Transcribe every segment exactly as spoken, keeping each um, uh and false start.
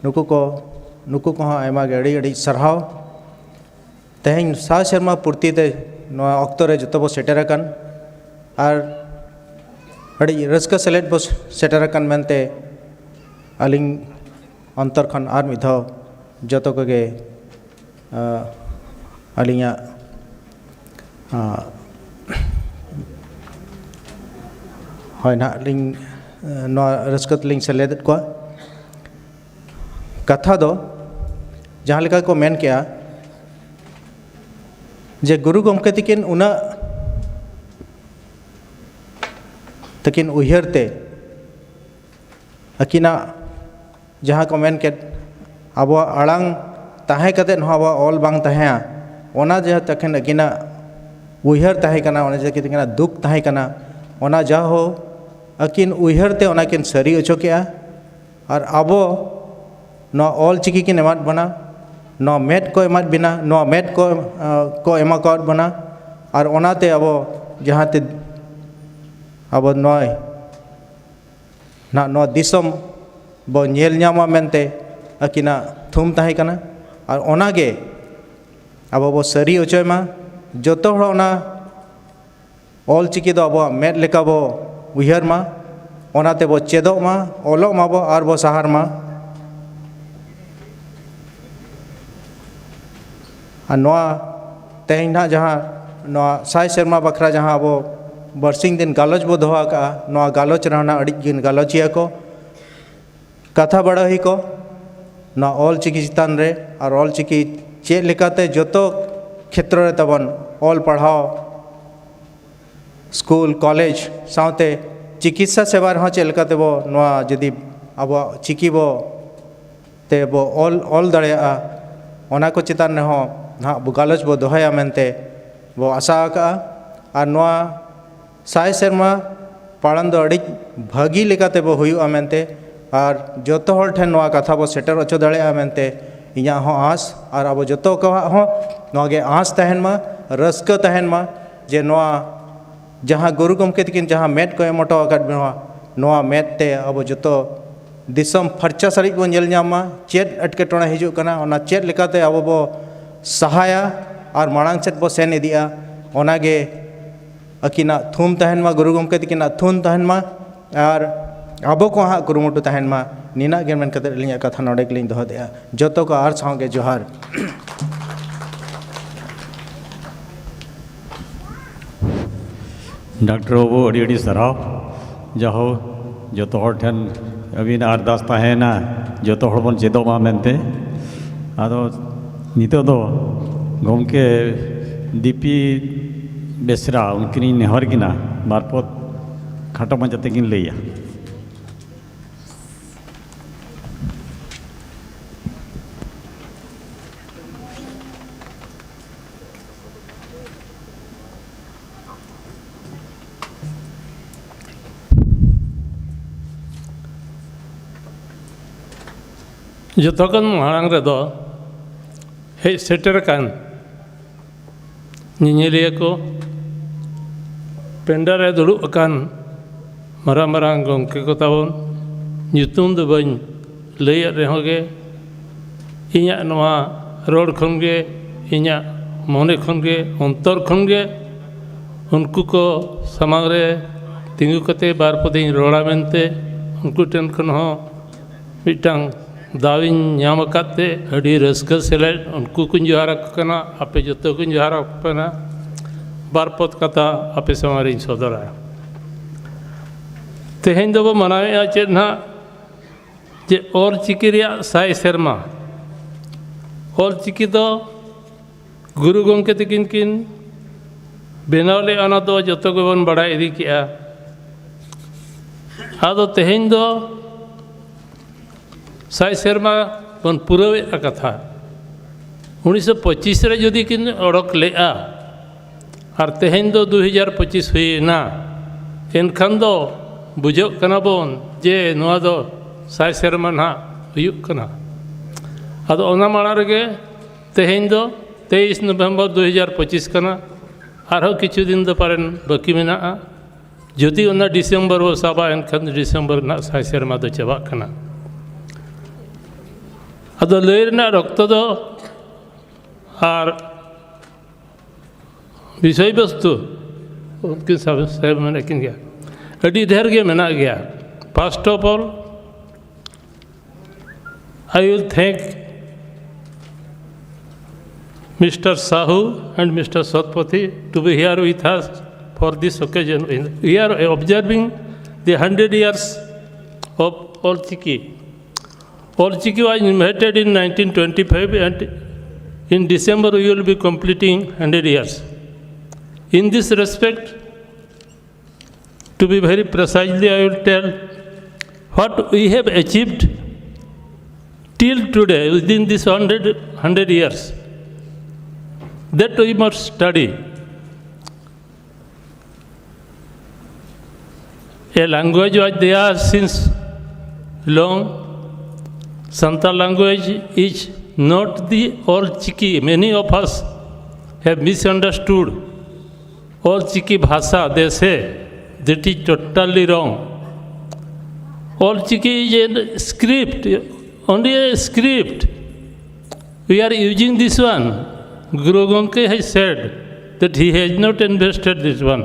ᱱᱩᱠᱩ ᱠᱚ, ᱱᱩᱠᱩ ᱠᱚᱦᱚᱸ ᱟᱭᱢᱟ ᱜᱮ ᱟᱹᱰᱤ ᱟᱹᱰᱤ ᱥᱟᱨᱦᱟᱣ᱾ ᱛᱮᱦᱮᱧ ᱥᱟᱭ ᱥᱮᱨᱢᱟ ᱯᱩᱨᱛᱤ ᱛᱮ ᱱᱚᱣᱟ ᱚᱠᱛᱚ ᱨᱮ ᱡᱚᱛᱚ ᱵᱚ ᱥᱮᱴᱮᱨ ᱟᱠᱟᱱ, ᱟᱨ ᱟᱹᱰᱤ ᱨᱟᱹᱥᱠᱟᱹ ᱥᱮᱞᱮᱫ ᱵᱚ ᱥᱮᱴᱮᱨ ᱟᱠᱟᱱ ᱢᱮᱱᱛᱮ ᱟᱹᱞᱤᱧ ᱚᱱᱛᱚᱨ ᱠᱷᱚᱱ ᱟᱨ ᱢᱤᱫ ᱫᱷᱟᱣ ᱡᱚᱛᱚ ᱠᱚᱜᱮ, ᱟ, ᱟᱹᱞᱤᱧᱟᱜ, ᱟ, ᱦᱳᱭ ᱱᱟᱦᱟᱜ ᱞᱤᱧ, ᱟ, ᱱᱚᱣᱟ ᱨᱟᱹᱥᱠᱟᱹ ᱛᱮᱞᱤᱧ ᱥᱮᱞᱮᱫᱮᱫ ᱠᱚᱣᱟ᱾ ᱠᱟᱛᱷᱟ ᱫᱚ ᱡᱟᱦᱟᱸ ᱞᱮᱠᱟ ᱠᱚ ᱢᱮᱱ ᱠᱮᱜᱼᱟ ᱡᱮ ᱜᱩᱨᱩ ᱜᱚᱢᱠᱮ ᱛᱤᱠᱤᱱ ᱩᱱᱟᱹᱜ ᱛᱟᱹᱠᱤᱱ ᱩᱭᱦᱟᱹᱨ ᱛᱮ ᱟᱹᱠᱤᱱᱟᱜ ᱡᱟᱦᱟᱸ ᱠᱚ ᱢᱮᱱ ᱠᱮᱫ, ᱟᱵᱚᱣᱟᱜ ᱟᱲᱟᱝ ᱛᱟᱦᱮᱸ ᱠᱟᱛᱮᱫ ᱦᱚᱸ ᱟᱵᱚᱣᱟᱜ ᱚᱞ ᱵᱟᱝ ᱛᱟᱦᱮᱸᱭᱟ, ᱚᱱᱟ ᱡᱟᱦᱟᱸ ᱛᱟᱹᱠᱤᱱ ᱟᱹᱠᱤᱱᱟᱜ ᱩᱭᱦᱟᱹᱨ ᱛᱟᱦᱮᱸ ᱠᱟᱱᱟ, ᱚᱱᱟ ᱡᱟᱦᱟᱸ ᱛᱟᱹᱠᱤᱱᱟᱜ ᱫᱩᱠ ᱛᱟᱦᱮᱸ ᱠᱟᱱᱟ, ᱚᱱᱟ ᱡᱟᱦᱳ ᱟᱹᱠᱤᱱ ᱩᱭᱦᱟᱹᱨ ᱛᱮ ᱚᱱᱟ ᱠᱤᱱ ᱥᱟᱹᱨᱤ ᱦᱚᱪᱚ ᱠᱮᱜᱼᱟ᱾ ᱟᱨ ᱟᱵᱚ ᱱᱚᱣᱟ ᱚᱞ ᱪᱤᱠᱤ ᱠᱤᱱ ᱮᱢᱟᱫ ᱵᱚᱱᱟ, ᱱᱚᱣᱟ ᱢᱮᱫ ᱠᱚ ᱮᱢᱟᱫ ᱵᱤᱱᱟ, ᱱᱚᱣᱟ ᱢᱮᱫ ᱠᱚ, ᱟ, ᱠᱚ ᱮᱢᱟ ᱠᱟᱣᱟᱫ ᱵᱚᱱᱟ᱾ ᱟᱨ ᱚᱱᱟᱛᱮ ᱟᱵᱚ ᱡᱟᱦᱟᱸ ᱛᱮ ᱟᱵᱚ ᱱᱚᱜᱼᱚᱭ ᱱᱟᱜ ᱱᱚᱣᱟ ᱫᱤᱥᱚᱢ ᱵᱚ ᱧᱮᱞ ᱧᱟᱢᱟ ᱢᱮᱱᱛᱮ ᱟᱹᱠᱤᱱᱟᱜ ᱛᱷᱩᱢ ᱛᱟᱦᱮᱸ ᱠᱟᱱᱟ᱾ ᱟᱨ ᱚᱱᱟᱜᱮ ᱟᱵᱚ ᱵᱚ ᱥᱟᱹᱨᱤ ᱦᱚᱪᱚᱭ ᱢᱟ, ᱡᱚᱛᱚ ᱦᱚᱲ ᱚᱱᱟ ᱚᱞ ᱪᱤᱠᱤ ᱫᱚ ᱟᱵᱚᱣᱟᱜ ᱢᱮᱫ ᱞᱮᱠᱟ ᱵᱚ ᱩᱭᱦᱟᱹᱨ ᱢᱟ, ᱚᱱᱟ ᱛᱮᱵᱚ ᱪᱮᱫᱚᱜ ᱢᱟ, ᱚᱞᱚᱜ ᱢᱟᱵᱚ ᱟᱨ ᱵᱚ ᱥᱟᱦᱟᱨ ᱢᱟ᱾ ᱟᱨ ᱱᱚᱣᱟ ᱛᱮᱦᱮᱧ ᱱᱟᱦᱟᱜ ᱡᱟᱦᱟᱸ ᱱᱚᱣᱟ ᱥᱟᱭ ᱥᱮᱨᱢᱟ ᱵᱟᱠᱷᱨᱟ ᱡᱟᱦᱟᱸ ᱟᱵᱚ ᱵᱟᱨᱥᱤᱧ ᱫᱤᱱ ᱜᱟᱞᱚᱪ ᱵᱚ ᱫᱚᱦᱚ ᱟᱠᱟᱫᱼᱟ, ᱱᱚᱣᱟ ᱜᱟᱞᱚᱪ ᱨᱮᱦᱚᱸ ᱱᱟᱦᱟᱜ ᱟᱹᱰᱤ ᱜᱤᱱ ᱜᱟᱞᱚᱪᱤᱭᱟᱹ ᱠᱚ, ᱠᱟᱛᱷᱟ ᱵᱟᱲᱟᱦᱤ ᱠᱚ ᱱᱚᱣᱟ ᱚᱞ ᱪᱤᱠᱤ ᱪᱮᱛᱟᱱ ᱨᱮ ᱟᱨ ᱚᱞ ᱪᱤᱠᱤ ᱪᱮᱫ ᱞᱮᱠᱟᱛᱮ ᱡᱚᱛᱚ ᱠᱷᱮᱛᱨᱚ ᱨᱮ ᱛᱟᱵᱚᱱ ᱚᱞ ᱯᱟᱲᱦᱟᱣ, ᱥᱠᱩᱞ, ᱠᱚᱞᱮᱡᱽ ᱥᱟᱶᱛᱮ ᱪᱤᱠᱤᱛᱥᱟ ᱥᱮᱵᱟ ᱨᱮᱦᱚᱸ ᱪᱮᱫ ᱞᱮᱠᱟ ᱛᱮᱵᱚ ᱱᱚᱣᱟ ᱡᱩᱫᱤ ᱟᱵᱚᱣᱟᱜ ᱪᱤᱠᱤ ᱵᱚ ᱛᱮ ᱵᱚ ᱚᱞ, ᱚᱞ ᱫᱟᱲᱮᱭᱟᱜᱼᱟ, ᱚᱱᱟ ᱠᱚ ᱪᱮᱛᱟᱱ ᱨᱮᱦᱚᱸ ᱱᱟᱦᱟᱜ ᱵᱚ ᱜᱟᱞᱚᱪ ᱵᱚ ᱫᱚᱦᱚᱭᱟ ᱢᱮᱱᱛᱮ ᱵᱚ ᱟᱥᱟ ᱟᱠᱟᱜᱼᱟ᱾ ᱟᱨ ᱱᱚᱣᱟ ᱥᱟᱭ ᱥᱮᱨᱢᱟ ᱯᱟᱞᱚᱱ ᱫᱚ ᱟᱹᱰᱤ ᱵᱷᱟᱹᱜᱤ ᱞᱮᱠᱟᱛᱮ ᱵᱚ ᱦᱩᱭᱩᱜᱼᱟ ᱢᱮᱱᱛᱮ ᱟᱨ ᱡᱚᱛᱚ ᱦᱚᱲ ᱴᱷᱮᱱ ᱱᱚᱣᱟ ᱠᱟᱛᱷᱟ ᱵᱚ ᱥᱮᱴᱮᱨ ᱦᱚᱪᱚ ᱫᱟᱲᱮᱭᱟᱜᱼᱟ ᱢᱮᱱᱛᱮ ᱤᱧᱟᱹᱜ ᱦᱚᱸ ᱟᱸᱥ, ᱟᱨ ᱟᱵᱚ ᱡᱚᱛᱚ ᱠᱚᱣᱟᱜ ᱦᱚᱸ ᱱᱚᱣᱟ ᱜᱮ ᱟᱸᱥ ᱛᱟᱦᱮᱱ ᱢᱟ, ᱨᱟᱹᱥᱠᱟᱹ ᱛᱟᱦᱮᱱ ᱢᱟ ᱡᱮ ᱱᱚᱣᱟ ᱡᱟᱦᱟᱸ ᱜᱩᱨᱩ ᱜᱚᱢᱠᱮ ᱛᱟᱹᱠᱤᱱ ᱡᱟᱦᱟᱸ ᱢᱮᱫ ᱠᱚ ᱮᱢ ᱦᱚᱴᱚ ᱟᱠᱟᱫ ᱵᱚᱱᱟ, ᱱᱚᱣᱟ ᱢᱮᱫ ᱛᱮ ᱟᱵᱚ ᱡᱚᱛᱚ ᱫᱤᱥᱚᱢ ᱯᱷᱟᱨᱪᱟ ᱥᱟᱹᱨᱤᱡ ᱵᱚᱱ ᱧᱮᱞ ᱧᱟᱢ ᱢᱟ᱾ ᱪᱮᱫ ᱮᱴᱠᱮᱴᱚᱬᱮ ᱦᱤᱡᱩᱜ ᱠᱟᱱᱟ, ᱚᱱᱟ ᱪᱮᱫ ᱞᱮᱠᱟᱛᱮ ᱟᱵᱚ ᱵᱚ ᱥᱟᱦᱟᱭᱟ ᱟᱨ ᱢᱟᱲᱟᱝ ᱥᱮᱫ ᱵᱚ ᱥᱮᱱ ᱤᱫᱤᱜᱼᱟ, ᱚᱱᱟᱜᱮ ᱟᱹᱠᱤᱱᱟᱜ ᱛᱷᱩᱢ ᱛᱟᱦᱮᱱ ᱢᱟ, ᱜᱩᱨᱩ ᱜᱚᱢᱠᱮ ᱛᱟᱹᱠᱤᱱᱟᱜ ᱛᱷᱩᱢ ᱛᱟᱦᱮᱱ ᱢᱟ, ᱟᱨ ᱟᱵᱚ ᱠᱚᱣᱟᱜ ᱦᱟᱸᱜ ᱠᱩᱨᱩᱢᱩᱴᱩ ᱛᱟᱦᱮᱱ ᱢᱟ᱾ ᱱᱤᱱᱟᱜ ᱜᱮ ᱢᱮᱱ ᱠᱟᱛᱮ ᱟᱹᱞᱤᱧᱟᱜ ᱠᱟᱛᱷᱟ ᱱᱚᱰᱮ ᱜᱮᱞᱤᱧ ᱫᱚᱦᱚ ᱫᱮᱜᱼᱟ᱾ ᱡᱚᱛᱚ ᱠᱚ ᱟᱨ ᱥᱟᱶᱜᱮ ᱡᱚᱦᱟᱨ᱾ ᱰᱟᱠᱴᱚᱨ ᱵᱟᱹᱵᱩ, ᱟᱹᱰᱤ ᱟᱹᱰᱤ ᱥᱟᱨᱦᱟᱣ᱾ ᱡᱟᱦᱳ, ᱡᱚᱛᱚ ᱦᱚᱲ ᱴᱷᱮᱱ ᱟᱹᱵᱤᱱᱟᱜ ᱟᱨᱫᱟᱥ ᱛᱟᱦᱮᱸᱭᱮᱱᱟ, ᱡᱚᱛᱚ ᱦᱚᱲ ᱵᱚᱱ ᱪᱮᱫᱚᱜ ᱢᱟ ᱢᱮᱱᱛᱮ᱾ ᱟᱫᱚ ᱱᱤᱛᱚᱜ ᱫᱚ ᱜᱚᱢᱠᱮ ᱰᱤ ᱯᱤ ᱵᱮᱥᱨᱟ, ᱩᱱᱠᱤᱱᱤᱧ ᱱᱮᱦᱚᱨ ᱠᱤᱱᱟ, ᱵᱟᱨ ᱯᱚᱫ ᱠᱷᱟᱴᱚ ᱢᱟᱪᱷᱟ ᱛᱮᱠᱤᱱ ᱞᱟᱹᱭᱟ᱾ ᱡᱚᱛᱚ ᱠᱷᱚᱱ ᱢᱟᱲᱟᱝ ᱨᱮᱫᱚ ᱦᱮᱡ ᱥᱮᱴᱮᱨ ᱟᱠᱟᱱ ᱧᱮᱧᱮᱞᱤᱭᱟᱹ ᱠᱚ, ᱯᱮᱱᱰᱟ ᱨᱮ ᱫᱩᱲᱩᱵ ᱟᱠᱟᱱ ᱢᱟᱨᱟᱝ ᱢᱟᱨᱟᱝ ᱜᱚᱢᱠᱮ ᱠᱚ ᱛᱟᱵᱚᱱ, ᱧᱩᱛᱩᱢ ᱫᱚ ᱵᱟᱹᱧ ᱞᱟᱹᱭᱮᱫ ᱨᱮᱦᱚᱸ ᱜᱮ, ᱤᱧᱟᱹᱜ ᱱᱚᱣᱟ ᱨᱚᱲ ᱠᱷᱚᱱ ᱜᱮ, ᱤᱧᱟᱹᱜ ᱢᱚᱱᱮ ᱠᱷᱚᱱ ᱜᱮ, ᱚᱱᱛᱚᱨ ᱠᱷᱚᱱ ᱜᱮ ᱩᱱᱠᱩ ᱠᱚ ᱥᱟᱢᱟᱝ ᱨᱮ ᱛᱤᱸᱜᱩ ᱠᱟᱛᱮ ᱵᱟᱨ ᱯᱚᱫᱤᱧ ᱨᱚᱲᱟ ᱢᱮᱱᱛᱮ ᱩᱱᱠᱩ ᱴᱷᱮᱱ ᱠᱷᱚᱱ ᱦᱚᱸ ᱢᱤᱫᱴᱟᱝ ᱫᱟᱣ ᱤᱧ ᱧᱟᱢ ᱟᱠᱟᱫ ᱛᱮ ᱟᱹᱰᱤ ᱨᱟᱹᱥᱠᱟᱹ ᱥᱮᱞᱮᱫ ᱩᱱᱠᱩ ᱠᱚᱧ ᱡᱚᱦᱟᱨ ᱟᱠᱚ ᱠᱟᱱᱟ, ᱟᱯᱮ ᱡᱚᱛᱚ ᱠᱚᱧ ᱡᱚᱦᱟᱨ ᱟᱠᱚ ᱠᱟᱱᱟ᱾ ᱵᱟᱨ ᱯᱚᱫ ᱠᱟᱛᱷᱟ ᱟᱯᱮ ᱥᱟᱢᱟᱝ ᱨᱤᱧ ᱥᱚᱫᱚᱨᱟ᱾ ᱛᱮᱦᱮᱧ ᱫᱚᱵᱚ ᱢᱟᱱᱟᱣᱮᱫᱼᱟ ᱪᱮᱫ ᱱᱟᱦᱟᱜ, ᱡᱮ ᱚᱞ ᱪᱤᱠᱤ ᱨᱮᱭᱟᱜ ᱥᱟᱭ ᱥᱮᱨᱢᱟ᱾ ᱚᱞ ᱪᱤᱠᱤ ᱫᱚ ᱜᱩᱨᱩ ᱜᱚᱢᱠᱮ ᱛᱟᱹᱠᱤᱱ ᱠᱤᱱ ᱵᱮᱱᱟᱣ ᱞᱮᱫᱼᱟ, ᱚᱱᱟ ᱫᱚ ᱡᱚᱛᱚ ᱜᱮᱵᱚᱱ ᱵᱟᱲᱟᱭ ᱤᱫᱤ ᱠᱮᱜᱼᱟ᱾ ᱟᱫᱚ ᱛᱮᱦᱮᱧ ᱫᱚ ᱥᱟᱭ ᱥᱮᱨᱢᱟ ᱵᱚᱱ ᱯᱩᱨᱟᱹᱣᱮᱫᱼᱟ ᱠᱟᱛᱷᱟ᱾ ᱩᱱᱤᱥᱥᱚ ᱯᱚᱸᱪᱤᱥ ᱨᱮ ᱡᱩᱫᱤ ᱠᱤᱱ ᱚᱰᱚᱠ ᱞᱮᱫᱼᱟ ᱟᱨ ᱛᱮᱦᱮᱧ ᱫᱚ ᱫᱩ ᱦᱟᱡᱟᱨ ᱯᱚᱸᱪᱤᱥ ᱦᱩᱭᱮᱱᱟ, ᱮᱱᱠᱷᱟᱱ ᱫᱚ ᱵᱩᱡᱷᱟᱹᱜ ᱠᱟᱱᱟ ᱵᱚᱱ ᱡᱮ ᱱᱚᱣᱟ ᱫᱚ ᱥᱟᱭ ᱥᱮᱨᱢᱟ ᱱᱟᱦᱟᱜ ᱦᱩᱭᱩᱜ ᱠᱟᱱᱟ᱾ ᱟᱫᱚ ᱚᱱᱟ ᱢᱟᱲᱟᱝ ᱨᱮᱜᱮ ᱛᱮᱦᱮᱧ ᱫᱚ ᱛᱮᱭᱤᱥ ᱱᱚᱵᱷᱮᱢᱵᱚᱨ ᱫᱩ ᱦᱟᱡᱟᱨ ᱯᱚᱸᱪᱤᱥ ᱠᱟᱱᱟ᱾ ᱟᱨᱦᱚᱸ ᱠᱤᱪᱷᱩ ᱫᱤᱱ ᱫᱚ ᱯᱟᱞᱮᱱ ᱵᱟᱹᱠᱤ ᱢᱮᱱᱟᱜᱼᱟ᱾ ᱡᱩᱫᱤ ᱚᱱᱟ ᱰᱤᱥᱮᱢᱵᱚᱨ ᱵᱚ ᱥᱟᱵᱟ, ᱮᱱᱠᱷᱟᱱ ᱰᱤᱥᱮᱢᱵᱚᱨ ᱨᱮᱱᱟᱜ ᱥᱟᱭ ᱥᱮᱨᱢᱟ ᱫᱚ ᱪᱟᱵᱟᱜ ᱠᱟᱱᱟ᱾ ᱟᱫᱚ ᱞᱟᱹᱭ ᱨᱮᱱᱟᱜ ᱨᱚᱠᱛᱚ ᱫᱚ ᱟᱨ ᱵᱤᱥᱚᱭ ᱵᱚᱥᱛᱩ ᱩᱱᱠᱤᱱ ᱥᱟᱵ-, ᱥᱟᱵ ᱢᱮᱱᱟᱜ ᱠᱤᱱ ᱜᱮᱭᱟ, ᱟᱹᱰᱤ ᱰᱷᱮᱨ ᱜᱮ ᱢᱮᱱᱟᱜ ᱜᱮᱭᱟ᱾ First of all, I will thank Mister Sahu and Mister Satpathy to be here with us for this occasion. We are observing the hundred years of All Chiki. All Chiki was invited in nineteen twenty-five, and in December we will be completing hundred years. In this respect, to be very precisely, I will tell what we have achieved till today within this hundred, hundred years. That we must study. A language was there since long. Santal language is not the All Chiki. Many of us have misunderstood All Chiki Bhasha, they say. That is totally wrong. All Chiki is a script, only a script. We are using this one. Guru Gomke has said that he has not invented this one.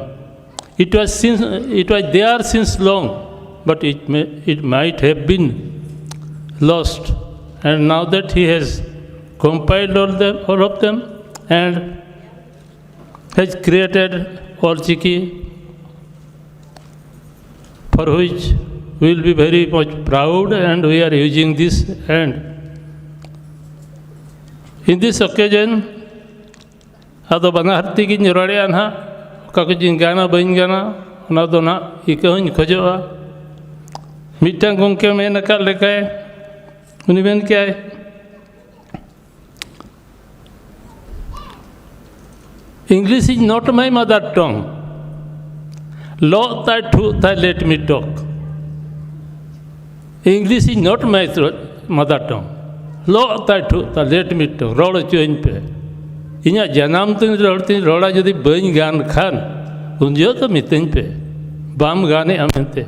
It was since, it was there since long, but it may, it might have been lost. And now that he has compiled all them, all of them, and has created All Chiki, for which we will be very much proud, and we are using this. And in this occasion, ᱟᱫᱚ ᱵᱟᱱᱟᱨ ᱛᱮᱜᱤᱧ ᱨᱚᱲᱮᱜᱼᱟ ᱱᱟᱦᱟᱜ, ᱚᱠᱟ ᱠᱚ ᱡᱤᱧ ᱜᱟᱱᱟ ᱵᱟᱹᱧ ᱜᱟᱱᱟ, ᱚᱱᱟ ᱫᱚ ᱱᱟᱦᱟᱜ ᱤᱠᱟᱹ ᱦᱚᱸᱧ ᱠᱷᱚᱡᱚᱜᱼᱟ᱾ ᱢᱤᱫᱴᱟᱝ ᱜᱚᱢᱠᱮ ᱢᱮᱱ ᱟᱠᱟᱫ ᱞᱮᱠᱟᱭ, ᱩᱱᱤ ᱢᱮᱱ ᱠᱮᱜᱼᱟᱭ, English is not my mother tongue. ᱞᱚᱜ ᱛᱟᱭ ᱴᱷᱩᱜ ᱛᱟᱭ, let me talk. English is not my thro-, mother tongue. ᱞᱚᱜ ᱛᱟᱭ ᱴᱷᱩᱜ ᱛᱟᱭ, let me talk. ᱨᱚᱲ ᱦᱚᱪᱚᱧ ᱯᱮ᱾ ᱤᱧᱟᱹᱜ ᱡᱟᱱᱟᱢ ᱛᱤᱧ ᱨᱚᱲ ᱛᱤᱧ ᱨᱚᱲᱟ, ᱡᱩᱫᱤ ᱵᱟᱹᱧ ᱜᱟᱱ ᱠᱷᱟᱱ, ᱩᱱ ᱡᱚᱦᱚᱜ ᱫᱚ ᱢᱤᱛᱟᱹᱧ ᱯᱮ᱾ ᱵᱟᱢ ᱜᱟᱱᱮᱜᱼᱟ ᱢᱮᱱᱛᱮ᱾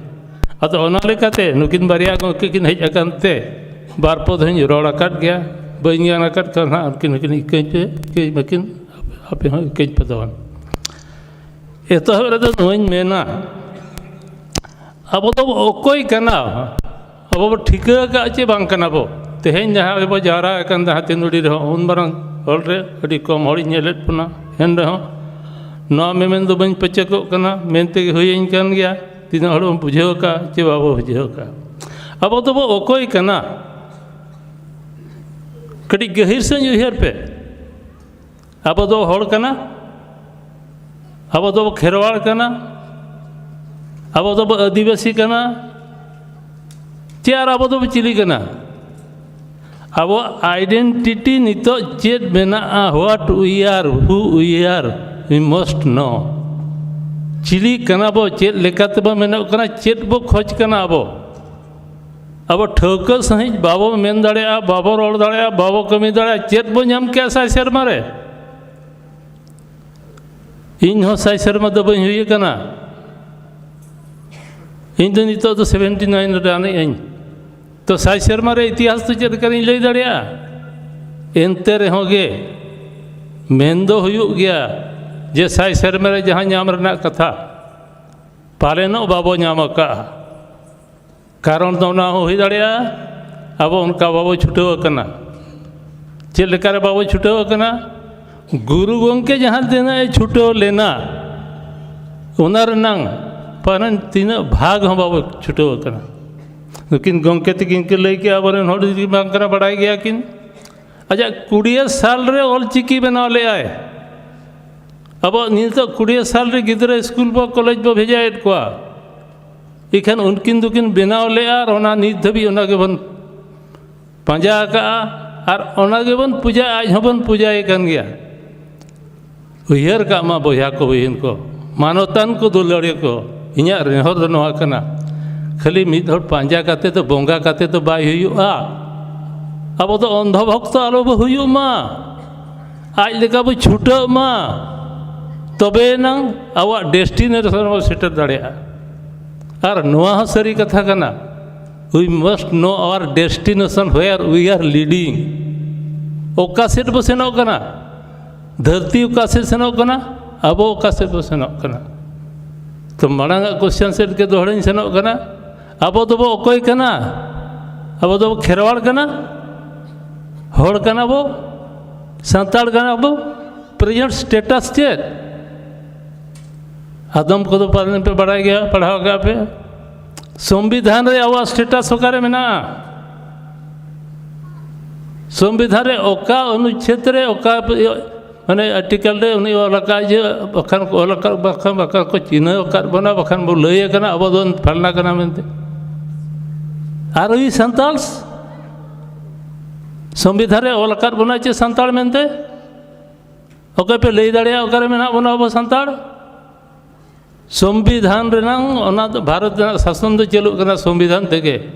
ᱟᱫᱚ ᱚᱱᱟ ᱞᱮᱠᱟᱛᱮ ᱱᱩᱠᱤᱱ ᱵᱟᱨᱭᱟ ᱜᱚᱢᱠᱮ ᱠᱤᱱ ᱦᱮᱡ ᱟᱠᱟᱱ ᱛᱮ ᱵᱟᱨ ᱯᱚᱫ ᱦᱚᱸᱧ ᱨᱚᱲ ᱟᱠᱟᱫ ᱜᱮᱭᱟ, ᱵᱟᱹᱧ ᱜᱟᱱ ᱟᱠᱟᱫ ᱠᱷᱟᱱ ᱦᱟᱸᱜ ᱩᱱᱠᱤᱱ ᱦᱚᱸᱠᱤᱱ ᱤᱠᱟᱹᱧ ᱯᱮ, ᱤᱠᱟᱹᱧ ᱢᱟᱹᱠᱤᱱ, ᱟᱯᱮ ᱦᱚᱸ ᱤᱠᱟᱹᱧ ᱯᱮ ᱛᱟᱵᱚᱱ᱾ ᱮᱛᱚᱦᱚᱵ ᱨᱮᱫᱚ ᱱᱚᱣᱟᱧ ᱢᱮᱱᱟ, ᱟᱵᱚ ᱫᱚ ᱚᱠᱚᱭ ᱠᱟᱱᱟ? ᱟᱵᱚ ᱵᱚ ᱴᱷᱤᱠᱟᱹ ᱟᱠᱟᱫ ᱪᱮ ᱵᱟᱝ ᱠᱟᱱᱟ ᱵᱚ? ᱛᱮᱦᱮᱧ ᱡᱟᱦᱟᱸ ᱨᱮᱵᱚ ᱡᱟᱣᱨᱟ ᱟᱠᱟᱱ ᱡᱟᱦᱟᱸ ᱛᱤᱱ ᱩᱰᱤ ᱨᱮᱦᱚᱸ, ᱩᱱ ᱢᱟᱨᱟᱝ ᱦᱚᱲ ᱨᱮ ᱟᱹᱰᱤ ᱠᱚᱢ ᱦᱚᱲᱤᱧ ᱧᱮᱞᱮᱫ ᱵᱚᱱᱟ᱾ ᱮᱱ ᱨᱮᱦᱚᱸ ᱱᱚᱣᱟ ᱢᱮᱢᱮᱱ ᱫᱚ ᱵᱟᱹᱧ ᱯᱟᱹᱪᱟᱹᱠᱚᱜ ᱠᱟᱱᱟ, ᱢᱮᱱ ᱛᱮᱜᱮ ᱦᱩᱭᱟᱹᱧ ᱠᱟᱱ ᱜᱮᱭᱟ᱾ ᱛᱤᱱᱟᱹᱜ ᱦᱚᱲ ᱵᱚᱱ ᱵᱩᱡᱷᱟᱹᱣ ᱟᱠᱟᱫ ᱪᱮ ᱵᱟᱵᱚ ᱵᱩᱡᱷᱟᱹᱣ ᱟᱠᱟᱫ? ᱟᱵᱚ ᱫᱚᱵᱚ ᱚᱠᱚᱭ ᱠᱟᱱᱟ? ᱠᱟᱹᱴᱤᱡ ᱜᱟᱹᱦᱤᱨ ᱥᱟᱺᱦᱤᱡ ᱩᱭᱦᱟᱹᱨ ᱯᱮ᱾ ᱟᱵᱚ ᱫᱚ ᱦᱚᱲ ᱠᱟᱱᱟ, ᱟᱵᱚ ᱫᱚ ᱠᱷᱮᱨᱣᱟᱲ ᱠᱟᱱᱟ, ᱟᱵᱚ ᱫᱚ ᱟᱹᱫᱤᱵᱟᱹᱥᱤ ᱠᱟᱱᱟ, ᱪᱮ ᱟᱨ ᱟᱵᱚ ᱫᱚ ᱪᱤᱞᱤ ᱠᱟᱱᱟ? ᱟᱵᱚ ᱟᱭᱰᱮᱱᱴᱤᱴᱤ ᱱᱤᱛᱚᱜ ᱪᱮᱫ ᱢᱮᱱᱟᱜᱼᱟ? What we are, who we are, we must know. ᱪᱤᱞᱤ ᱠᱟᱱᱟ ᱵᱚ, ᱪᱮᱫ ᱞᱮᱠᱟᱛᱮ ᱵᱚ ᱢᱮᱱᱚᱜ ᱠᱟᱱᱟ, ᱪᱮᱫ ᱵᱚ ᱠᱷᱚᱡᱽ ᱠᱟᱱᱟ ᱟᱵᱚ? ᱟᱵᱚ ᱴᱷᱟᱹᱣᱠᱟᱹ ᱥᱟᱺᱦᱤᱡ ᱵᱟᱵᱚ ᱢᱮᱱ ᱫᱟᱲᱮᱭᱟᱜᱼᱟ, ᱵᱟᱵᱚ ᱨᱚᱲ ᱫᱟᱲᱮᱭᱟᱜᱼᱟ, ᱵᱟᱵᱚ ᱠᱟᱹᱢᱤ ᱫᱟᱲᱮᱭᱟᱜᱼᱟ᱾ ᱪᱮᱫ ᱵᱚ ᱧᱟᱢ ᱠᱮᱜᱼᱟ ᱥᱟᱭ ᱥᱮᱨᱢᱟ ᱨᱮ? ᱤᱧ ᱦᱚᱸ ᱥᱟᱭ ᱥᱮᱨᱢᱟ ᱫᱚ ᱵᱟᱹᱧ ᱦᱩᱭ ᱟᱠᱟᱱᱟ᱾ ᱤᱧ ᱫᱚ ᱱᱤᱛᱚᱜ ᱫᱚ ᱥᱮᱵᱷᱮᱱᱴᱤ ᱱᱟᱭᱤᱱ ᱨᱮ ᱟᱱᱮᱡ ᱟᱹᱧ᱾ ᱛᱚ ᱥᱟᱭ ᱥᱮᱨᱢᱟ ᱨᱮ ᱤᱛᱤᱦᱟᱥ ᱫᱚ ᱪᱮᱫ ᱞᱮᱠᱟᱨᱤᱧ ᱞᱟᱹᱭ ᱫᱟᱲᱮᱭᱟᱜᱼᱟ? ᱮᱱᱛᱮ ᱨᱮᱦᱚᱸ ᱜᱮ ᱢᱮᱱ ᱫᱚ ᱦᱩᱭᱩᱜ ᱜᱮᱭᱟ ᱡᱮ ᱥᱟᱭ ᱥᱮᱨᱢᱟ ᱨᱮ ᱡᱟᱦᱟᱸ ᱧᱟᱢ ᱨᱮᱱᱟᱜ ᱠᱟᱛᱷᱟ, ᱯᱟᱞᱮᱱᱚᱜ ᱵᱟᱵᱚ ᱧᱟᱢ ᱟᱠᱟᱫᱼᱟ᱾ ᱠᱟᱨᱚᱱ ᱫᱚ ᱚᱱᱟ ᱦᱚᱸ ᱦᱩᱭ ᱫᱟᱲᱮᱭᱟᱜᱼᱟ, ᱟᱵᱚ ᱚᱱᱠᱟ ᱵᱟᱵᱚ ᱪᱷᱩᱴᱟᱹᱣ ᱟᱠᱟᱱᱟ᱾ ᱪᱮᱫ ᱞᱮᱠᱟᱨᱮ ᱵᱟᱵᱚ ᱪᱷᱩᱴᱟᱹᱣ ᱟᱠᱟᱱᱟ? ᱜᱩᱨᱩ ᱜᱚᱢᱠᱮ ᱡᱟᱦᱟᱸ ᱛᱤᱱᱟᱹᱜ ᱮ ᱪᱷᱩᱴᱟᱹᱣ ᱞᱮᱱᱟ, ᱚᱱᱟ ᱨᱮᱱᱟᱝ ᱯᱟᱞᱮᱱ ᱛᱤᱱᱟᱹᱜ ᱵᱷᱟᱜᱽ ᱦᱚᱸ ᱵᱟᱵᱚ ᱪᱷᱩᱴᱟᱹᱣ ᱟᱠᱟᱱᱟ᱾ ᱱᱩᱠᱤᱱ ᱜᱚᱢᱠᱮ ᱛᱟᱹᱠᱤᱱ ᱠᱤᱱ ᱞᱟᱹᱭ ᱠᱮᱜᱼᱟ, ᱟᱵᱚᱨᱮᱱ ᱦᱚᱲ ᱡᱩᱫᱤ ᱵᱟᱝ ᱠᱟᱱᱟ, ᱵᱟᱲᱟᱭ ᱜᱮᱭᱟ ᱠᱤᱱ᱾ ᱟᱡᱟᱜ ᱠᱩᱲᱤᱭᱟᱹ ᱥᱟᱞ ᱨᱮ ᱚᱞ ᱪᱤᱠᱤ ᱵᱮᱱᱟᱣ ᱞᱮᱜᱼᱟᱭ᱾ ᱟᱵᱚ ᱱᱤᱛᱚᱜ ᱠᱩᱲᱤᱭᱟᱹ ᱥᱟᱞ ᱨᱮ ᱜᱤᱫᱽᱨᱟᱹ ᱥᱠᱩᱞ ᱵᱚ, ᱠᱚᱞᱮᱡᱽ ᱵᱚ ᱵᱷᱮᱡᱟᱭᱮᱫ ᱠᱚᱣᱟ᱾ ᱤᱠᱷᱟᱹᱱ ᱩᱱᱠᱤᱱ ᱫᱚᱠᱤᱱ ᱵᱮᱱᱟᱣ ᱞᱮᱜᱼᱟ ᱟᱨ ᱚᱱᱟ ᱱᱤᱛ ᱫᱷᱟᱹᱵᱤᱡ ᱚᱱᱟ ᱜᱮᱵᱚᱱ ᱯᱟᱸᱡᱟ ᱟᱠᱟᱜᱼᱟ ᱟᱨ ᱚᱱᱟ ᱜᱮᱵᱚᱱ ᱯᱩᱡᱟ, ᱟᱡ ᱦᱚᱸᱵᱚᱱ ᱯᱩᱡᱟᱭᱮ ᱠᱟᱱ ᱜᱮᱭᱟ᱾ ᱩᱭᱦᱟᱹᱨ ᱠᱟᱜ ᱢᱟ ᱵᱚᱭᱦᱟ ᱠᱚ, ᱵᱩᱦᱤᱱ ᱠᱚ, ᱢᱟᱱᱚᱛᱟᱱ ᱠᱚ, ᱫᱩᱞᱟᱹᱲᱤᱭᱟᱹ ᱠᱚ, ᱤᱧᱟᱹᱜ ᱱᱮᱦᱚᱨ ᱫᱚ ᱱᱚᱣᱟ ᱠᱟᱱᱟ, ᱠᱷᱟᱹᱞᱤ ᱢᱤᱫ ᱦᱚᱲ ᱯᱟᱸᱡᱟ ᱠᱟᱛᱮ ᱫᱚ, ᱵᱚᱸᱜᱟ ᱠᱟᱛᱮ ᱫᱚ ᱵᱟᱭ ᱦᱩᱭᱩᱜᱼᱟ᱾ ᱟᱵᱚ ᱫᱚ ᱚᱱᱫᱷᱚ ᱵᱷᱚᱠᱛᱚ ᱟᱞᱚ ᱵᱚ ᱦᱩᱭᱩᱜ ᱢᱟ, ᱟᱡ ᱞᱮᱠᱟ ᱵᱚ ᱪᱷᱩᱴᱟᱹᱜ ᱢᱟ, ᱛᱚᱵᱮ ᱮᱱᱟᱝ ᱟᱵᱚᱣᱟᱜ ᱰᱮᱥᱴᱤᱱᱮᱥᱚᱱ ᱵᱚ ᱥᱮᱴᱮᱨ ᱫᱟᱲᱮᱭᱟᱜᱼᱟ᱾ ᱟᱨ ᱱᱚᱣᱟ ᱦᱚᱸ ᱥᱟᱹᱨᱤ ᱠᱟᱛᱷᱟ ᱠᱟᱱᱟ, we must know our destination, where we are leading. ᱚᱠᱟ ᱥᱮᱫ ᱵᱚ ᱥᱮᱱᱚᱜ ᱠᱟᱱᱟ, ᱫᱷᱟᱹᱨᱛᱤ ᱚᱠᱟ ᱥᱮᱫ ᱥᱮᱱᱚᱜ ᱠᱟᱱᱟ, ᱟᱵᱚ ᱚᱠᱟ ᱥᱮᱫ ᱵᱚ ᱥᱮᱱᱚᱜ ᱠᱟᱱᱟ? ᱛᱚ, ᱢᱟᱲᱟᱝ ᱟᱜ ᱠᱚᱥᱪᱮᱱ ᱥᱮᱫ ᱜᱮ ᱫᱚᱦᱲᱟᱧ ᱥᱮᱱᱚᱜ ᱠᱟᱱᱟ᱾ ᱟᱵᱚ ᱫᱚᱵᱚ ᱚᱠᱚᱭ ᱠᱟᱱᱟ? ᱟᱵᱚ ᱫᱚᱵᱚ ᱠᱷᱮᱨᱣᱟᱲ ᱠᱟᱱᱟ, ᱦᱚᱲ ᱠᱟᱱᱟ ᱵᱚ, ᱥᱟᱱᱛᱟᱲ ᱠᱟᱱᱟ ᱵᱚ᱾ ᱯᱨᱮᱡᱮᱱᱴ ᱥᱴᱮᱴᱟᱥ ᱪᱮᱫ? ᱟᱫᱚᱢ ᱠᱚᱫᱚ ᱯᱟᱞᱮᱱ ᱯᱮ ᱵᱟᱲᱟᱭ ᱜᱮᱭᱟ, ᱯᱟᱲᱦᱟᱣ ᱠᱟᱜ ᱯᱮ᱾ ᱥᱚᱝᱵᱤᱫᱷᱟᱱ ᱨᱮ ᱟᱵᱚᱣᱟᱜ ᱥᱴᱮᱴᱟᱥ ᱚᱠᱟᱨᱮ ᱢᱮᱱᱟᱜᱼᱟ? ᱥᱚᱝᱵᱤᱫᱷᱟᱱ ᱨᱮ ᱚᱠᱟ ᱚᱱᱩᱪᱪᱷᱮᱫ ᱨᱮ ᱚᱠᱟ, ᱢᱟᱱᱮ, ᱟᱨᱴᱤᱠᱮᱞ ᱨᱮ ᱩᱱᱤ ᱚᱞ ᱟᱠᱟᱫ ᱡᱮ ᱵᱟᱠᱷᱟᱱ ᱠᱚ ᱚᱞ ᱟᱠᱟᱫ, ᱵᱟᱠᱷᱟᱱ, ᱵᱟᱠᱷᱟᱱ ᱠᱚ ᱪᱤᱱᱦᱟᱹᱣ ᱟᱠᱟᱫ ᱵᱚᱱᱟ, ᱵᱟᱠᱷᱟᱱ ᱵᱚ ᱞᱟᱹᱭ ᱟᱠᱟᱱᱟ ᱟᱵᱚ ᱫᱚ ᱯᱷᱟᱞᱱᱟ ᱠᱟᱱᱟ ᱢᱮᱱᱛᱮ? ᱟᱨ ᱩᱭ ᱥᱟᱱᱛᱟᱲ ᱥᱚᱝᱵᱤᱫᱷᱟᱱ ᱨᱮ ᱚᱞ ᱟᱠᱟᱫ ᱵᱚᱱᱟ ᱪᱮ ᱥᱟᱱᱛᱟᱲ ᱢᱮᱱᱛᱮ? ᱚᱠᱚᱭ ᱯᱮ ᱞᱟᱹᱭ ᱫᱟᱲᱮᱭᱟᱜᱼᱟ ᱚᱠᱟᱨᱮ ᱢᱮᱱᱟᱜ ᱵᱚᱱᱟ ᱟᱵᱚ ᱥᱟᱱᱛᱟᱲ? ᱥᱚᱝᱵᱤᱫᱷᱟᱱ ᱨᱮᱱᱟᱝ, ᱚᱱᱟ ᱫᱚ ᱵᱷᱟᱨᱚᱛ ᱨᱮᱱᱟᱜ ᱥᱟᱥᱚᱱ ᱫᱚ ᱪᱟᱹᱞᱩᱜ ᱠᱟᱱᱟ ᱥᱚᱝᱵᱤᱫᱷᱟᱱ ᱛᱮᱜᱮ᱾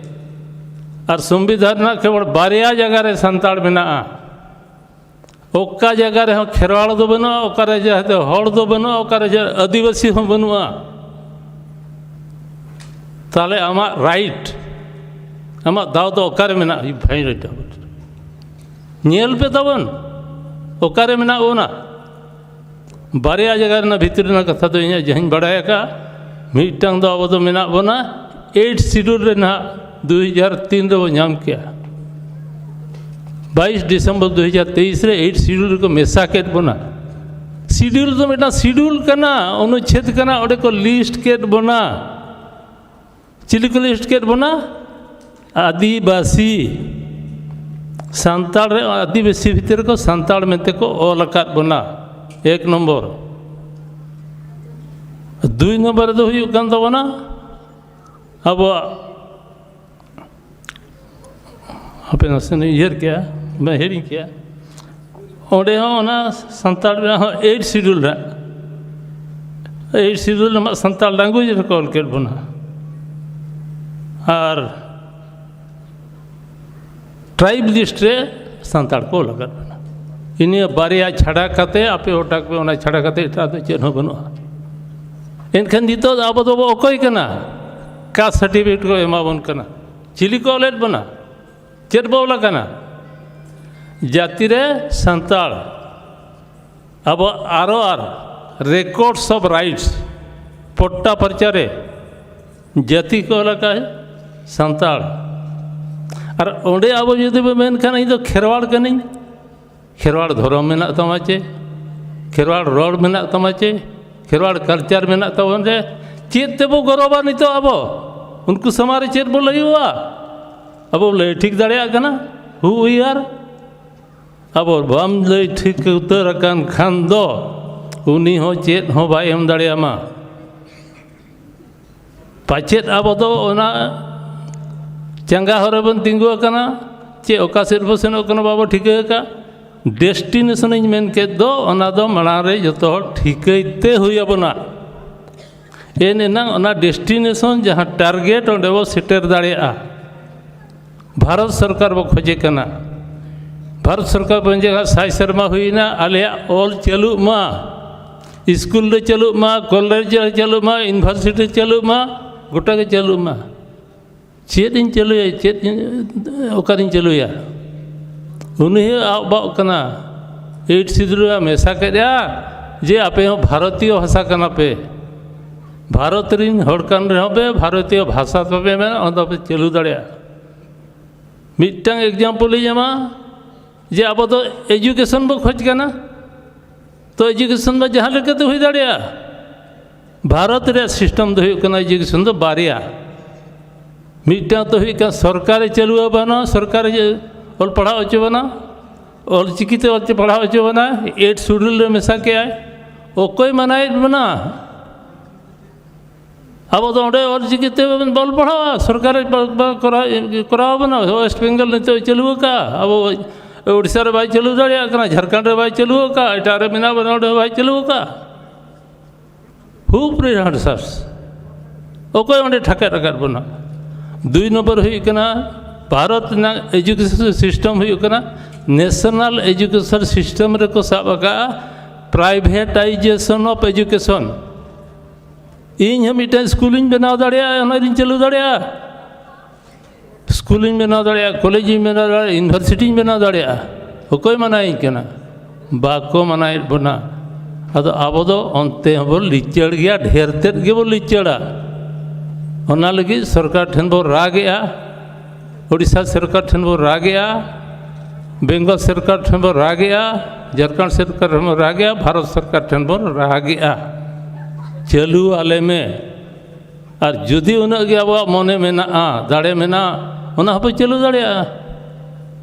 ᱟᱨ ᱥᱚᱝᱵᱤᱫᱷᱟᱱ ᱨᱮᱱᱟᱜ ᱠᱮᱵᱚᱞ ᱵᱟᱨᱭᱟ ᱡᱟᱭᱜᱟ ᱨᱮ ᱥᱟᱱᱛᱟᱲ ᱢᱮᱱᱟᱜᱼᱟ᱾ ᱚᱠᱟ ᱡᱟᱭᱜᱟ ᱨᱮᱦᱚᱸ ᱠᱷᱮᱨᱣᱟᱲ ᱫᱚ ᱵᱟᱹᱱᱩᱜᱼᱟ, ᱚᱠᱟᱨᱮ ᱡᱟᱦᱟᱸ ᱫᱚ ᱦᱚᱲ ᱫᱚ ᱵᱟᱹᱱᱩᱜᱼᱟ, ᱚᱠᱟᱨᱮ ᱡᱮ ᱟᱹᱫᱤᱵᱟᱹᱥᱤ ᱦᱚᱸ ᱵᱟᱹᱱᱩᱜᱼᱟ᱾ ᱛᱟᱦᱚᱞᱮ ᱟᱢᱟᱜ ᱨᱟᱭᱤᱴ, ᱟᱢᱟᱜ ᱫᱟᱣ ᱫᱚ ᱚᱠᱟᱨᱮ ᱢᱮᱱᱟᱜᱼᱟ? ᱧᱮᱞ ᱯᱮ ᱛᱟᱵᱚᱱ, ᱚᱠᱟᱨᱮ ᱢᱮᱱᱟᱜ ᱵᱚᱱᱟ? ᱵᱟᱨᱭᱟ ᱡᱟᱭᱜᱟ ᱨᱮᱱᱟᱜ ᱵᱷᱤᱛᱤᱨ ᱨᱮᱱᱟᱜ ᱠᱟᱛᱷᱟ ᱫᱚ ᱤᱧᱟᱹᱜ ᱡᱟᱦᱟᱸᱧ ᱵᱟᱲᱟᱭ ᱟᱠᱟᱫᱼᱟ, ᱢᱤᱫᱴᱟᱝ ᱫᱚ ᱟᱵᱚ ᱫᱚ ᱢᱮᱱᱟᱜ ᱵᱚᱱᱟ ᱮᱭᱤᱴ ᱥᱤᱰᱩᱞ ᱨᱮ ᱱᱟᱦᱟᱜ ᱫᱩ ᱦᱟᱡᱟᱨ ᱛᱤᱱ ᱨᱮᱵᱚ ᱧᱟᱢ ᱠᱮᱜᱼᱟ᱾ ᱵᱟᱭᱤᱥ ᱰᱤᱥᱮᱢᱵᱚᱨ ᱫᱩ ᱦᱟᱡᱟᱨ ᱛᱮᱭᱤᱥ ᱨᱮ ᱮᱭᱤᱴ ᱥᱤᱰᱩᱞ ᱨᱮᱠᱚ ᱢᱮᱥᱟ ᱠᱮᱫ ᱵᱚᱱᱟ᱾ ᱥᱤᱰᱩᱞ ᱫᱚ ᱢᱤᱫᱴᱟᱝ ᱥᱤᱰᱩᱞ ᱠᱟᱱᱟ, ᱚᱱᱩᱪᱪᱷᱮᱫ ᱠᱟᱱᱟ, ᱚᱸᱰᱮ ᱠᱚ ᱞᱤᱥᱴ ᱠᱮᱫ ᱵᱚᱱᱟ᱾ ᱪᱤᱞᱤ ᱠᱚ ᱞᱤᱥᱴ ᱠᱮᱫ ᱵᱚᱱᱟ? ᱟᱹᱫᱤᱵᱟᱹᱥᱤ᱾ ᱥᱟᱱᱛᱟᱲ ᱨᱮ, ᱟᱹᱫᱤᱵᱟᱹᱥᱤ ᱵᱷᱤᱛᱤᱨ ᱨᱮᱠᱚ ᱥᱟᱱᱛᱟᱲ ᱢᱮᱱᱛᱮ ᱠᱚ ᱚᱞ ᱟᱠᱟᱫ ᱵᱚᱱᱟ, ᱮᱠ ᱱᱚᱢᱵᱚᱨ᱾ ᱫᱩᱭ ᱱᱚᱢᱵᱚᱨ ᱨᱮᱫᱚ ᱦᱩᱭᱩᱜ ᱠᱟᱱ ᱛᱟᱵᱚᱱᱟ ᱟᱵᱚᱣᱟᱜ, ᱦᱟᱯᱮ, ᱱᱟᱥᱮ ᱩᱭᱦᱟᱹᱨ ᱠᱮᱜᱼᱟ, ᱵᱟᱹᱧ ᱦᱤᱲᱤᱧ ᱠᱮᱜᱼᱟ᱾ ᱚᱸᱰᱮ ᱦᱚᱸ ᱚᱱᱟ ᱥᱟᱱᱛᱟᱲ ᱨᱮᱱᱟᱜ ᱦᱚᱸ ᱮᱭᱤᱴ ᱥᱤᱰᱩᱞ ᱨᱮᱱᱟᱜ, ᱮᱭᱤᱴ ᱥᱤᱰᱩᱞ ᱨᱮᱱᱟᱜ ᱥᱟᱱᱛᱟᱲ ᱞᱮᱝᱜᱩᱭᱮᱡᱽ ᱨᱮᱠᱚ ᱚᱞ ᱠᱮᱫ ᱵᱚᱱᱟ᱾ ᱟᱨ ᱴᱨᱟᱭᱤᱵᱽ ᱞᱤᱥᱴ ᱨᱮ ᱥᱟᱱᱛᱟᱲ ᱠᱚ ᱚᱞ ᱟᱠᱟᱫ ᱵᱚᱱᱟ᱾ ᱤᱱᱟᱹ ᱵᱟᱨᱭᱟ ᱪᱷᱟᱰᱟ ᱠᱟᱛᱮ, ᱟᱯᱮ ᱚᱴᱟᱜ ᱯᱮ, ᱚᱱᱟ ᱪᱷᱟᱰᱟ ᱠᱟᱛᱮ ᱮᱴᱟᱜ ᱫᱚ ᱪᱮᱫ ᱦᱚᱸ ᱵᱟᱹᱱᱩᱜᱼᱟ᱾ ᱮᱱᱠᱷᱟᱱ ᱱᱤᱛᱚᱜ ᱫᱚ ᱟᱵᱚ ᱫᱚᱵᱚ ᱚᱠᱚᱭ ᱠᱟᱱᱟ? ᱠᱟᱥᱴ ᱥᱟᱨᱴᱤᱯᱷᱤᱠᱮᱴ ᱠᱚ ᱮᱢᱟ ᱵᱚᱱ ᱠᱟᱱᱟ᱾ ᱪᱤᱞᱤ ᱠᱚ ᱚᱞᱮᱫ ᱵᱚᱱᱟ? ᱪᱮᱫ ᱵᱚ ᱚᱞ ᱟᱠᱟᱱᱟ? ᱡᱟᱹᱛᱤ ᱨᱮ ᱥᱟᱱᱛᱟᱲ᱾ ᱟᱵᱚ ᱟᱨ ᱳ ᱟᱨ, records of rights, ᱯᱚᱴᱴᱟ ᱯᱟᱨᱪᱟ ᱨᱮ ᱡᱟᱹᱛᱤ ᱠᱚ ᱚᱞ ᱟᱠᱟᱫ ᱥᱟᱱᱛᱟᱲ᱾ ᱟᱨ ᱚᱸᱰᱮ ᱟᱵᱚ ᱡᱩᱫᱤ ᱵᱚ ᱢᱮᱱ ᱠᱷᱟᱱ, "ᱤᱧ ᱫᱚ ᱠᱷᱮᱨᱣᱟᱲ ᱠᱟᱹᱱᱟᱹᱧ", ᱠᱷᱮᱨᱣᱟᱲ ᱫᱷᱚᱨᱚᱢ ᱢᱮᱱᱟᱜ ᱛᱟᱢᱟ ᱪᱮ, ᱠᱷᱮᱨᱣᱟᱲ ᱨᱚᱲ ᱢᱮᱱᱟᱜ ᱛᱟᱢᱟ ᱪᱮ, ᱠᱷᱮᱨᱣᱟᱲ ᱠᱟᱞᱪᱟᱨ ᱢᱮᱱᱟᱜ ᱛᱟᱵᱚᱱ ᱨᱮ, ᱪᱮᱫ ᱛᱮᱵᱚ ᱜᱚᱨᱚᱵᱟ ᱱᱤᱛᱚᱜ ᱟᱵᱚ? ᱩᱱᱠᱩ ᱥᱟᱢᱟᱝ ᱨᱮ ᱪᱮᱫ ᱵᱚ ᱞᱟᱹᱭᱚᱜᱼᱟ? ᱟᱵᱚ ᱞᱟᱹᱭ ᱴᱷᱤᱠ ᱫᱟᱲᱮᱭᱟᱜ ᱠᱟᱱᱟ who we are? ᱟᱵᱚ ᱵᱟᱢ ᱞᱟᱹᱭ ᱴᱷᱤᱠ ᱩᱛᱟᱹᱨ ᱟᱠᱟᱱ ᱠᱷᱟᱱ ᱫᱚ, ᱩᱱᱤ ᱦᱚᱸ ᱪᱮᱫ ᱦᱚᱸ ᱵᱟᱭ ᱮᱢ ᱫᱟᱲᱮᱭᱟᱢᱟ᱾ ᱯᱟᱪᱮᱫ ᱟᱵᱚ ᱫᱚ ᱚᱱᱟ ᱪᱟᱸᱜᱟ ᱦᱚᱨ ᱨᱮᱵᱚᱱ ᱛᱤᱸᱜᱩ ᱟᱠᱟᱱᱟ, ᱪᱮ ᱚᱠᱟ ᱥᱮᱫ ᱵᱚ ᱥᱮᱱᱚᱜ ᱠᱟᱱᱟ ᱵᱟᱵᱚ ᱴᱷᱤᱠᱟᱹ ᱟᱠᱟᱫ᱾ ᱰᱮᱥᱴᱤᱱᱮᱥᱚᱱ ᱤᱧ ᱢᱮᱱ ᱠᱮᱫ ᱫᱚ, ᱚᱱᱟ ᱫᱚ ᱢᱟᱲᱟᱝ ᱨᱮ ᱡᱚᱛᱚ ᱦᱚᱲ ᱴᱷᱤᱠᱟᱹᱭ ᱛᱮ ᱦᱩᱭ ᱟᱵᱚᱱᱟ᱾ ᱮᱱ ᱮᱱᱟᱝ ᱚᱱᱟ ᱰᱮᱥᱴᱤᱱᱮᱥᱚᱱ, ᱡᱟᱦᱟᱸ ᱴᱟᱨᱜᱮᱴ, ᱚᱸᱰᱮ ᱵᱚ ᱥᱮᱴᱮᱨ ᱫᱟᱲᱮᱭᱟᱜᱼᱟ᱾ ᱵᱷᱟᱨᱚᱛ ᱥᱚᱨᱠᱟᱨ ᱵᱚ ᱠᱷᱚᱡᱮ ᱠᱟᱱᱟ᱾ ᱵᱷᱟᱨᱚᱛ ᱥᱚᱨᱠᱟᱨ ᱵᱚᱱ ᱡᱟᱦᱟᱸ ᱥᱟᱭ ᱥᱮᱨᱢᱟ ᱦᱩᱭᱱᱟ, ᱟᱞᱮᱭᱟᱜ ᱚᱞ ᱪᱟᱹᱞᱩᱜ ᱢᱟ, ᱥᱠᱩᱞ ᱨᱮ ᱪᱟᱹᱞᱩᱜ ᱢᱟ, ᱠᱚᱞᱮᱡᱽ ᱨᱮ ᱪᱟᱹᱞᱩᱜ ᱢᱟ, ᱤᱭᱩᱱᱤᱵᱷᱟᱨᱥᱤᱴᱤ ᱨᱮ ᱪᱟᱹᱞᱩᱜ ᱢᱟ, ᱜᱚᱴᱟ ᱜᱮ ᱪᱟᱹᱞᱩᱜ ᱢᱟ᱾ ᱪᱮᱫ ᱤᱧ ᱪᱟᱹᱞᱩᱭᱟ? ᱪᱮᱫ ᱤᱧ, ᱚᱠᱟᱨᱤᱧ ᱪᱟᱹᱞᱩᱭᱟ? ᱩᱱᱤ ᱦᱚᱸ ᱟᱵ ᱵᱟᱵ ᱠᱟᱱᱟ᱾ ᱮᱭᱤᱴ ᱥᱤᱰᱩᱞ ᱨᱮ ᱢᱮᱥᱟ ᱠᱮᱫᱼᱟ ᱡᱮ ᱟᱯᱮ ᱦᱚᱸ ᱵᱷᱟᱨᱚᱛᱤᱭᱚ ᱵᱷᱟᱥᱟ ᱠᱟᱱᱟ ᱯᱮ, ᱵᱷᱟᱨᱚᱛ ᱨᱤᱱ ᱦᱚᱲ ᱠᱟᱱ ᱨᱮᱦᱚᱸ ᱯᱮ, ᱵᱷᱟᱨᱚᱛᱤᱭᱚ ᱵᱷᱟᱥᱟ ᱛᱟᱯᱮ ᱢᱮᱱᱟᱜᱼᱟ, ᱚᱱᱟ ᱫᱚᱯᱮ ᱪᱟᱹᱞᱩ ᱫᱟᱲᱮᱭᱟᱜᱼᱟ᱾ ᱢᱤᱫᱴᱟᱝ ᱮᱠᱡᱟᱢᱯᱚᱞ ᱤᱧ ᱮᱢᱟ, ᱡᱮ ᱟᱵᱚ ᱫᱚ ᱮᱡᱩᱠᱮᱥᱚᱱ ᱵᱚ ᱠᱷᱚᱡᱽ ᱠᱟᱱᱟ, ᱛᱚ ᱮᱡᱩᱠᱮᱥᱚᱱ ᱫᱚ ᱡᱟᱦᱟᱸ ᱞᱮᱠᱟᱛᱮ ᱦᱩᱭ ᱫᱟᱲᱮᱭᱟᱜᱼᱟ᱾ ᱵᱷᱟᱨᱚᱛ ᱨᱮᱭᱟᱜ ᱥᱤᱥᱴᱮᱢ ᱫᱚ ᱦᱩᱭᱩᱜ ᱠᱟᱱᱟ, ᱮᱡᱩᱠᱮᱥᱚᱱ ᱫᱚ ᱵᱟᱨᱭᱟ᱾ ᱢᱤᱫᱴᱟᱝ ᱫᱚ ᱦᱩᱭᱩᱜ ᱠᱟᱱᱟ ᱥᱚᱨᱠᱟᱨᱮ ᱪᱟᱹᱞᱩ ᱟᱵᱚᱱᱟ, ᱥᱚᱨᱠᱟᱨᱮ ᱚᱞ ᱯᱟᱲᱦᱟᱣ ᱦᱚᱪᱚ ᱵᱚᱱᱟ, ᱚᱞ ᱪᱤᱠᱤᱛᱮ ᱚᱞ ᱯᱟᱲᱦᱟᱣ ᱦᱚᱪᱚ ᱵᱚᱱᱟ, ᱮᱭᱤᱴ ᱥᱤᱰᱩᱞ ᱨᱮ ᱢᱮᱥᱟ ᱠᱮᱜᱼᱟᱭ᱾ ᱚᱠᱚᱭ ᱢᱟᱱᱟᱭᱮᱫ ᱵᱚᱱᱟ? ᱟᱵᱚ ᱫᱚ ᱚᱸᱰᱮ ᱚᱞ ᱪᱤᱠᱤᱛᱮ ᱵᱚᱱ ᱚᱞ ᱯᱟᱲᱦᱟᱣᱟ, ᱥᱚᱨᱠᱟᱨᱮ ᱵᱟ-, ᱵᱟ-, ᱠᱚᱨᱟᱣ, ᱠᱚᱨᱟᱣ ᱵᱚᱱᱟ᱾ ᱳᱭᱮᱥᱴ ᱵᱮᱝᱜᱚᱞ ᱱᱤᱛᱚᱜ ᱪᱟᱹᱞᱩ ᱟᱠᱟᱫᱼᱟ, ᱟᱵᱚ ᱳᱰᱤᱥᱟ ᱨᱮ ᱵᱟᱭ ᱪᱟᱹᱞᱩ ᱫᱟᱲᱮᱭᱟᱜ ᱠᱟᱱᱟ, ᱡᱷᱟᱲᱠᱷᱚᱸᱰ ᱨᱮ ᱵᱟᱭ ᱪᱟᱹᱞᱩ ᱟᱠᱟᱫᱼᱟ, ᱮᱴᱟᱜ ᱨᱮ ᱢᱮᱱᱟᱜ ᱵᱚᱱᱟ, ᱚᱸᱰᱮ ᱦᱚᱸ ᱵᱟᱭ ᱪᱟᱹᱞᱩ ᱟᱠᱟᱫᱼᱟ᱾ Who prevents us? ᱚᱠᱚᱭ ᱚᱸᱰᱮ ᱴᱷᱟᱠᱮᱫ ᱟᱠᱟᱫ ᱵᱚᱱᱟ? ᱫᱩᱭ ᱱᱚᱢᱵᱚᱨ ᱦᱩᱭᱩᱜ ᱠᱟᱱᱟ, ᱵᱷᱟᱨᱚᱛ ᱨᱮᱱᱟᱜ ᱮᱡᱩᱠᱮᱥᱚᱱ ᱥᱤᱥᱴᱮᱢ ᱦᱩᱭᱩᱜ ᱠᱟᱱᱟ, ᱱᱮᱥᱚᱱᱟᱞ ᱮᱡᱩᱠᱮᱥᱚᱱ ᱥᱤᱥᱴᱮᱢ ᱨᱮᱠᱚ ᱥᱟᱵ ᱟᱠᱟᱫᱼᱟ privatization of education᱾ ᱤᱧ ᱦᱚᱸ ᱢᱤᱫᱴᱟᱝ ᱥᱠᱩᱞᱤᱧ ᱵᱮᱱᱟᱣ ᱫᱟᱲᱮᱭᱟᱜᱼᱟ, ᱚᱱᱟᱨᱤᱧ ᱪᱟᱹᱞᱩ ᱫᱟᱲᱮᱭᱟᱜᱼᱟ᱾ ᱥᱠᱩᱞᱤᱧ ᱵᱮᱱᱟᱣ ᱫᱟᱲᱮᱭᱟᱜᱼᱟ, ᱠᱚᱞᱮᱡᱽᱤᱧ ᱵᱮᱱᱟᱣ ᱫᱟᱲᱮᱭᱟᱜᱼᱟ, ᱤᱭᱩᱱᱤᱵᱷᱟᱨᱥᱤᱴᱤᱧ ᱵᱮᱱᱟᱣ ᱫᱟᱲᱮᱭᱟᱜᱼᱟ᱾ ᱚᱠᱚᱭ ᱢᱟᱱᱟᱭᱤᱧ ᱠᱟᱱᱟ? ᱵᱟᱠᱚ ᱢᱟᱱᱟᱭᱮᱫ ᱵᱚᱱᱟ᱾ ᱟᱫᱚ ᱟᱵᱚ ᱫᱚ ᱚᱱᱛᱮ ᱦᱚᱸᱵᱚ ᱞᱤᱪᱟᱹᱲ ᱜᱮᱭᱟ, ᱰᱷᱮᱨ ᱛᱮᱫ ᱜᱮᱵᱚ ᱞᱤᱪᱟᱹᱲᱟ᱾ ᱚᱱᱟ ᱞᱟᱹᱜᱤᱫ ᱥᱚᱨᱠᱟᱨ ᱴᱷᱮᱱ ᱵᱚ ᱨᱟᱜᱮᱜᱼᱟ, ᱳᱰᱤᱥᱟ ᱥᱚᱨᱠᱟᱨ ᱴᱷᱮᱱ ᱵᱚ ᱨᱟᱜᱮᱜᱼᱟ, ᱵᱮᱝᱜᱚᱞ ᱥᱚᱨᱠᱟᱨ ᱴᱷᱮᱱ ᱵᱚ ᱨᱟᱜᱮᱜᱼᱟ, ᱡᱷᱟᱲᱠᱷᱚᱸᱰ ᱥᱚᱨᱠᱟᱨ ᱴᱷᱮᱱ ᱵᱚ ᱨᱟᱜᱮᱜᱼᱟ, ᱵᱷᱟᱨᱚᱛ ᱥᱚᱨᱠᱟᱨ ᱴᱷᱮᱱ ᱵᱚ ᱨᱟᱜᱮᱜᱼᱟ, ᱪᱟᱹᱞᱩ ᱟᱞᱮ ᱢᱮ᱾ ᱟᱨ ᱡᱩᱫᱤ ᱩᱱᱟᱹᱜ ᱜᱮ ᱟᱵᱚᱣᱟᱜ ᱢᱚᱱᱮ ᱢᱮᱱᱟᱜᱼᱟ, ᱫᱟᱲᱮ ᱢᱮᱱᱟᱜᱼᱟ, ᱚᱱᱟ ᱦᱚᱸᱵᱚ ᱪᱟᱹᱞᱩ ᱫᱟᱲᱮᱭᱟᱜᱼᱟ᱾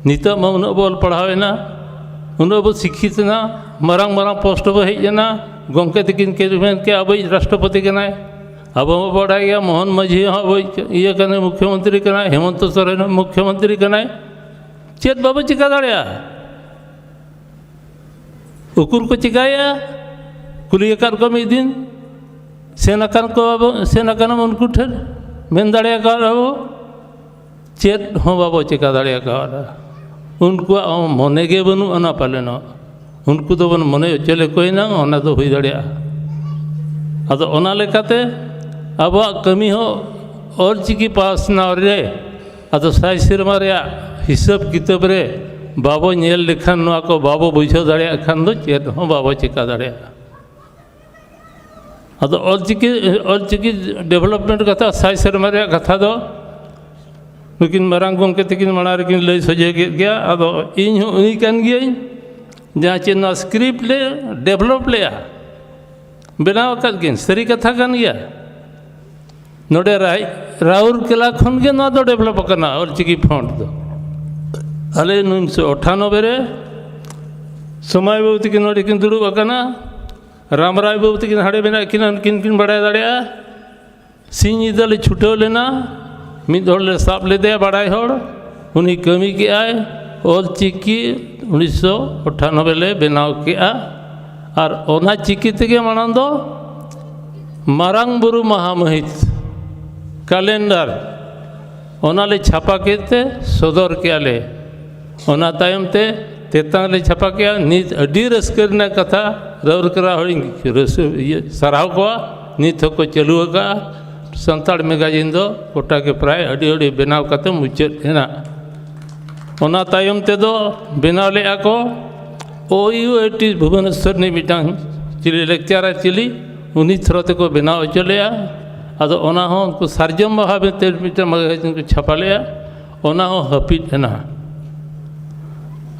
ᱱᱤᱛᱚᱜ ᱢᱟ ᱩᱱᱟᱹᱜ ᱵᱚ ᱚᱞ ᱯᱟᱲᱦᱟᱣ ᱮᱱᱟ, ᱩᱱᱟᱹᱜ ᱵᱚ ᱥᱤᱠᱠᱷᱤᱛ ᱮᱱᱟ, ᱢᱟᱨᱟᱝ ᱢᱟᱨᱟᱝ ᱯᱳᱥᱴ ᱵᱚ ᱦᱮᱡ ᱮᱱᱟ, ᱜᱚᱢᱠᱮ ᱛᱟᱹᱠᱤᱱ ᱠᱤᱱ ᱢᱮᱱ ᱠᱮᱜᱼᱟ ᱟᱵᱚᱭᱤᱡ ᱨᱟᱥᱴᱨᱚᱯᱚᱛᱤ ᱠᱟᱱᱟᱭ᱾ ᱟᱵᱚ ᱦᱚᱸ ᱵᱟᱰᱟᱭ ᱜᱮᱭᱟ, ᱢᱳᱦᱚᱱ ᱢᱟᱹᱡᱷᱤ ᱦᱚᱸ ᱟᱵᱚᱭᱤᱡ ᱤᱭᱟᱹ ᱠᱟᱱᱟᱭ, ᱢᱩᱠᱷᱭᱚᱢᱚᱱᱛᱨᱤ ᱠᱟᱱᱟᱭ, ᱦᱮᱢᱚᱱᱛᱚ ᱥᱚᱨᱮᱱ ᱦᱚᱸ ᱢᱩᱠᱷᱭᱚᱢᱚᱱᱛᱨᱤ ᱠᱟᱱᱟᱭ᱾ ᱪᱮᱫ ᱵᱟᱵᱚ ᱪᱤᱠᱟ ᱫᱟᱲᱮᱭᱟᱜᱼᱟ? ᱩᱠᱩᱨ ᱠᱚ ᱪᱤᱠᱟᱭᱮᱜᱼᱟ? ᱠᱩᱞᱤ ᱟᱠᱟᱫ ᱠᱚ ᱢᱤᱫ ᱫᱤᱱ, ᱥᱮᱱ ᱟᱠᱟᱱ ᱠᱚ ᱟᱵᱚ, ᱥᱮᱱ ᱟᱠᱟᱱᱟᱢ ᱩᱱᱠᱩ ᱴᱷᱮᱱ, ᱢᱮᱱ ᱫᱟᱲᱮ ᱟᱠᱟᱫ ᱟᱵᱚ, ᱪᱮᱫ ᱦᱚᱸ ᱵᱟᱵᱚ ᱪᱤᱠᱟ ᱫᱟᱲᱮ ᱟᱠᱟᱣᱫᱟ᱾ ᱩᱱᱠᱩᱣᱟᱜ ᱦᱚᱸ ᱢᱚᱱᱮ ᱜᱮ ᱵᱟᱹᱱᱩᱜ ᱟᱱᱟ ᱯᱟᱞᱮᱱᱚᱜ᱾ ᱩᱱᱠᱩ ᱫᱚᱵᱚᱱ ᱢᱚᱱᱮ ᱦᱚᱪᱚ ᱞᱮᱠᱚ ᱮᱱᱟᱝ ᱚᱱᱟ ᱫᱚ ᱦᱩᱭ ᱫᱟᱲᱮᱭᱟᱜᱼᱟ᱾ ᱟᱫᱚ ᱚᱱᱟ ᱞᱮᱠᱟᱛᱮ ᱟᱵᱚᱣᱟᱜ ᱠᱟᱹᱢᱤ ᱦᱚᱸ ᱚᱞᱪᱤᱠᱤ ᱯᱟᱥᱱᱟᱣ ᱨᱮ, ᱟᱫᱚ ᱥᱟᱭ ᱥᱮᱨᱢᱟ ᱨᱮᱭᱟᱜ ᱦᱤᱥᱟᱹᱵ ᱠᱤᱛᱟᱹᱵ ᱨᱮ ᱵᱟᱵᱚ ᱧᱮᱞ ᱞᱮᱠᱷᱟᱱ, ᱱᱚᱣᱟ ᱠᱚ ᱵᱟᱵᱚ ᱵᱩᱡᱷᱟᱹᱣ ᱫᱟᱲᱮᱭᱟᱜ ᱠᱷᱟᱱ ᱫᱚ ᱪᱮᱫ ᱦᱚᱸ ᱵᱟᱵᱚ ᱪᱮᱠᱟ ᱫᱟᱲᱮᱭᱟᱜᱼᱟ᱾ ᱟᱫᱚ ᱚᱞᱪᱤᱠᱤ, ᱚᱞᱪᱤᱠᱤ ᱰᱮᱵᱷᱞᱚᱯᱢᱮᱱᱴ ᱠᱟᱛᱷᱟ, ᱥᱟᱭ ᱥᱮᱨᱢᱟ ᱨᱮᱭᱟᱜ ᱠᱟᱛᱷᱟ ᱫᱚ ᱱᱩᱠᱤᱱ ᱢᱟᱨᱟᱝ ᱜᱚᱢᱠᱮ ᱛᱟᱹᱠᱤᱱ ᱢᱟᱲᱟᱝ ᱨᱮᱠᱤᱱ ᱞᱟᱹᱭ ᱥᱚᱡᱷᱮ ᱠᱮᱫ ᱜᱮᱭᱟ᱾ ᱟᱫᱚ ᱤᱧ ᱦᱚᱸ ᱩᱱᱤ ᱠᱟᱱ ᱜᱤᱭᱟᱹᱧ, ᱡᱟᱦᱟᱸ ᱪᱮ ᱱᱚᱣᱟ ᱥᱠᱨᱤᱯᱴ ᱞᱮ ᱰᱮᱵᱷᱞᱚᱯ ᱞᱮᱜᱼᱟ, ᱵᱮᱱᱟᱣ ᱟᱠᱟᱫ ᱜᱤᱭᱟᱹᱧ, ᱥᱟᱹᱨᱤ ᱠᱟᱛᱷᱟ ᱠᱟᱱ ᱜᱮᱭᱟ᱾ ᱱᱚᱰᱮ ᱨᱟᱭ-, ᱨᱟᱩᱨᱠᱮᱞᱟ ᱠᱷᱚᱱ ᱜᱮ ᱱᱚᱣᱟ ᱫᱚ ᱰᱮᱵᱷᱞᱚᱯ ᱟᱠᱟᱱᱟ, ᱚᱞᱪᱤᱠᱤ ᱯᱷᱚᱱᱴ ᱫᱚ᱾ ᱟᱞᱮ ᱩᱱᱤᱥᱥᱚ ᱟᱴᱷᱟᱱᱚᱵᱵᱳᱭ ᱨᱮ ᱥᱚᱢᱟᱭ ᱵᱟᱹᱵᱩ ᱛᱟᱹᱠᱤᱱ ᱱᱚᱰᱮ ᱠᱤᱱ ᱫᱩᱲᱩᱵ ᱟᱠᱟᱱᱟ, ᱨᱟᱢᱨᱟᱭ ᱵᱟᱹᱵᱩ ᱛᱟᱹᱠᱤᱱ ᱦᱟᱸᱰᱮ ᱢᱮᱱᱟᱜ ᱠᱤᱱᱟ, ᱩᱱᱠᱤᱱ ᱠᱤᱱ ᱵᱟᱲᱟᱭ ᱫᱟᱲᱮᱭᱟᱜᱼᱟ᱾ ᱥᱤᱧ ᱧᱤᱫᱟᱹ ᱞᱮ ᱪᱷᱩᱴᱟᱹᱣ ᱞᱮᱱᱟ, ᱢᱤᱫ ᱦᱚᱲ ᱞᱮ ᱥᱟᱵ ᱞᱮᱫᱮᱭᱟ, ᱵᱟᱲᱟᱭ ᱦᱚᱲ, ᱩᱱᱤ ᱠᱟᱹᱢᱤ ᱠᱮᱜᱼᱟᱭ᱾ ᱚᱞᱪᱤᱠᱤ ᱩᱱᱤᱥᱥᱚ ᱟᱴᱷᱟᱱᱚᱵᱵᱳᱭ ᱞᱮ ᱵᱮᱱᱟᱣ ᱠᱮᱜᱼᱟ᱾ ᱟᱨ ᱚᱱᱟ ᱪᱤᱠᱤ ᱛᱮᱜᱮ ᱢᱟᱲᱟᱝ ᱫᱚ ᱢᱟᱨᱟᱝ ᱵᱩᱨᱩ ᱢᱟᱦᱟ ᱢᱟᱹᱦᱤᱛ ᱠᱮᱞᱮᱱᱰᱟᱨ, ᱚᱱᱟ ᱞᱮ ᱪᱷᱟᱯᱟ ᱠᱮᱫ ᱛᱮ ᱥᱚᱫᱚᱨ ᱠᱮᱜᱼᱟ ᱞᱮ᱾ ᱚᱱᱟ ᱛᱟᱭᱚᱢ ᱛᱮ ᱛᱮᱛᱟᱝ ᱞᱮ ᱪᱷᱟᱯᱟ ᱠᱮᱜᱼᱟ᱾ ᱱᱤᱛ ᱟᱹᱰᱤ ᱨᱟᱹᱥᱠᱟᱹ ᱨᱮᱱᱟᱜ ᱠᱟᱛᱷᱟ, ᱨᱟᱹᱣᱨᱠᱮᱞᱟ ᱦᱚᱲᱤᱧ ᱨᱟᱹᱥᱠᱟᱹ, ᱤᱭᱟᱹ, ᱥᱟᱨᱦᱟᱣ ᱠᱚᱣᱟ᱾ ᱱᱤᱛ ᱦᱚᱸᱠᱚ ᱪᱟᱹᱞᱩ ᱟᱠᱟᱫᱼᱟ᱾ ᱥᱟᱱᱛᱟᱲ ᱢᱮᱜᱟᱡᱤᱱ ᱫᱚ ᱜᱚᱴᱟ ᱜᱮ ᱯᱨᱟᱭ ᱟᱹᱰᱤ ᱟᱹᱰᱤ ᱵᱮᱱᱟᱣ ᱠᱟᱛᱮ ᱢᱩᱪᱟᱹᱫ ᱮᱱᱟ᱾ ᱚᱱᱟ ᱛᱟᱭᱚᱢ ᱛᱮᱫᱚ ᱵᱮᱱᱟᱣ ᱞᱮᱫᱼᱟ ᱠᱚ O U A T Bhubaneswar ᱨᱤᱱᱤᱡ ᱢᱤᱫᱴᱟᱝ ᱪᱤᱞᱤ lecturer ᱪᱤᱞᱤ, ᱩᱱᱤ through ᱛᱮᱠᱚ ᱵᱮᱱᱟᱣ ᱦᱚᱪᱚ ᱞᱮᱫᱼᱟ᱾ ᱟᱫᱚ ᱚᱱᱟ ᱦᱚᱸ ᱩᱱᱠᱩ ᱥᱟᱨᱡᱚᱢ ᱵᱟᱦᱟ ᱢᱮᱱᱛᱮ ᱢᱤᱫᱴᱟᱝ ᱢᱮᱜᱟᱡᱤᱱ ᱠᱚ ᱪᱷᱟᱯᱟ ᱞᱮᱫᱼᱟ, ᱚᱱᱟ ᱦᱚᱸ ᱦᱟᱹᱯᱤᱫ ᱮᱱᱟ᱾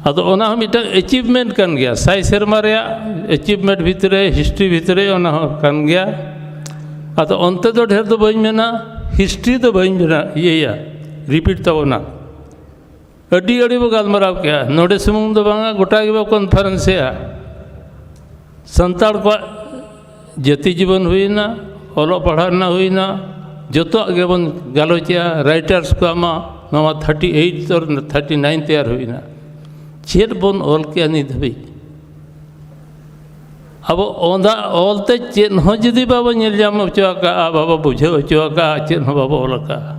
ᱟᱫᱚ ᱚᱱᱟ ᱦᱚᱸ ᱢᱤᱫᱴᱟᱝ achievement ᱠᱟᱱ ᱜᱮᱭᱟ, ᱥᱟᱭ ᱥᱮᱨᱢᱟ ᱨᱮᱭᱟᱜ achievement ᱵᱷᱤᱛᱨᱤ ᱨᱮ, history ᱵᱷᱤᱛᱨᱤ ᱨᱮ ᱚᱱᱟ ᱦᱚᱸ ᱠᱟᱱ ᱜᱮᱭᱟ᱾ ᱟᱫᱚ ᱚᱱᱛᱮ ᱫᱚ ᱰᱷᱮᱨ ᱫᱚ ᱵᱟᱹᱧ ᱢᱮᱱᱟ, history ᱫᱚ ᱵᱟᱹᱧ ᱢᱮᱱᱟ, ᱤᱭᱟᱹᱭᱟ, repeat ᱛᱟᱵᱚᱱᱟ᱾ ᱟᱹᱰᱤ ᱟᱹᱰᱤ ᱵᱚ ᱜᱟᱞᱢᱟᱨᱟᱣ ᱠᱮᱜᱼᱟ, ᱱᱚᱰᱮ ᱥᱩᱢᱩᱝ ᱫᱚ ᱵᱟᱝᱟ, ᱜᱚᱴᱟ ᱜᱮᱵᱚ conference ᱮᱜᱼᱟ᱾ ᱥᱟᱱᱛᱟᱲ ᱠᱚᱣᱟᱜ ᱡᱟᱹᱛᱤ ᱡᱤᱵᱚᱱ ᱦᱩᱭᱱᱟ, ᱚᱞᱚᱜ ᱯᱟᱲᱦᱟᱜ ᱨᱮᱱᱟᱜ ᱦᱩᱭᱱᱟ, ᱡᱚᱛᱚᱣᱟᱜ ᱜᱮᱵᱚᱱ ᱜᱟᱞᱚᱪᱮᱜᱼᱟ᱾ Writers ᱠᱚᱣᱟᱜ ᱢᱟ ᱱᱚᱣᱟ thirty eight ᱛᱚᱨ thirty nine ᱛᱮᱭᱟᱨ ᱦᱩᱭᱱᱟ᱾ ᱪᱮᱫ ᱵᱚᱱ ᱚᱞ ᱠᱮᱜᱼᱟ ᱱᱤᱛ ᱫᱷᱟᱹᱵᱤᱡ? ᱟᱵᱚ ᱚᱱᱟ ᱚᱞ ᱛᱮ ᱪᱮᱫ ᱦᱚᱸ ᱡᱩᱫᱤ ᱵᱟᱵᱚ ᱧᱮᱞ ᱧᱟᱢ ᱦᱚᱪᱚ ᱟᱠᱟᱫᱼᱟ, ᱵᱟᱵᱚ ᱵᱩᱡᱷᱟᱹᱣ ᱦᱚᱪᱚ ᱟᱠᱟᱫᱼᱟ, ᱪᱮᱫ ᱦᱚᱸ ᱵᱟᱵᱚ ᱚᱞ ᱟᱠᱟᱫᱼᱟ᱾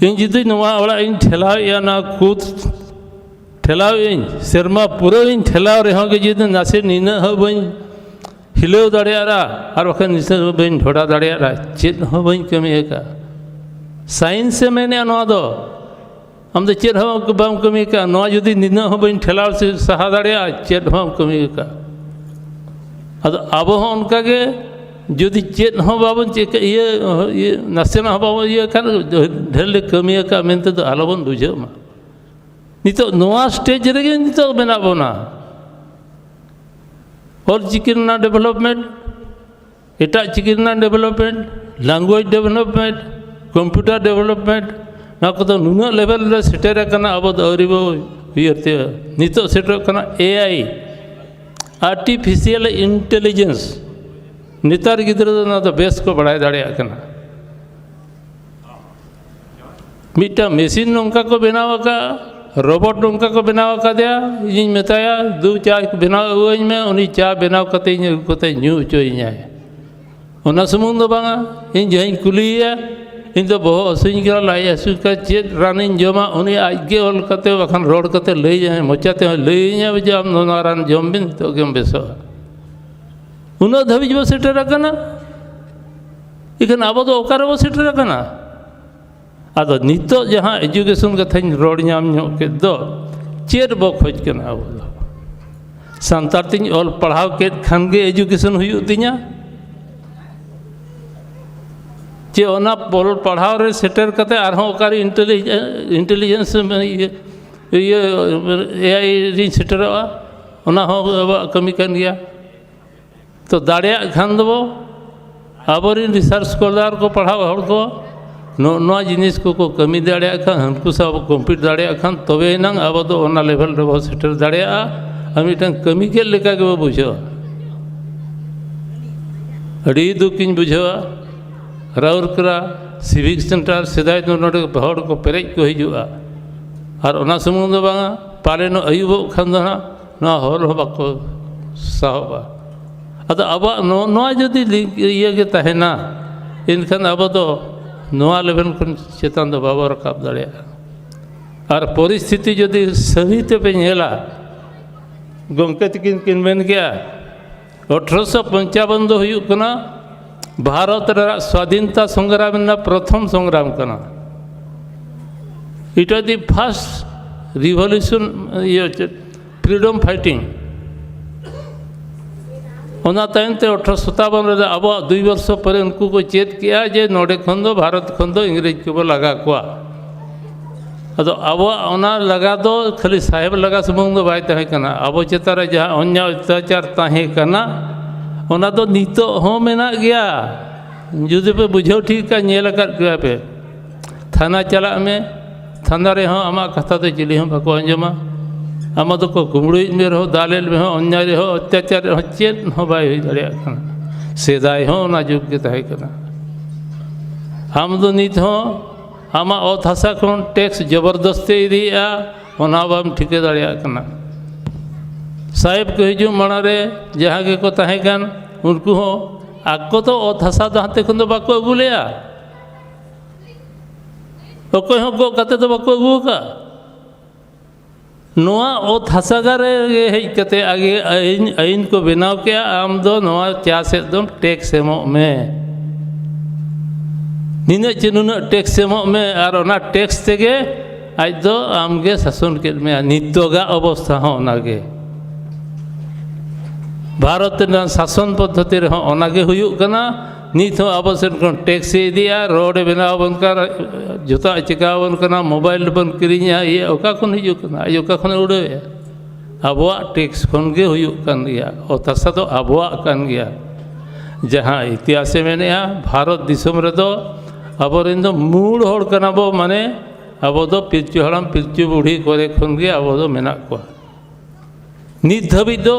ᱤᱧ ᱡᱩᱫᱤ ᱱᱚᱣᱟ ᱚᱲᱟᱜ ᱤᱧ ᱴᱷᱮᱞᱟᱣᱮᱫᱼᱟ, ᱱᱚᱣᱟ ᱠᱩᱫ ᱴᱷᱮᱞᱟᱣ ᱤᱧ, ᱥᱮᱨᱢᱟ ᱯᱩᱨᱟᱹᱣ ᱤᱧ ᱴᱷᱮᱞᱟᱣ ᱨᱮᱦᱚᱸ ᱜᱮ ᱡᱩᱫᱤ ᱱᱟᱥᱮ ᱱᱤᱱᱟᱹᱜ ᱦᱚᱸ ᱵᱟᱹᱧ ᱦᱤᱞᱟᱹᱣ ᱫᱟᱲᱮᱭᱟᱜᱼᱟ, ᱟᱨ ᱵᱟᱠᱷᱟᱱ ᱱᱤᱥᱟᱹ ᱦᱚᱸ ᱵᱟᱹᱧ ᱰᱷᱚᱰᱟ ᱫᱟᱲᱮᱭᱟᱜᱼᱟ, ᱪᱮᱫ ᱦᱚᱸ ᱵᱟᱹᱧ ᱠᱟᱹᱢᱤ ᱟᱠᱟᱫᱼᱟ᱾ Science ᱮ ᱢᱮᱱᱮᱫᱼᱟ ᱱᱚᱣᱟ ᱫᱚ, ᱟᱢ ᱫᱚ ᱪᱮᱫ ᱦᱚᱸ ᱵᱟᱢ ᱠᱟᱹᱢᱤ ᱟᱠᱟᱫᱼᱟ᱾ ᱱᱚᱣᱟ ᱡᱩᱫᱤ ᱱᱤᱱᱟᱹᱜ ᱦᱚᱸ ᱵᱟᱹᱧ ᱴᱷᱮᱞᱟᱣ ᱥᱮ ᱥᱟᱦᱟ ᱫᱟᱲᱮᱭᱟᱜᱼᱟ, ᱪᱮᱫ ᱦᱚᱸ ᱵᱟᱢ ᱠᱟᱹᱢᱤ ᱟᱠᱟᱫᱼᱟ᱾ ᱟᱫᱚ ᱟᱵᱚ ᱦᱚᱸ ᱚᱱᱠᱟ ᱜᱮ ᱡᱩᱫᱤ ᱪᱮᱫ ᱦᱚᱸ ᱵᱟᱵᱚᱱ ᱪᱤᱠᱟᱹ, ᱤᱭᱟᱹ, ᱤᱭᱟᱹ, ᱱᱟᱥᱮᱱᱟᱜ ᱦᱚᱸ ᱵᱟᱵᱚᱱ ᱤᱭᱟᱹ ᱠᱷᱟᱱ, ᱰᱷᱮᱨ ᱞᱮ ᱠᱟᱹᱢᱤ ᱟᱠᱟᱫᱼᱟ ᱢᱮᱱᱛᱮ ᱫᱚ ᱟᱞᱚᱵᱚᱱ ᱵᱩᱡᱷᱟᱹᱜ ᱢᱟ᱾ ᱱᱤᱛᱚᱜ ᱱᱚᱣᱟ stage ᱨᱮᱜᱮ ᱱᱤᱛᱚᱜ ᱢᱮᱱᱟᱜ ᱵᱚᱱᱟ᱾ ᱚᱞ ᱪᱤᱠᱤ ᱨᱮᱱᱟᱜ development, ᱮᱴᱟᱜ ᱪᱤᱠᱤ ᱨᱮᱱᱟᱜ development, language development, computer development, ᱱᱚᱣᱟ ᱠᱚᱫᱚ ᱱᱩᱱᱟᱹᱜ level ᱨᱮ ᱥᱮᱴᱮᱨ ᱟᱠᱟᱱᱟ, ᱟᱵᱚ ᱫᱚ ᱟᱹᱣᱨᱤ ᱵᱚ ᱩᱭᱦᱟᱹᱨ ᱛᱮ᱾ ᱱᱤᱛᱚᱜ ᱥᱮᱴᱮᱨᱚᱜ ᱠᱟᱱᱟ A I, artificial intelligence᱾ ᱱᱮᱛᱟᱨ ᱜᱤᱫᱽᱨᱟᱹ ᱫᱚ ᱱᱚᱣᱟ ᱫᱚ ᱵᱮᱥ ᱠᱚ ᱵᱟᱲᱟᱭ ᱫᱟᱲᱮᱭᱟᱜ ᱠᱟᱱᱟ᱾ ᱢᱤᱫᱴᱟᱝ machine ᱱᱚᱝᱠᱟ ᱠᱚ ᱵᱮᱱᱟᱣ ᱟᱠᱟᱫᱼᱟ, robot ᱱᱚᱝᱠᱟ ᱠᱚ ᱵᱮᱱᱟᱣ ᱟᱠᱟᱫᱮᱭᱟ, ᱤᱧᱤᱧ ᱢᱮᱛᱟᱭᱟ, "ᱫᱩ ᱪᱟ ᱵᱮᱱᱟᱣ ᱟᱹᱜᱩᱣᱟᱹᱧ ᱢᱮ", ᱩᱱᱤ ᱪᱟ ᱵᱮᱱᱟᱣ ᱠᱟᱛᱮ ᱤᱧ ᱟᱹᱜᱩ ᱠᱟᱛᱮ ᱧᱩ ᱦᱚᱪᱚᱭᱤᱧᱟᱭ᱾ ᱚᱱᱟ ᱥᱩᱢᱩᱝ ᱫᱚ ᱵᱟᱝᱟ, ᱤᱧ ᱡᱟᱦᱟᱸᱧ ᱠᱩᱞᱤᱭᱮᱭᱟ, "ᱤᱧ ᱫᱚ ᱵᱚᱦᱚᱜ ᱦᱟᱹᱥᱩᱧ ᱠᱟᱱᱟ, ᱞᱟᱡ ᱦᱟᱹᱥᱩᱧ ᱠᱟᱱᱟ, ᱪᱮᱫ ᱨᱟᱱᱤᱧ ᱡᱚᱢᱟ?" ᱩᱱᱤ ᱟᱡᱜᱮ ᱚᱞ ᱠᱟᱛᱮ ᱵᱟᱠᱷᱟᱱ ᱨᱚᱲ ᱠᱟᱛᱮ ᱞᱟᱹᱭᱟᱹᱧᱟᱭ, ᱢᱚᱪᱟᱛᱮ ᱦᱚᱸ ᱞᱟᱹᱭᱟᱹᱧᱟ ᱡᱮ, "ᱟᱢ ᱱᱚᱣᱟ ᱨᱟᱱ ᱡᱚᱢ ᱵᱤᱱ, ᱱᱤᱛᱚᱜ ᱜᱮᱢ ᱵᱮᱥᱚᱜᱼᱟ᱾" ᱩᱱᱟᱹᱜ ᱫᱷᱟᱹᱵᱤᱡ ᱵᱚ ᱥᱮᱴᱮᱨ ᱟᱠᱟᱱᱟ᱾ ᱤᱠᱷᱟᱹᱱ ᱟᱵᱚ ᱫᱚ ᱚᱠᱟ ᱨᱮᱵᱚ ᱥᱮᱴᱮᱨ ᱟᱠᱟᱱᱟ? ᱟᱫᱚ ᱱᱤᱛᱚᱜ ᱡᱟᱦᱟᱸ ᱮᱡᱩᱠᱮᱥᱚᱱ ᱠᱟᱛᱷᱟᱧ ᱨᱚᱲ ᱧᱟᱢ ᱧᱚᱜ ᱠᱮᱫ ᱫᱚ, ᱪᱮᱫ ᱵᱚ ᱠᱷᱚᱡᱽ ᱠᱟᱱᱟ ᱟᱵᱚ ᱫᱚ? ᱥᱟᱱᱛᱟᱲ ᱛᱤᱧ ᱚᱞ ᱯᱟᱲᱦᱟᱣ ᱠᱮᱫ ᱠᱷᱟᱱ ᱜᱮ ᱮᱡᱩᱠᱮᱥᱚᱱ ᱦᱩᱭᱩᱜ ᱛᱤᱧᱟ? ᱪᱮ ᱚᱱᱟ ᱚᱞ ᱯᱟᱲᱦᱟᱣ ᱨᱮ ᱥᱮᱴᱮᱨ ᱠᱟᱛᱮ ᱟᱨᱦᱚᱸ ᱚᱠᱟᱨᱮ ᱤᱱᱴᱮᱞᱤ-, ᱤᱱᱴᱮᱞᱤᱡᱮᱱᱥ, ᱤᱭᱟᱹ, ᱤᱭᱟᱹ, ᱮ ᱟᱭ ᱨᱤᱧ ᱥᱮᱴᱮᱨᱚᱜᱼᱟ? ᱚᱱᱟ ᱦᱚᱸ ᱟᱵᱚᱣᱟᱜ ᱠᱟᱹᱢᱤ ᱠᱟᱱ ᱜᱮᱭᱟ᱾ ᱛᱚ ᱫᱟᱲᱮᱭᱟᱜ ᱠᱷᱟᱱ ᱫᱚᱵᱚ, ᱟᱵᱚᱨᱮᱱ ᱨᱤᱥᱟᱨᱪ ᱥᱠᱚᱞᱟᱨ ᱠᱚ, ᱯᱟᱲᱦᱟᱣ ᱦᱚᱲ ᱠᱚ, ᱱᱚᱜᱼᱚ ᱱᱚᱣᱟ ᱡᱤᱱᱤᱥ ᱠᱚᱠᱚ ᱠᱟᱹᱢᱤ ᱫᱟᱲᱮᱭᱟᱜ ᱠᱷᱟᱱ, ᱦᱟᱹᱱᱠᱩ ᱥᱟᱶ ᱵᱚ ᱠᱚᱢᱯᱤᱴ ᱫᱟᱲᱮᱭᱟᱜ ᱠᱷᱟᱱ, ᱛᱚᱵᱮ ᱮᱱᱟᱝ ᱟᱵᱚ ᱫᱚ ᱚᱱᱟ ᱞᱮᱵᱷᱮᱞ ᱨᱮᱵᱚ ᱥᱮᱴᱮᱨ ᱫᱟᱲᱮᱭᱟᱜᱼᱟ᱾ ᱟᱨ ᱢᱤᱫᱴᱟᱝ ᱠᱟᱹᱢᱤ ᱠᱮᱫ ᱞᱮᱠᱟ ᱜᱮᱵᱚ ᱵᱩᱡᱷᱟᱹᱣᱟ᱾ ᱟᱹᱰᱤ ᱫᱩᱠᱤᱧ ᱵᱩᱡᱷᱟᱹᱣᱟ, ᱨᱟᱩᱨᱠᱮᱞᱟ ᱥᱤᱵᱷᱤᱠ ᱥᱮᱱᱴᱟᱨ, ᱥᱮᱫᱟᱭ ᱫᱚ ᱱᱚᱰᱮ ᱦᱚᱲ ᱠᱚ ᱯᱮᱨᱮᱡ ᱠᱚ ᱦᱤᱡᱩᱜᱼᱟ᱾ ᱟᱨ ᱚᱱᱟ ᱥᱩᱢᱩᱝ ᱫᱚ ᱵᱟᱝᱟ, ᱯᱟᱞᱮᱱ ᱟᱹᱭᱩᱵᱚᱜ ᱠᱷᱟᱱ ᱫᱚ ᱦᱟᱸᱜ ᱱᱚᱣᱟ ᱦᱚᱞ ᱦᱚᱸ ᱵᱟᱠᱚ ᱥᱟᱦᱚᱵᱼᱟ᱾ ᱟᱫᱚ ᱟᱵᱚᱣᱟᱜ ᱱᱚ-, ᱱᱚᱣᱟ ᱡᱩᱫᱤ ᱞᱤ-, ᱤᱭᱟᱹ ᱜᱮ ᱛᱟᱦᱮᱱᱟ, ᱮᱱᱠᱷᱟᱱ ᱟᱵᱚ ᱫᱚ ᱱᱚᱣᱟ ᱞᱮᱵᱮᱞ ᱠᱷᱚᱱ ᱪᱮᱛᱟᱱ ᱫᱚ ᱵᱟᱵᱚ ᱨᱟᱠᱟᱵ ᱫᱟᱲᱮᱭᱟᱜᱼᱟ᱾ ᱟᱨ ᱯᱚᱨᱤᱥᱛᱷᱤᱛᱤ ᱡᱩᱫᱤ ᱥᱟᱹᱨᱤ ᱛᱮᱯᱮ ᱧᱮᱞᱟ, ᱜᱚᱢᱠᱮ ᱛᱟᱹᱠᱤᱱ ᱠᱤᱱ ᱢᱮᱱ ᱠᱮᱜᱼᱟ, ᱟᱴᱷᱨᱚᱥᱚ ᱯᱚᱧᱪᱟᱵᱚᱱ ᱫᱚ ᱦᱩᱭᱩᱜ ᱠᱟᱱᱟ ᱵᱷᱟᱨᱚᱛ ᱨᱮᱱᱟᱜ ᱥᱣᱟᱫᱷᱤᱱᱛᱟ ᱥᱚᱝᱜᱨᱟᱢ ᱨᱮᱱᱟᱜ ᱯᱨᱚᱛᱷᱚᱢ ᱥᱚᱝᱜᱨᱟᱢ ᱠᱟᱱᱟ᱾ It was the first revolution, ᱤᱭᱟᱹ, ᱪᱮᱫ, freedom fighting᱾ ᱚᱱᱟ ᱛᱟᱭᱚᱢ ᱛᱮ ᱟᱴᱷᱨᱚᱥᱚ ᱥᱟᱛᱟᱵᱚᱱ ᱨᱮ ᱟᱵᱚᱣᱟᱜ ᱫᱩᱭ ᱵᱚᱨᱥᱚ ᱯᱚᱨᱮ ᱩᱱᱠᱩ ᱠᱚ ᱪᱮᱫ ᱠᱮᱜᱼᱟ ᱡᱮ ᱱᱚᱰᱮ ᱠᱷᱚᱱ ᱫᱚ, ᱵᱷᱟᱨᱚᱛ ᱠᱷᱚᱱ ᱫᱚ ᱤᱝᱨᱮᱡᱽ ᱠᱚᱵᱚ ᱞᱟᱜᱟ ᱠᱚᱣᱟ᱾ ᱟᱫᱚ ᱟᱵᱚᱣᱟᱜ ᱚᱱᱟ ᱞᱟᱜᱟ ᱫᱚ ᱠᱷᱟᱹᱞᱤ ᱥᱟᱦᱮᱵᱽ ᱞᱟᱜᱟ ᱥᱩᱢᱩᱝ ᱫᱚ ᱵᱟᱭ ᱛᱟᱦᱮᱸ ᱠᱟᱱᱟ᱾ ᱟᱵᱚ ᱪᱮᱛᱟᱱ ᱨᱮ ᱡᱟᱦᱟᱸ ᱚᱱᱭᱟᱭ ᱚᱛᱛᱟᱪᱟᱨ ᱛᱟᱦᱮᱸ ᱠᱟᱱᱟ, ᱚᱱᱟ ᱫᱚ ᱱᱤᱛᱚᱜ ᱦᱚᱸ ᱢᱮᱱᱟᱜ ᱜᱮᱭᱟ᱾ ᱡᱩᱫᱤ ᱯᱮ ᱵᱩᱡᱷᱟᱹᱣ ᱴᱷᱤᱠ ᱠᱷᱟᱱ, ᱧᱮᱞ ᱟᱠᱟᱫ ᱜᱮᱭᱟ ᱯᱮ᱾ ᱛᱷᱟᱱᱟ ᱪᱟᱞᱟᱜ ᱢᱮ, ᱛᱷᱟᱱᱟ ᱨᱮᱦᱚᱸ ᱟᱢᱟᱜ ᱠᱟᱛᱷᱟ ᱫᱚ ᱪᱤᱞᱤ ᱦᱚᱸ ᱵᱟᱠᱚ ᱟᱸᱡᱚᱢᱟ᱾ ᱟᱢ ᱫᱚᱠᱚ ᱠᱩᱢᱵᱽᱲᱩᱭᱮᱫ ᱢᱮ ᱨᱮᱦᱚᱸ, ᱫᱟᱞᱮᱫ ᱢᱮ ᱦᱚᱸ, ᱚᱱᱭᱟᱭ ᱨᱮᱦᱚᱸ, ᱚᱛᱛᱟᱪᱟᱨ ᱨᱮᱦᱚᱸ, ᱪᱮᱫ ᱦᱚᱸ ᱵᱟᱭ ᱦᱩᱭ ᱫᱟᱲᱮᱭᱟᱜ ᱠᱟᱱᱟ᱾ ᱥᱮᱫᱟᱭ ᱦᱚᱸ ᱚᱱᱟ ᱡᱩᱜᱽ ᱜᱮ ᱛᱟᱦᱮᱸ ᱠᱟᱱᱟ᱾ ᱟᱢ ᱫᱚ ᱱᱤᱛ ᱦᱚᱸ ᱟᱢᱟᱜ ᱚᱛ ᱦᱟᱥᱟ ᱠᱷᱚᱱ ᱴᱮᱠᱥ ᱡᱚᱵᱚᱨᱫᱚᱥᱛᱤ ᱤᱫᱤᱭᱮᱫᱼᱟ, ᱚᱱᱟ ᱵᱟᱢ ᱴᱷᱤᱠᱟᱹ ᱫᱟᱲᱮᱭᱟᱜ ᱠᱟᱱᱟ᱾ ᱥᱟᱦᱮᱵᱽ ᱠᱚ ᱦᱤᱡᱩᱜ ᱢᱟᱲᱟᱝ ᱨᱮ ᱡᱟᱦᱟᱸ ᱜᱮᱠᱚ ᱛᱟᱦᱮᱸ ᱠᱟᱱ, ᱩᱱᱠᱩ ᱦᱚᱸ ᱟᱠᱚ ᱫᱚ ᱚᱛ ᱦᱟᱥᱟ ᱫᱚ ᱦᱟᱱᱛᱮ ᱠᱷᱚᱱ ᱫᱚ ᱵᱟᱠᱚ ᱟᱹᱜᱩ ᱞᱮᱜᱼᱟ᱾ ᱚᱠᱚᱭ ᱦᱚᱸ ᱜᱚᱜ ᱠᱟᱛᱮ ᱫᱚ ᱵᱟᱠᱚ ᱟᱹᱜᱩ ᱟᱠᱟᱫ᱾ ᱱᱚᱣᱟ ᱚᱛ ᱦᱟᱥᱟ ᱨᱮ ᱦᱮᱡ ᱠᱟᱛᱮ ᱟᱜᱮ ᱟᱹᱭᱤᱱ, ᱟᱹᱭᱤᱱ ᱠᱚ ᱵᱮᱱᱟᱣ ᱠᱮᱜᱼᱟ, ᱟᱢ ᱫᱚ ᱱᱚᱣᱟ ᱪᱟᱥ ᱮᱫ ᱫᱚᱢ ᱴᱮᱠᱥ ᱮᱢᱚᱜ ᱢᱮ, ᱱᱤᱱᱟᱹᱜ ᱪᱮ ᱱᱩᱱᱟᱹᱜ ᱴᱮᱠᱥ ᱮᱢᱚᱜ ᱢᱮ, ᱟᱨ ᱚᱱᱟ ᱴᱮᱠᱥ ᱛᱮᱜᱮ ᱟᱡ ᱫᱚ ᱟᱢ ᱜᱮ ᱥᱟᱥᱚᱱ ᱠᱮᱫ ᱢᱮᱭᱟ᱾ ᱱᱤᱛᱚᱜᱟᱜ ᱚᱵᱚᱥᱛᱷᱟ ᱦᱚᱸ ᱚᱱᱟᱜᱮ᱾ ᱵᱷᱟᱨᱚᱛ ᱨᱮᱱᱟᱜ ᱥᱟᱥᱚᱱ ᱯᱚᱫᱽᱫᱷᱚᱛᱤ ᱨᱮᱦᱚᱸ ᱚᱱᱟᱜᱮ ᱦᱩᱭᱩᱜ ᱠᱟᱱᱟ᱾ ᱱᱤᱛ ᱦᱚᱸ ᱟᱵᱚ ᱥᱮᱫ ᱠᱷᱚᱱ ᱴᱮᱠᱥ ᱮ ᱤᱫᱤᱭᱟ, ᱨᱳᱰ ᱮ ᱵᱮᱱᱟᱣ ᱟᱵᱚᱱ ᱠᱟᱱᱟ, ᱡᱚᱛᱚᱣᱟᱜ ᱮ ᱪᱤᱠᱟ ᱟᱵᱚᱱ ᱠᱟᱱᱟ, ᱢᱳᱵᱟᱭᱤᱞ ᱵᱚᱱ ᱠᱤᱨᱤᱧᱟ, ᱤᱭᱟᱹ ᱚᱠᱟ ᱠᱷᱚᱱ ᱦᱤᱡᱩᱜ ᱠᱟᱱᱟ? ᱟᱡ ᱚᱠᱟ ᱠᱷᱚᱱᱮ ᱩᱰᱟᱹᱣᱮᱫᱼᱟ? ᱟᱵᱚᱣᱟᱜ ᱴᱮᱠᱥ ᱠᱷᱚᱱ ᱜᱮ ᱦᱩᱭᱩᱜ ᱠᱟᱱ ᱜᱮᱭᱟ᱾ ᱚᱛ ᱦᱟᱥᱟ ᱫᱚ ᱟᱵᱚᱣᱟᱜ ᱠᱟᱱ ᱜᱮᱭᱟ᱾ ᱡᱟᱦᱟᱸ ᱤᱛᱤᱦᱟᱥᱮ ᱢᱮᱱᱮᱫᱼᱟ, ᱵᱷᱟᱨᱚᱛ ᱫᱤᱥᱚᱢ ᱨᱮᱫᱚ ᱟᱵᱚᱨᱮᱱ ᱫᱚ ᱢᱩᱲ ᱦᱚᱲ ᱠᱟᱱᱟ ᱵᱚ, ᱢᱟᱱᱮ ᱟᱵᱚ ᱫᱚ ᱯᱤᱞᱪᱩ ᱦᱟᱲᱟᱢ ᱯᱤᱞᱪᱩ ᱵᱩᱲᱦᱤ ᱠᱚᱨᱮ ᱠᱷᱚᱱ ᱜᱮ ᱟᱵᱚ ᱫᱚ ᱢᱮᱱᱟᱜ ᱠᱚᱣᱟ᱾ ᱱᱤᱛ ᱫᱷᱟᱹᱵᱤᱡ ᱫᱚ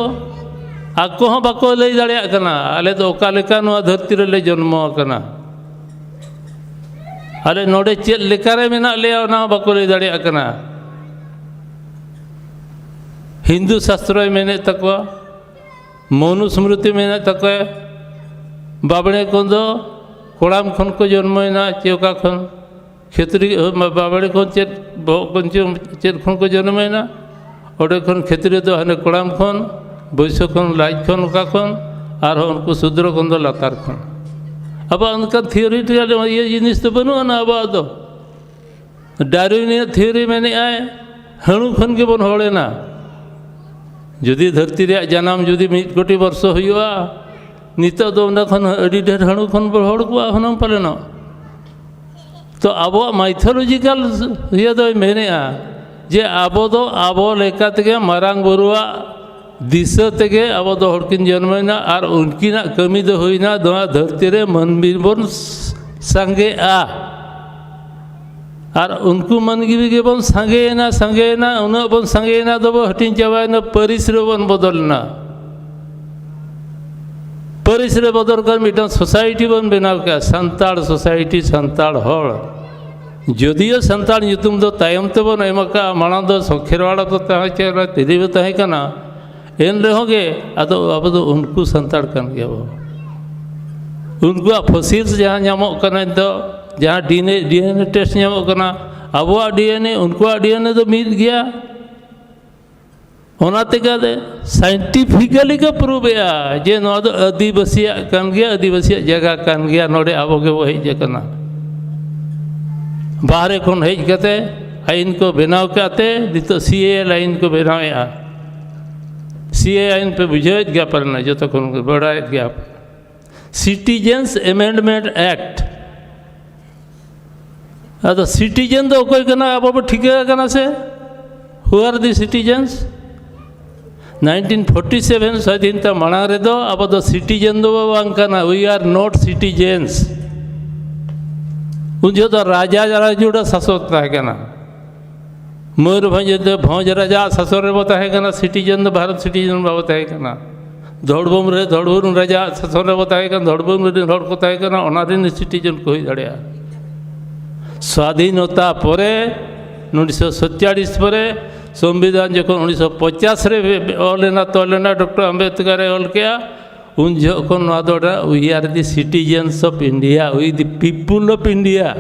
ᱟᱠᱚ ᱦᱚᱸ ᱵᱟᱠᱚ ᱞᱟᱹᱭ ᱫᱟᱲᱮᱭᱟᱜ ᱠᱟᱱᱟ, ᱟᱞᱮ ᱫᱚ ᱚᱠᱟ ᱞᱮᱠᱟ ᱱᱚᱣᱟ ᱫᱷᱟᱹᱨᱛᱤ ᱨᱮᱞᱮ ᱡᱚᱱᱢᱚ ᱟᱠᱟᱱᱟ, ᱟᱞᱮ ᱱᱚᱰᱮ ᱪᱮᱫ ᱞᱮᱠᱟᱨᱮ ᱢᱮᱱᱟᱜ ᱞᱮᱭᱟ, ᱚᱱᱟ ᱦᱚᱸ ᱵᱟᱠᱚ ᱞᱟᱹᱭ ᱫᱟᱲᱮᱭᱟᱜ ᱠᱟᱱᱟ᱾ ᱦᱤᱱᱫᱩ ᱥᱟᱥᱛᱨᱚᱭ ᱢᱮᱱᱮᱫ ᱛᱟᱠᱚᱣᱟ, ᱢᱚᱱᱩ ᱥᱢᱨᱤᱛᱤ ᱢᱮᱱᱮᱫ ᱛᱟᱠᱚᱣᱟ, ᱵᱟᱵᱽᱲᱮ ᱠᱚᱫᱚ ᱠᱚᱲᱟᱢ ᱠᱷᱚᱱ ᱠᱚ ᱡᱚᱱᱢᱚᱭᱮᱱᱟ, ᱪᱮ ᱚᱠᱟ ᱠᱷᱚᱱ? ᱠᱷᱮᱛᱨᱤ, ᱵᱟᱵᱽᱲᱮ ᱠᱷᱚᱱ ᱪᱮᱫ, ᱵᱚᱦᱚᱜ ᱠᱷᱚᱱ ᱪᱮᱫ, ᱪᱮᱫ ᱠᱷᱚᱱ ᱠᱚ ᱡᱚᱱᱢᱚᱭᱮᱱᱟ? ᱚᱸᱰᱮ ᱠᱷᱚᱱ ᱠᱷᱮᱛᱨᱤ ᱫᱚ ᱦᱟᱱᱮ ᱠᱚᱲᱟᱢ ᱠᱷᱚᱱ, ᱵᱳᱭᱥᱚ ᱠᱷᱚᱱ, ᱞᱟᱡ ᱠᱷᱚᱱ, ᱚᱠᱟ ᱠᱷᱚᱱ, ᱟᱨᱦᱚᱸ ᱩᱱᱠᱩ ᱥᱩᱫᱨᱚ ᱠᱷᱚᱱ ᱫᱚ ᱞᱟᱛᱟᱨ ᱠᱷᱚᱱ᱾ ᱟᱵᱚᱣᱟᱜ ᱚᱱᱠᱟᱱ ᱛᱷᱤᱭᱳᱨᱤᱴᱤᱠᱟᱞ ᱤᱭᱟᱹ ᱡᱤᱱᱤᱥ ᱫᱚ ᱵᱟᱹᱱᱩᱜ ᱟᱱᱟ ᱟᱵᱚᱣᱟᱜ ᱫᱚ᱾ ᱰᱟᱨᱣᱤᱱᱤᱭᱟᱜ ᱛᱷᱤᱭᱳᱨᱤ ᱢᱮᱱᱮᱫᱼᱟᱭ, ᱦᱟᱹᱬᱩ ᱠᱷᱚᱱ ᱜᱮᱵᱚᱱ ᱦᱚᱲ ᱮᱱᱟ᱾ ᱡᱩᱫᱤ ᱫᱷᱟᱹᱨᱛᱤ ᱨᱮᱭᱟᱜ ᱡᱟᱱᱟᱢ ᱡᱩᱫᱤ ᱢᱤᱫ ᱠᱳᱴᱤ ᱵᱚᱨᱥᱚ ᱦᱩᱭᱩᱜᱼᱟ, ᱱᱤᱛᱚᱜ ᱫᱚ ᱚᱱᱟ ᱠᱷᱚᱱ ᱟᱹᱰᱤ ᱰᱷᱮᱨ ᱦᱟᱹᱬᱩ ᱠᱷᱚᱱ ᱵᱚᱱ ᱦᱚᱲ ᱠᱚᱜᱼᱟ ᱦᱩᱱᱟᱹᱝ ᱯᱟᱞᱮᱱᱚᱜ᱾ ᱛᱚ ᱟᱵᱚᱣᱟᱜ ᱢᱟᱭᱛᱷᱳᱞᱚᱡᱤᱠᱟᱞ ᱤᱭᱟᱹ ᱫᱚᱭ ᱢᱮᱱᱮᱫᱼᱟ ᱡᱮ ᱟᱵᱚ ᱫᱚ ᱟᱵᱚ ᱞᱮᱠᱟ ᱛᱮᱜᱮ ᱢᱟᱨᱟᱝ ᱵᱩᱨᱩᱣᱟᱜ ᱫᱤᱥᱟᱹ ᱛᱮᱜᱮ ᱟᱵᱚ ᱫᱚ ᱦᱚᱲ ᱠᱤᱱ ᱡᱚᱱᱢᱚᱭᱮᱱᱟ, ᱟᱨ ᱩᱱᱠᱤᱱᱟᱜ ᱠᱟᱹᱢᱤ ᱫᱚ ᱦᱩᱭᱱᱟ ᱱᱚᱣᱟ ᱫᱷᱟᱹᱨᱛᱤ ᱨᱮ ᱢᱟᱹᱱᱢᱤ ᱵᱚᱱ ᱥᱟᱸᱜᱮᱜᱼᱟ᱾ ᱟᱨ ᱩᱱᱠᱩ ᱢᱟᱹᱱᱢᱤ ᱜᱮᱵᱚᱱ ᱥᱟᱸᱜᱮᱭᱮᱱᱟ, ᱥᱟᱸᱜᱮᱭᱮᱱᱟ, ᱩᱱᱟᱹᱜ ᱵᱚᱱ ᱥᱟᱸᱜᱮᱭᱮᱱᱟ, ᱟᱫᱚ ᱵᱚᱱ ᱦᱟᱹᱴᱤᱧ ᱪᱟᱵᱟᱭᱮᱱᱟ, ᱯᱟᱹᱨᱤᱥ ᱨᱮᱵᱚᱱ ᱵᱚᱫᱚᱞᱮᱱᱟ᱾ ᱯᱟᱹᱨᱤᱥ ᱨᱮ ᱵᱚᱫᱚᱞ ᱠᱟᱛᱮ ᱢᱤᱫᱴᱟᱝ ᱥᱳᱥᱟᱭᱴᱤ ᱵᱚᱱ ᱵᱮᱱᱟᱣ ᱠᱮᱫᱼᱟ, ᱥᱟᱱᱛᱟᱲ ᱥᱳᱥᱟᱭᱴᱤ, ᱥᱟᱱᱛᱟᱲ ᱦᱚᱲ᱾ ᱡᱚᱫᱤᱭᱳ ᱥᱟᱱᱛᱟᱲ ᱧᱩᱛᱩᱢ ᱫᱚ ᱛᱟᱭᱚᱢ ᱛᱮᱵᱚᱱ ᱮᱢ ᱟᱠᱟᱫᱼᱟ, ᱢᱟᱲᱟᱝ ᱫᱚ ᱠᱷᱮᱨᱣᱟᱲ ᱫᱚ ᱛᱟᱦᱮᱸ ᱠᱟᱱᱟ, ᱛᱤᱨᱤ ᱵᱚ ᱛᱟᱦᱮᱸ ᱠᱟᱱᱟ, ᱮᱱ ᱨᱮᱦᱚᱸ ᱜᱮ ᱟᱫᱚ ᱟᱵᱚ ᱫᱚ ᱩᱱᱠᱩ ᱥᱟᱱᱛᱟᱲ ᱠᱟᱱ ᱜᱮᱭᱟ ᱵᱚ᱾ ᱩᱱᱠᱩᱣᱟᱜ ᱯᱷᱚᱥᱤᱞᱥ ᱡᱟᱦᱟᱸ ᱧᱟᱢᱚᱜ ᱠᱟᱱᱟ ᱱᱤᱛᱚᱜ, ᱡᱟᱦᱟᱸ ᱰᱤ ᱮᱱ ᱮ, ᱰᱤ ᱮᱱ ᱮ ᱴᱮᱥᱴ ᱧᱟᱢᱚᱜ ᱠᱟᱱᱟ, ᱟᱵᱚᱣᱟᱜ ᱰᱤ ᱮᱱ ᱮ, ᱩᱱᱠᱩᱣᱟᱜ ᱰᱤ ᱮᱱ ᱮ ᱫᱚ ᱢᱤᱫ ᱜᱮᱭᱟ᱾ ᱚᱱᱟ ᱛᱮᱜᱮ ᱥᱟᱭᱮᱱᱴᱤᱯᱷᱤᱠᱟᱞᱤ ᱠᱚ ᱯᱨᱩᱵᱷ ᱮᱜᱼᱟ ᱡᱮ ᱱᱚᱣᱟ ᱫᱚ ᱟᱹᱫᱤᱵᱟᱹᱥᱤᱭᱟᱜ ᱠᱟᱱ ᱜᱮᱭᱟ, ᱟᱹᱫᱤᱵᱟᱹᱥᱤᱭᱟᱜ ᱡᱟᱭᱜᱟ ᱠᱟᱱ ᱜᱮᱭᱟ, ᱱᱚᱰᱮ ᱟᱵᱚ ᱜᱮᱵᱚ ᱦᱮᱡ ᱟᱠᱟᱱᱟ᱾ ᱵᱟᱦᱨᱮ ᱠᱷᱚᱱ ᱦᱮᱡ ᱠᱟᱛᱮ ᱟᱭᱤᱱ ᱠᱚ ᱵᱮᱱᱟᱣ ᱠᱟᱛᱮ ᱱᱤᱛᱚᱜ ᱥᱤ ᱮ ᱟᱭᱤᱱ ᱠᱚ ᱵᱮᱱᱟᱣᱮᱫᱼᱟ᱾ ᱥᱤ ᱮ ᱟᱭᱤᱱ ᱯᱮ ᱵᱩᱡᱷᱟᱹᱣᱮᱫ ᱜᱮᱭᱟ ᱯᱟᱞᱮᱱ, ᱡᱚᱛᱚ ᱠᱷᱚᱱ ᱯᱮ ᱵᱟᱲᱟᱭᱮᱫ ᱜᱮᱭᱟ ᱯᱮ᱾ ᱥᱤᱴᱤᱡᱮᱱᱥ ᱮᱢᱮᱱᱰᱢᱮᱱᱴ ᱮᱠᱴ᱾ ᱟᱫᱚ ᱥᱤᱴᱤᱡᱮᱱ ᱫᱚ ᱚᱠᱚᱭ ᱠᱟᱱᱟ ᱟᱵᱚ ᱵᱚ ᱴᱷᱤᱠᱟᱹ ᱟᱠᱟᱱᱟ ᱥᱮ? Who are the citizens? Nineteen forty seven ᱥᱟᱫᱷᱤᱱᱛᱟ ᱢᱟᱲᱟᱝ ᱨᱮᱫᱚ ᱟᱵᱚ ᱫᱚ ᱥᱤᱴᱤᱡᱮᱱ ᱫᱚ ᱵᱟᱝ ᱠᱟᱱᱟ, we are not citizens᱾ ᱩᱱ ᱡᱚᱦᱚᱜ ᱫᱚ ᱨᱟᱡᱟ ᱨᱟᱡᱩᱲᱟ ᱥᱟᱥᱚᱱ ᱛᱟᱦᱮᱸ ᱠᱟᱱᱟ᱾ ᱢᱚᱭᱩᱨᱵᱷᱚᱸᱡᱽ ᱨᱮ ᱵᱷᱚᱸᱡᱽ ᱨᱟᱡᱟᱣᱟᱜ ᱥᱟᱥᱚᱱ ᱨᱮᱵᱚ ᱛᱟᱦᱮᱸ ᱠᱟᱱᱟ, ᱥᱤᱴᱤᱡᱮᱱ ᱫᱚ ᱵᱷᱟᱨᱚᱛ ᱥᱤᱴᱤᱡᱮᱱ ᱵᱟᱵᱚ ᱛᱟᱦᱮᱸ ᱠᱟᱱᱟ᱾ ᱫᱷᱚᱲᱵᱩᱢ ᱨᱮ ᱫᱷᱚᱲᱵᱩᱢ ᱨᱟᱡᱟᱣᱟᱜ ᱥᱟᱥᱚᱱ ᱨᱮᱵᱚ ᱛᱟᱦᱮᱸ ᱠᱟᱱᱟ, ᱫᱷᱚᱲᱵᱩᱢ ᱨᱮᱱ ᱦᱚᱲ ᱠᱚ ᱛᱟᱦᱮᱸ ᱠᱟᱱᱟ, ᱚᱱᱟ ᱨᱮᱱ ᱥᱤᱴᱤᱡᱮᱱ ᱠᱚ ᱦᱩᱭ ᱫᱟᱲᱮᱭᱟᱜᱼᱟ᱾ ᱥᱣᱟᱫᱷᱤᱱᱚᱛᱟ ᱯᱚᱨᱮ, ᱩᱱᱤᱥᱥᱚ ᱥᱟᱛᱪᱟᱲᱤᱥ ᱯᱚᱨᱮ, ᱥᱚᱝᱵᱤᱫᱷᱟᱱ ᱡᱚᱠᱷᱚᱱ ᱩᱱᱤᱥᱥᱚ ᱯᱚᱧᱪᱟᱥ ᱨᱮ ᱚᱞ ᱮᱱᱟ, ᱛᱚᱞ ᱮᱱᱟ, ᱰᱚᱠᱴᱚᱨ ᱟᱢᱵᱮᱫᱠᱟᱨ ᱮ ᱚᱞ ᱠᱮᱜᱼᱟ, ᱩᱱ ᱡᱚᱦᱚᱜ ᱠᱷᱚᱱ ᱱᱚᱣᱟ ᱫᱚ ᱚᱱᱟ We are the citizens of India, we the people of India,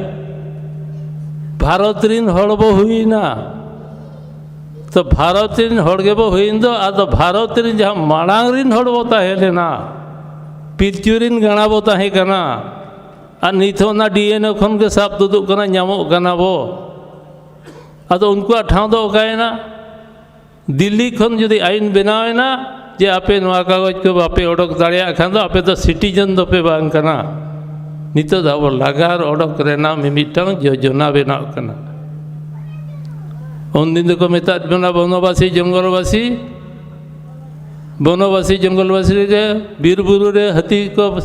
Bharat ᱨᱤᱱ ᱦᱚᱲ ᱵᱚ ᱦᱩᱭᱱᱟ᱾ ᱛᱚ ᱵᱷᱟᱨᱚᱛ ᱨᱤᱱ ᱦᱚᱲ ᱜᱮᱵᱚ ᱦᱩᱭᱮᱱ ᱫᱚ, ᱟᱫᱚ ᱵᱷᱟᱨᱚᱛ ᱨᱤᱱ ᱡᱟᱦᱟᱸ ᱢᱟᱲᱟᱝ ᱨᱤᱱ ᱦᱚᱲ ᱵᱚ ᱛᱟᱦᱮᱸ ᱞᱮᱱᱟ, ᱯᱤᱞᱪᱩ ᱨᱤᱱ ᱜᱟᱬᱟ ᱵᱚ ᱛᱟᱦᱮᱸ ᱠᱟᱱᱟ, ᱟᱨ ᱱᱤᱛ ᱦᱚᱸ ᱚᱱᱟ ᱰᱤ ᱮᱱ ᱮ ᱠᱷᱚᱱ ᱜᱮ ᱥᱟᱵ ᱛᱩᱫᱩᱜ ᱠᱟᱱᱟ, ᱧᱟᱢᱚᱜ ᱠᱟᱱᱟ ᱵᱚ᱾ ᱟᱫᱚ ᱩᱱᱠᱩᱣᱟᱜ ᱴᱷᱟᱶ ᱫᱚ ᱚᱠᱟᱭᱮᱱᱟ? ᱫᱤᱞᱞᱤ ᱠᱷᱚᱱ ᱡᱩᱫᱤ ᱟᱹᱭᱤᱱ ᱵᱮᱱᱟᱣ ᱮᱱᱟ ᱡᱮ ᱟᱯᱮ ᱱᱚᱣᱟ ᱠᱟᱜᱚᱡᱽ ᱠᱚ ᱵᱟᱯᱮ ᱚᱰᱚᱠ ᱫᱟᱲᱮᱭᱟᱜ ᱠᱷᱟᱱ ᱫᱚ ᱟᱯᱮ ᱫᱚ ᱥᱤᱴᱤᱡᱮᱱ ᱫᱚᱯᱮ ᱵᱟᱝ ᱠᱟᱱᱟ, ᱱᱤᱛᱚᱜ ᱫᱚ ᱟᱵᱚ ᱞᱟᱜᱟᱱ ᱚᱰᱚᱠ ᱨᱮᱱᱟᱜ ᱢᱤᱢᱤᱫᱴᱟᱝ ᱡᱳᱡᱚᱱᱟ ᱵᱮᱱᱟᱜ ᱠᱟᱱᱟ᱾ ᱩᱱᱫᱤᱱ ᱫᱚᱠᱚ ᱢᱮᱛᱟᱫ ᱵᱚᱱᱟ ᱵᱚᱱᱚᱵᱟᱥᱤ, ᱡᱚᱝᱜᱚᱞᱵᱟᱥᱤ᱾ ᱵᱚᱱᱚᱵᱟᱥᱤ, ᱡᱚᱝᱜᱚᱞᱵᱟᱥᱤ ᱨᱮᱜᱮ ᱵᱤᱨ ᱵᱩᱨᱩ ᱨᱮ ᱦᱟᱹᱛᱤ ᱠᱚ,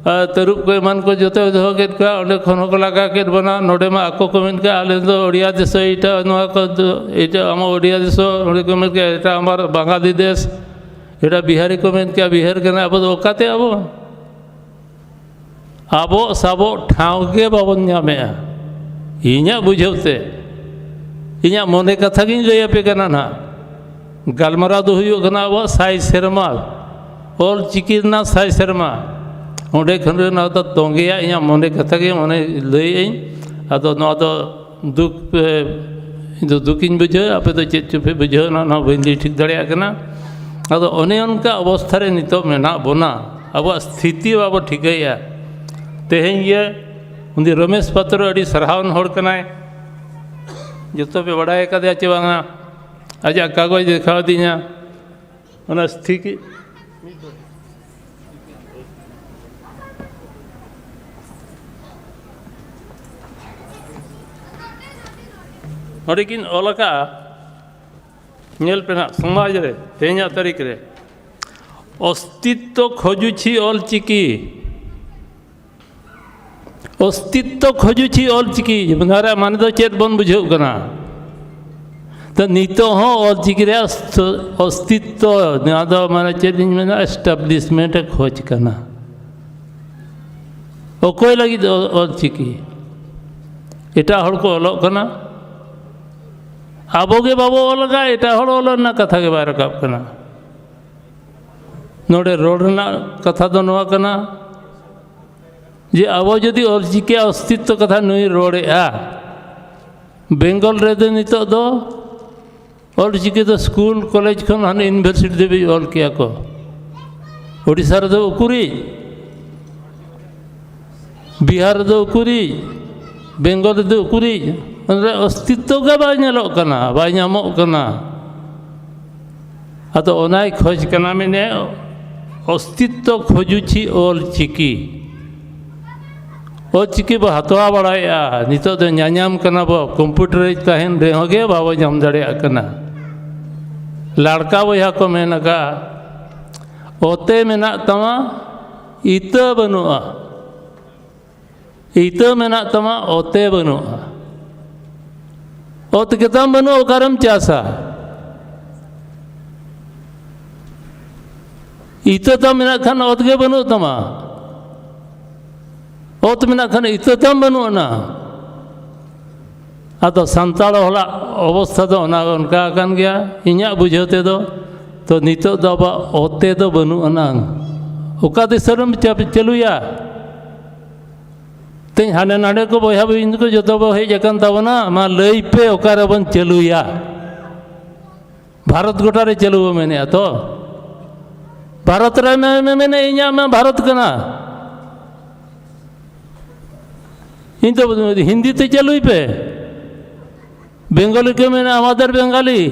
ᱟᱨ ᱛᱟᱹᱨᱩᱵ ᱠᱚ ᱮᱢᱟᱱ ᱠᱚ ᱡᱚᱛᱚ ᱫᱚᱦᱚ ᱠᱮᱫ ᱠᱚᱣᱟ᱾ ᱚᱸᱰᱮ ᱠᱷᱚᱱ ᱦᱚᱸᱠᱚ ᱞᱟᱜᱟ ᱠᱮᱫ ᱵᱚᱱᱟ᱾ ᱱᱚᱰᱮ ᱢᱟ ᱟᱠᱚ ᱠᱚ ᱢᱮᱱ ᱠᱮᱫ, "ᱟᱞᱮ ᱫᱚ ᱳᱰᱤᱭᱟ ᱫᱤᱥᱚᱢ, ᱮᱴᱟᱜ ᱱᱚᱣᱟ ᱠᱚ ᱫᱚ, ᱮᱴᱟᱜ ᱟᱢᱟᱜ ᱳᱰᱤᱭᱟ ᱫᱤᱥᱚᱢ", ᱚᱸᱰᱮ ᱠᱚ ᱢᱮᱱ ᱠᱮᱫ, "ᱮᱴᱟᱜ ᱟᱢᱟᱨ ᱵᱟᱝᱜᱟᱞᱤ ᱫᱮᱥ", ᱮᱴᱟᱜ ᱵᱤᱦᱟᱨᱤ ᱠᱚ ᱢᱮᱱ ᱠᱮᱫ, "ᱵᱤᱦᱟᱨ ᱠᱟᱱᱟ", ᱟᱵᱚ ᱫᱚ ᱚᱠᱟᱛᱮ ᱟᱵᱚ? ᱟᱵᱚ ᱥᱟᱵᱚᱜ ᱴᱷᱟᱶ ᱜᱮ ᱵᱟᱵᱚᱱ ᱧᱟᱢᱮᱜᱼᱟ᱾ ᱤᱧᱟᱹᱜ ᱵᱩᱡᱷᱟᱹᱣ ᱛᱮ, ᱤᱧᱟᱹᱜ ᱢᱚᱱᱮ ᱠᱟᱛᱷᱟ ᱜᱤᱧ ᱞᱟᱹᱭ ᱟᱯᱮ ᱠᱟᱱᱟ ᱱᱟᱦᱟᱜ᱾ ᱜᱟᱞᱢᱟᱨᱟᱣ ᱫᱚ ᱦᱩᱭᱩᱜ ᱠᱟᱱᱟ ᱟᱵᱚᱣᱟᱜ ᱥᱟᱭ ᱥᱮᱨᱢᱟ, ᱚᱞ ᱪᱤᱠᱤ ᱨᱮᱱᱟᱜ ᱥᱟᱭ ᱥᱮᱨᱢᱟ᱾ ᱚᱸᱰᱮ ᱠᱷᱚᱱ ᱜᱮ ᱱᱚᱣᱟ ᱫᱚ ᱛᱚᱸᱜᱮᱭᱟ, ᱤᱧᱟᱹᱜ ᱢᱚᱱᱮ ᱠᱟᱛᱷᱟ ᱜᱮ ᱢᱚᱱᱮ ᱞᱟᱹᱭᱮᱜ ᱟᱹᱧ᱾ ᱟᱫᱚ ᱱᱚᱣᱟ ᱫᱚ ᱫᱩᱠ ᱯᱮ ᱤᱧ ᱫᱚ ᱫᱩᱠᱤᱧ ᱵᱩᱡᱷᱟᱹᱣᱟ, ᱟᱯᱮ ᱫᱚ ᱪᱮᱫ ᱪᱚᱯᱮ ᱵᱩᱡᱷᱟᱹᱣᱟ, ᱚᱱᱟ ᱦᱚᱸ ᱵᱟᱹᱧ ᱞᱟᱹᱭ ᱴᱷᱤᱠ ᱫᱟᱲᱮᱭᱟᱜ ᱠᱟᱱᱟ᱾ ᱟᱫᱚ ᱚᱱᱮ ᱚᱱᱠᱟ ᱚᱵᱚᱥᱛᱷᱟ ᱨᱮ ᱱᱤᱛᱚᱜ ᱢᱮᱱᱟᱜ ᱵᱚᱱᱟ, ᱟᱵᱚᱣᱟᱜ ᱥᱛᱷᱤᱛᱤ ᱵᱟᱵᱚ ᱴᱷᱤᱠᱟᱹᱭᱮᱫᱼᱟ᱾ ᱛᱮᱦᱮᱧ ᱜᱮ ᱩᱱᱤ ᱨᱚᱢᱮᱥ ᱯᱟᱛᱨᱚ ᱟᱹᱰᱤ ᱥᱟᱨᱦᱟᱣᱟᱱ ᱦᱚᱲ ᱠᱟᱱᱟᱭ, ᱡᱚᱛᱚ ᱯᱮ ᱵᱟᱲᱟᱭ ᱟᱠᱟᱫᱮᱭᱟ ᱪᱮ ᱵᱟᱝᱟ? ᱟᱡᱟᱜ ᱠᱟᱜᱚᱡᱽ ᱫᱮᱠᱷᱟᱣ ᱟᱹᱫᱤᱧᱟ, ᱚᱱᱟ ᱥᱛᱷᱤᱛᱤ ᱚᱸᱰᱮ ᱠᱤᱱ ᱚᱞ ᱟᱠᱟᱫᱼᱟ᱾ ᱧᱮᱞ ᱯᱮ ᱱᱟᱦᱟᱜ, ᱥᱚᱢᱟᱡᱽ ᱨᱮ ᱛᱮᱦᱮᱧᱟᱜ ᱛᱟᱹᱨᱤᱠᱷ ᱨᱮ ᱚᱥᱛᱤᱛᱛᱚ ᱠᱷᱚᱡᱩᱪᱷᱤ ᱚᱞ ᱪᱤᱠᱤ᱾ ᱚᱥᱛᱤᱛᱛᱚ ᱠᱷᱚᱡᱩᱪᱷᱤ ᱚᱞ ᱪᱤᱠᱤ, ᱱᱚᱣᱟ ᱨᱮᱭᱟᱜ ᱢᱟᱱᱮ ᱫᱚ ᱪᱮᱫ ᱵᱚᱱ ᱵᱩᱡᱷᱟᱹᱣ ᱠᱟᱱᱟ? ᱛᱚ ᱱᱤᱛᱚᱜ ᱦᱚᱸ ᱚᱞ ᱪᱤᱠᱤ ᱨᱮᱭᱟᱜ ᱚᱥᱛᱤᱛᱛᱚ, ᱱᱚᱣᱟ ᱫᱚ ᱢᱟᱱᱮ ᱪᱮᱫ ᱤᱧ ᱢᱮᱱᱟ, ᱮᱥᱴᱟᱵᱽᱞᱤᱥᱢᱮᱱᱴ ᱮ ᱠᱷᱚᱡᱽ ᱠᱟᱱᱟ᱾ ᱚᱠᱚᱭ ᱞᱟᱹᱜᱤᱫ ᱚᱞ ᱪᱤᱠᱤ? ᱮᱴᱟᱜ ᱦᱚᱲ ᱠᱚ ᱚᱞᱚᱜ ᱠᱟᱱᱟ, ᱟᱵᱚ ᱜᱮ ᱵᱟᱵᱚ ᱚᱞ ᱟᱠᱟᱫ, ᱮᱴᱟᱜ ᱦᱚᱲ ᱚᱞ ᱨᱮᱱᱟᱜ ᱠᱟᱛᱷᱟ ᱜᱮ ᱵᱟᱭ ᱨᱟᱠᱟᱵ ᱠᱟᱱᱟ᱾ ᱱᱚᱰᱮ ᱨᱚᱲ ᱨᱮᱱᱟᱜ ᱠᱟᱛᱷᱟ ᱫᱚ ᱱᱚᱣᱟ ᱠᱟᱱᱟ ᱡᱮ ᱟᱵᱚ ᱡᱩᱫᱤ ᱚᱞ ᱪᱤᱠᱤᱭᱟᱜ ᱚᱥᱛᱤᱛᱛᱚ ᱠᱟᱛᱷᱟ ᱱᱩᱭ ᱨᱚᱲᱮᱫᱼᱟ, ᱵᱮᱝᱜᱚᱞ ᱨᱮᱫᱚ ᱱᱤᱛᱚᱜ ᱫᱚ ᱚᱞ ᱪᱤᱠᱤ ᱫᱚ ᱥᱠᱩᱞ, ᱠᱚᱞᱮᱡᱽ ᱠᱷᱚᱱ ᱦᱟᱱᱮ ᱤᱭᱩᱱᱤᱵᱷᱟᱨᱥᱤᱴᱤ ᱫᱷᱟᱹᱵᱤᱡ ᱚᱞ ᱠᱮᱜᱼᱟ ᱠᱚ᱾ ᱳᱰᱤᱥᱟ ᱨᱮᱫᱚ ᱩᱠᱩᱨᱤᱡ, ᱵᱤᱦᱟᱨ ᱨᱮᱫᱚ ᱩᱠᱩᱨᱤᱡ, ᱵᱮᱝᱜᱚᱞ ᱨᱮᱫᱚ ᱩᱠᱩᱨᱤᱡ, ᱚᱱᱟ ᱨᱮ ᱚᱥᱛᱤᱛᱛᱚ ᱜᱮ ᱵᱟᱭ ᱧᱮᱞᱚᱜ ᱠᱟᱱᱟ, ᱵᱟᱭ ᱧᱟᱢᱚᱜ ᱠᱟᱱᱟ᱾ ᱟᱫᱚ ᱚᱱᱟᱭ ᱠᱷᱚᱡᱽ ᱠᱟᱱᱟ, ᱢᱮᱱᱮ ᱚᱥᱛᱤᱛᱛᱚ ᱠᱷᱚᱡᱩᱪᱷᱤ ᱚᱞ ᱪᱤᱠᱤ᱾ ᱚᱞ ᱪᱤᱠᱤ ᱵᱚ ᱦᱟᱛᱟᱣ ᱵᱟᱲᱟᱭᱮᱫᱼᱟ, ᱱᱤᱛᱚᱜ ᱫᱚ ᱧᱟᱧᱟᱢ ᱠᱟᱱᱟ ᱵᱚ, ᱠᱚᱢᱯᱤᱭᱩᱴᱟᱨ ᱨᱮ ᱛᱟᱦᱮᱱ ᱨᱮᱦᱚᱸ ᱜᱮ ᱵᱟᱵᱚ ᱧᱟᱢ ᱫᱟᱲᱮᱭᱟᱜ ᱠᱟᱱᱟ᱾ ᱞᱟᱲᱠᱟ ᱵᱚᱭᱦᱟ ᱠᱚ ᱢᱮᱱ ᱟᱠᱟᱫᱼᱟ, ᱚᱛᱮ ᱢᱮᱱᱟᱜ ᱛᱟᱢᱟ, ᱤᱛᱟᱹ ᱵᱟᱹᱱᱩᱜᱼᱟ᱾ ᱤᱛᱟᱹ ᱢᱮᱱᱟᱜ ᱛᱟᱢᱟ, ᱚᱛᱮ ᱵᱟᱹᱱᱩᱜᱼᱟ᱾ ᱚᱛ ᱜᱮᱛᱟᱢ ᱵᱟᱹᱱᱩᱜᱼᱟ, ᱚᱠᱟᱨᱮᱢ ᱪᱟᱥᱟ? ᱤᱛᱟᱹ ᱛᱟᱢ ᱢᱮᱱᱟᱜ ᱠᱷᱟᱱ ᱚᱛ ᱜᱮ ᱵᱟᱹᱱᱩᱜ ᱛᱟᱢᱟ, ᱚᱛ ᱢᱮᱱᱟᱜ ᱠᱷᱟᱱ ᱤᱛᱟᱹ ᱛᱟᱢ ᱵᱟᱹᱱᱩᱜ ᱟᱱᱟ᱾ ᱟᱫᱚ ᱥᱟᱱᱛᱟᱲ ᱦᱚᱲᱟᱜ ᱚᱵᱚᱥᱛᱷᱟ ᱫᱚ ᱚᱱᱟ ᱚᱱᱠᱟ ᱟᱠᱟᱱ ᱜᱮᱭᱟ ᱤᱧᱟᱹᱜ ᱵᱩᱡᱷᱟᱹᱣ ᱛᱮᱫᱚ᱾ ᱛᱚ ᱱᱤᱛᱚᱜ ᱫᱚ ᱟᱵᱚᱣᱟᱜ ᱚᱛᱮ ᱫᱚ ᱵᱟᱹᱱᱩᱜ ᱟᱱᱟᱝ᱾ ᱚᱠᱟ ᱫᱤᱥᱚᱢ ᱨᱮᱢ ᱪᱟ-, ᱪᱟᱹᱞᱩᱭᱟ? ᱛᱮᱦᱮᱧ ᱦᱟᱸᱰᱮ ᱱᱟᱰᱮ ᱠᱚ ᱵᱚᱭᱦᱟ ᱵᱤᱱ ᱠᱚ ᱡᱚᱛᱚ ᱵᱚ ᱦᱮᱡ ᱟᱠᱟᱱ ᱛᱟᱵᱚᱱᱟ, ᱢᱟ ᱞᱟᱹᱭ ᱯᱮ ᱚᱠᱟ ᱨᱮᱵᱚᱱ ᱪᱟᱹᱞᱩᱭᱟ? ᱵᱷᱟᱨᱚᱛ ᱜᱚᱴᱟ ᱨᱮ ᱪᱟᱹᱞᱩ ᱵᱚ ᱢᱮᱱᱮᱫᱼᱟ ᱛᱚ᱾ ᱵᱷᱟᱨᱚᱛ ᱨᱮ ᱢᱮ-, ᱢᱮ-, ᱢᱮᱱᱮᱫ ᱤᱧᱟᱹᱜ ᱢᱟ ᱵᱷᱟᱨᱚᱛ ᱠᱟᱱᱟ᱾ ᱤᱧ ᱫᱚ ᱦᱤᱱᱫᱤ ᱛᱮ ᱪᱟᱹᱞᱩᱭ ᱯᱮ᱾ ᱵᱮᱝᱜᱚᱞᱤ ᱠᱚ ᱢᱮᱱᱟ ᱟᱢᱟᱫᱮᱨ ᱵᱮᱝᱜᱟᱞᱤ,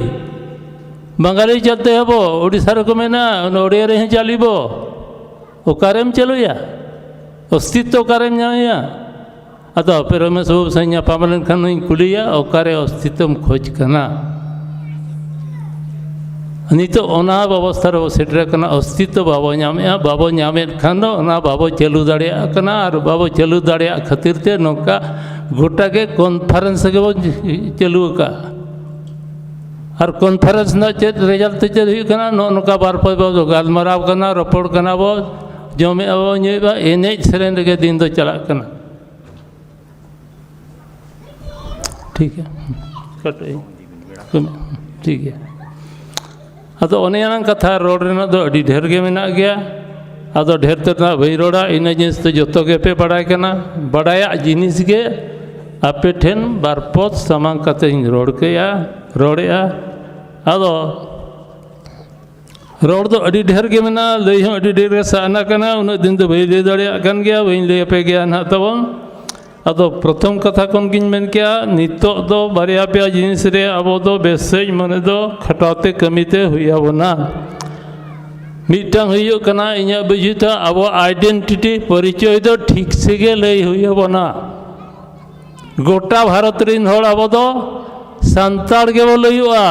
ᱵᱟᱝᱜᱟᱞᱤ ᱪᱟᱞᱛᱮ ᱦᱚᱵᱚ᱾ ᱳᱰᱤᱥᱟ ᱨᱮᱠᱚ ᱢᱮᱱᱟ ᱚᱱᱟ ᱳᱰᱤᱭᱟ ᱨᱮ ᱦᱚᱸ ᱪᱟᱹᱞᱤᱵᱚ᱾ ᱚᱠᱟᱨᱮᱢ ᱪᱟᱹᱞᱩᱭᱟ? ᱚᱥᱛᱤᱛᱛᱚ ᱚᱠᱟᱨᱮᱢ ᱧᱟᱢᱮᱭᱟ? ᱟᱫᱚ ᱟᱯᱮ ᱨᱚᱢᱮᱥ ᱵᱟᱹᱵᱩ ᱥᱟᱶ ᱧᱟᱯᱟᱢ ᱞᱮᱱᱠᱷᱟᱱ ᱤᱧ ᱠᱩᱞᱤᱭᱟ, ᱚᱠᱟᱨᱮ ᱚᱥᱛᱤᱛᱛᱚᱢ ᱠᱷᱚᱡᱽ ᱠᱟᱱᱟ? ᱱᱤᱛᱚᱜ ᱚᱱᱟ ᱵᱮᱵᱚᱥᱛᱷᱟ ᱨᱮᱵᱚ ᱥᱮᱴᱮᱨ ᱟᱠᱟᱱᱟ, ᱚᱥᱛᱤᱛᱛᱚ ᱵᱟᱵᱚ ᱧᱟᱢᱮᱫᱼᱟ᱾ ᱵᱟᱵᱚ ᱧᱟᱢᱮᱫ ᱠᱷᱟᱱ ᱫᱚ ᱚᱱᱟ ᱵᱟᱵᱚ ᱪᱟᱹᱞᱩ ᱫᱟᱲᱮᱭᱟᱜ ᱠᱟᱱᱟ, ᱟᱨ ᱵᱟᱵᱚ ᱪᱟᱹᱞᱩ ᱫᱟᱲᱮᱭᱟᱜ ᱠᱷᱟᱹᱛᱤᱨ ᱛᱮ ᱱᱚᱝᱠᱟ ᱜᱚᱴᱟ ᱜᱮ ᱠᱚᱱᱯᱷᱟᱨᱮᱱᱥ ᱜᱮᱵᱚᱱ ᱪᱟᱹᱞᱩ ᱟᱠᱟᱫᱼᱟ᱾ ᱟᱨ ᱠᱚᱱᱯᱷᱟᱨᱮᱱᱥ ᱨᱮᱱᱟᱜ ᱪᱮᱫ ᱨᱮᱡᱟᱞᱴ ᱛᱮ ᱪᱮᱫ ᱦᱩᱭᱩᱜ ᱠᱟᱱᱟ? ᱱᱚᱜᱼᱚ ᱱᱚᱝᱠᱟ ᱵᱟᱨ ᱯᱮ ᱵᱚ ᱜᱟᱞᱢᱟᱨᱟᱣ ᱠᱟᱱᱟ, ᱨᱚᱯᱚᱲ ᱠᱟᱱᱟ ᱵᱚ, ᱡᱚᱢᱮᱫᱼᱟ ᱵᱚ, ᱧᱩᱭᱮᱫᱼᱟ, ᱮᱱᱮᱡ ᱥᱮᱨᱮᱧ ᱨᱮᱜᱮ ᱫᱤᱱ ᱫᱚ ᱪᱟᱞᱟᱜ ᱠᱟᱱᱟ᱾ ᱴᱷᱤᱠ ᱜᱮᱭᱟ, ᱠᱟᱴᱟᱹᱧ᱾ ᱴᱷᱤᱠ ᱜᱮᱭᱟ᱾ ᱟᱫᱚ ᱚᱱᱮ ᱚᱱᱟ ᱠᱟᱛᱷᱟ ᱨᱚᱲ ᱨᱮᱱᱟᱜ ᱫᱚ ᱟᱹᱰᱤ ᱰᱷᱮᱨ ᱜᱮ ᱢᱮᱱᱟᱜ ᱜᱮᱭᱟ᱾ ᱟᱫᱚ ᱰᱷᱮᱨ ᱛᱮ ᱱᱟᱜ ᱵᱟᱹᱧ ᱨᱚᱲᱟ, ᱤᱱᱟᱹ ᱡᱤᱱᱤᱥ ᱫᱚ ᱡᱚᱛᱚ ᱜᱮᱯᱮ ᱵᱟᱲᱟᱭ ᱠᱟᱱᱟ᱾ ᱵᱟᱲᱟᱭᱟᱜ ᱡᱤᱱᱤᱥ ᱜᱮ ᱟᱯᱮ ᱴᱷᱮᱱ ᱵᱟᱨ ᱯᱚᱫ ᱥᱟᱢᱟᱝ ᱠᱟᱛᱮ ᱤᱧ ᱨᱚᱲ ᱠᱮᱜᱼᱟ, ᱨᱚᱲᱮᱜᱼᱟ᱾ ᱟᱫᱚ ᱨᱚᱲ ᱫᱚ ᱟᱹᱰᱤ ᱰᱷᱮᱨ ᱜᱮ ᱢᱮᱱᱟᱜᱼᱟ, ᱞᱟᱹᱭ ᱦᱚᱸ ᱟᱹᱰᱤ ᱰᱷᱮᱨ ᱜᱮ ᱥᱟᱦᱱᱟ ᱠᱟᱱᱟ᱾ ᱩᱱᱟᱹᱜ ᱫᱤᱱ ᱫᱚ ᱵᱟᱹᱧ ᱞᱟᱹᱭ ᱫᱟᱲᱮᱭᱟᱜ ᱠᱟᱱ ᱜᱮᱭᱟ, ᱵᱟᱹᱧ ᱞᱟᱹᱭ ᱟᱯᱮ ᱜᱮᱭᱟ ᱱᱟᱦᱟᱜ ᱛᱟᱵᱚᱱ᱾ ᱟᱫᱚ ᱯᱨᱚᱛᱷᱚᱢ ᱠᱟᱛᱷᱟ ᱠᱷᱚᱱ ᱜᱤᱧ ᱢᱮᱱ ᱠᱮᱜᱼᱟ, ᱱᱤᱛᱚᱜ ᱫᱚ ᱵᱟᱨᱭᱟ ᱯᱮᱭᱟ ᱡᱤᱱᱤᱥ ᱨᱮ ᱟᱵᱚ ᱫᱚ ᱵᱮᱥ ᱥᱮᱡ ᱢᱚᱱᱮ ᱫᱚ ᱠᱷᱟᱴᱟᱣ ᱛᱮ ᱠᱟᱹᱢᱤ ᱛᱮ ᱦᱩᱭ ᱟᱵᱚᱱᱟ᱾ ᱢᱤᱫᱴᱟᱝ ᱦᱩᱭᱩᱜ ᱠᱟᱱᱟ, ᱤᱧᱟᱹᱜ ᱵᱩᱡᱷᱟᱹᱣ ᱛᱮ ᱟᱵᱚ ᱟᱭᱰᱮᱱᱴᱤᱴᱤ, ᱯᱚᱨᱤᱪᱚᱭ ᱫᱚ ᱴᱷᱤᱠ ᱥᱮ ᱜᱮ ᱞᱟᱹᱭ ᱦᱩᱭ ᱟᱵᱚᱱᱟ᱾ ᱜᱚᱴᱟ ᱵᱷᱟᱨᱚᱛ ᱨᱤᱱ ᱦᱚᱲ ᱟᱵᱚ ᱫᱚ ᱥᱟᱱᱛᱟᱲ ᱜᱮᱵᱚ ᱞᱟᱹᱭᱚᱜᱼᱟ᱾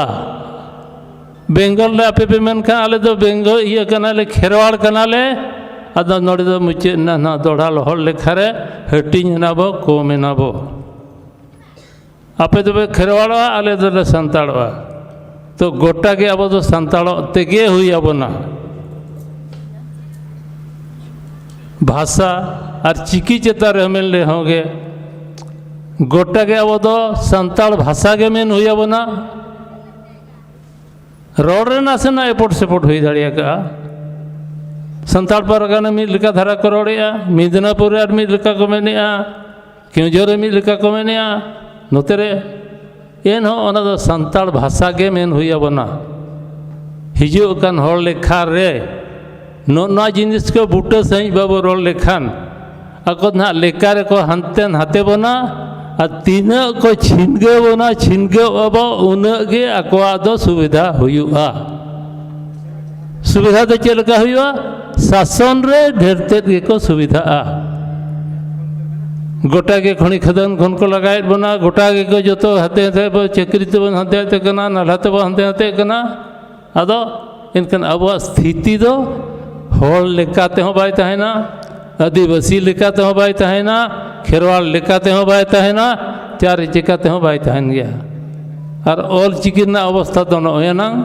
ᱵᱮᱝᱜᱚᱞ ᱨᱮ ᱟᱯᱮ ᱯᱮ ᱢᱮᱱᱠᱷᱟᱱ ᱟᱞᱮ ᱫᱚ ᱵᱮᱝᱜᱚᱞ ᱤᱭᱟᱹ ᱠᱟᱱᱟᱞᱮ, ᱠᱷᱮᱨᱣᱟᱲ ᱠᱟᱱᱟᱞᱮ᱾ ᱟᱫᱚ ᱱᱚᱰᱮ ᱫᱚ ᱢᱩᱪᱟᱹᱫ ᱮᱱᱟ, ᱱᱚᱣᱟ ᱫᱚᱦᱲᱟ ᱞᱚᱦᱚᱲ ᱞᱮᱠᱷᱟ ᱨᱮ ᱦᱟᱹᱴᱤᱧ ᱮᱱᱟ ᱵᱚ, ᱠᱚᱢ ᱮᱱᱟ ᱵᱚ᱾ ᱟᱯᱮ ᱫᱚᱯᱮ ᱠᱷᱮᱨᱣᱟᱲᱚᱜᱼᱟ, ᱟᱞᱮ ᱫᱚᱞᱮ ᱥᱟᱱᱛᱟᱲᱚᱜᱼᱟ᱾ ᱛᱚ ᱜᱚᱴᱟ ᱜᱮ ᱟᱵᱚ ᱫᱚ ᱥᱟᱱᱛᱟᱲᱚᱜ ᱛᱮᱜᱮ ᱦᱩᱭ ᱟᱵᱚᱱᱟ᱾ ᱵᱷᱟᱥᱟ ᱟᱨ ᱪᱤᱠᱤ ᱪᱮᱛᱟᱱ ᱨᱮ ᱢᱮᱱ ᱨᱮᱦᱚᱸ ᱜᱮ, ᱜᱚᱴᱟ ᱜᱮ ᱟᱵᱚ ᱫᱚ ᱥᱟᱱᱛᱟᱲ ᱵᱷᱟᱥᱟ ᱜᱮ ᱢᱮᱱ ᱦᱩᱭ ᱟᱵᱚᱱᱟ᱾ ᱨᱚᱲ ᱨᱮ ᱱᱟᱥᱮᱱᱟᱜ ᱮᱯᱚᱴ ᱥᱮᱯᱚᱴ ᱦᱩᱭ ᱫᱟᱲᱮ ᱟᱠᱟᱜᱼᱟ, ᱥᱟᱱᱛᱟᱲ ᱯᱟᱨᱜᱟᱱᱟ ᱢᱤᱫ ᱞᱮᱠᱟ ᱫᱷᱟᱨᱟ ᱠᱚ ᱨᱚᱲᱮᱫᱼᱟ, ᱢᱤᱫᱱᱟᱯᱩᱨ ᱨᱮ ᱟᱨ ᱢᱤᱫ ᱞᱮᱠᱟ ᱠᱚ ᱢᱮᱱᱮᱫᱼᱟ, ᱠᱮᱣᱡᱷᱚᱨ ᱨᱮ ᱢᱤᱫ ᱞᱮᱠᱟ ᱠᱚ ᱢᱮᱱᱮᱫᱼᱟ, ᱱᱚᱛᱮ ᱨᱮ᱾ ᱮᱱᱦᱚᱸ ᱚᱱᱟ ᱫᱚ ᱥᱟᱱᱛᱟᱲ ᱵᱷᱟᱥᱟ ᱜᱮ ᱢᱮᱱ ᱦᱩᱭ ᱟᱵᱚᱱᱟ᱾ ᱦᱤᱡᱩᱜ ᱠᱟᱱ ᱦᱚᱲ ᱞᱮᱠᱷᱟ ᱨᱮ ᱱᱚᱜᱼᱚ ᱱᱚᱣᱟ ᱡᱤᱱᱤᱥ ᱠᱚ ᱵᱩᱴᱟᱹ ᱥᱟᱺᱦᱤᱡ ᱵᱟᱵᱚ ᱨᱚᱲ ᱞᱮᱠᱷᱟᱱ, ᱟᱠᱚ ᱫᱚ ᱱᱟᱦᱟᱜ ᱞᱮᱠᱟ ᱨᱮᱠᱚ ᱦᱟᱱᱛᱮ ᱱᱟᱛᱮ ᱵᱚᱱᱟ, ᱟᱨ ᱛᱤᱱᱟᱹᱜ ᱠᱚ ᱪᱷᱤᱱᱜᱟᱹᱣ ᱵᱚᱱᱟ, ᱪᱷᱤᱱᱜᱟᱹᱣ ᱟᱵᱚ, ᱩᱱᱟᱹᱜ ᱜᱮ ᱟᱠᱚᱣᱟᱜ ᱫᱚ ᱥᱩᱵᱤᱫᱷᱟ ᱦᱩᱭᱩᱜᱼᱟ᱾ ᱥᱩᱵᱤᱫᱷᱟ ᱫᱚ ᱪᱮᱫ ᱞᱮᱠᱟ ᱦᱩᱭᱩᱜᱼᱟ? ᱥᱟᱥᱚᱱ ᱨᱮ ᱰᱷᱮᱨ ᱛᱮᱫ ᱜᱮᱠᱚ ᱥᱩᱵᱤᱫᱷᱟᱜᱼᱟ᱾ ᱜᱚᱴᱟ ᱜᱮ ᱠᱷᱚᱱᱤ ᱠᱷᱟᱫᱟᱱ ᱠᱷᱚᱱ ᱠᱚ ᱞᱟᱜᱟᱭᱮᱫ ᱵᱚᱱᱟ, ᱜᱚᱴᱟ ᱜᱮᱠᱚ ᱡᱚᱛᱚ ᱦᱟᱱᱛᱮ ᱱᱟᱛᱮ ᱵᱚ ᱪᱟᱹᱠᱨᱤ ᱛᱮᱵᱚᱱ ᱦᱟᱱᱛᱮ ᱱᱟᱛᱮ ᱠᱟᱱᱟ, ᱱᱟᱞᱦᱟ ᱛᱮᱵᱚ ᱦᱟᱱᱛᱮ ᱱᱟᱛᱮ ᱠᱟᱱᱟ᱾ ᱟᱫᱚ ᱮᱱᱠᱷᱟᱱ ᱟᱵᱚᱣᱟᱜ ᱥᱛᱷᱤᱛᱤ ᱫᱚ ᱦᱚᱲ ᱞᱮᱠᱟ ᱛᱮᱦᱚᱸ ᱵᱟᱭ ᱛᱟᱦᱮᱱᱟ, ᱟᱹᱫᱤᱵᱟᱹᱥᱤ ᱞᱮᱠᱟ ᱛᱮᱦᱚᱸ ᱵᱟᱭ ᱛᱟᱦᱮᱱᱟ, ᱠᱷᱮᱨᱣᱟᱲ ᱞᱮᱠᱟ ᱛᱮᱦᱚᱸ ᱵᱟᱭ ᱛᱟᱦᱮᱱᱟ, ᱪᱟᱨ ᱪᱤᱠᱟ ᱛᱮᱦᱚᱸ ᱵᱟᱭ ᱛᱟᱦᱮᱱ ᱜᱮᱭᱟ᱾ ᱟᱨ ᱚᱞ ᱪᱤᱠᱤ ᱨᱮᱱᱟᱜ ᱚᱵᱚᱥᱛᱷᱟ ᱫᱚ ᱱᱚᱜᱼᱚᱭ ᱮᱱᱟᱝ᱾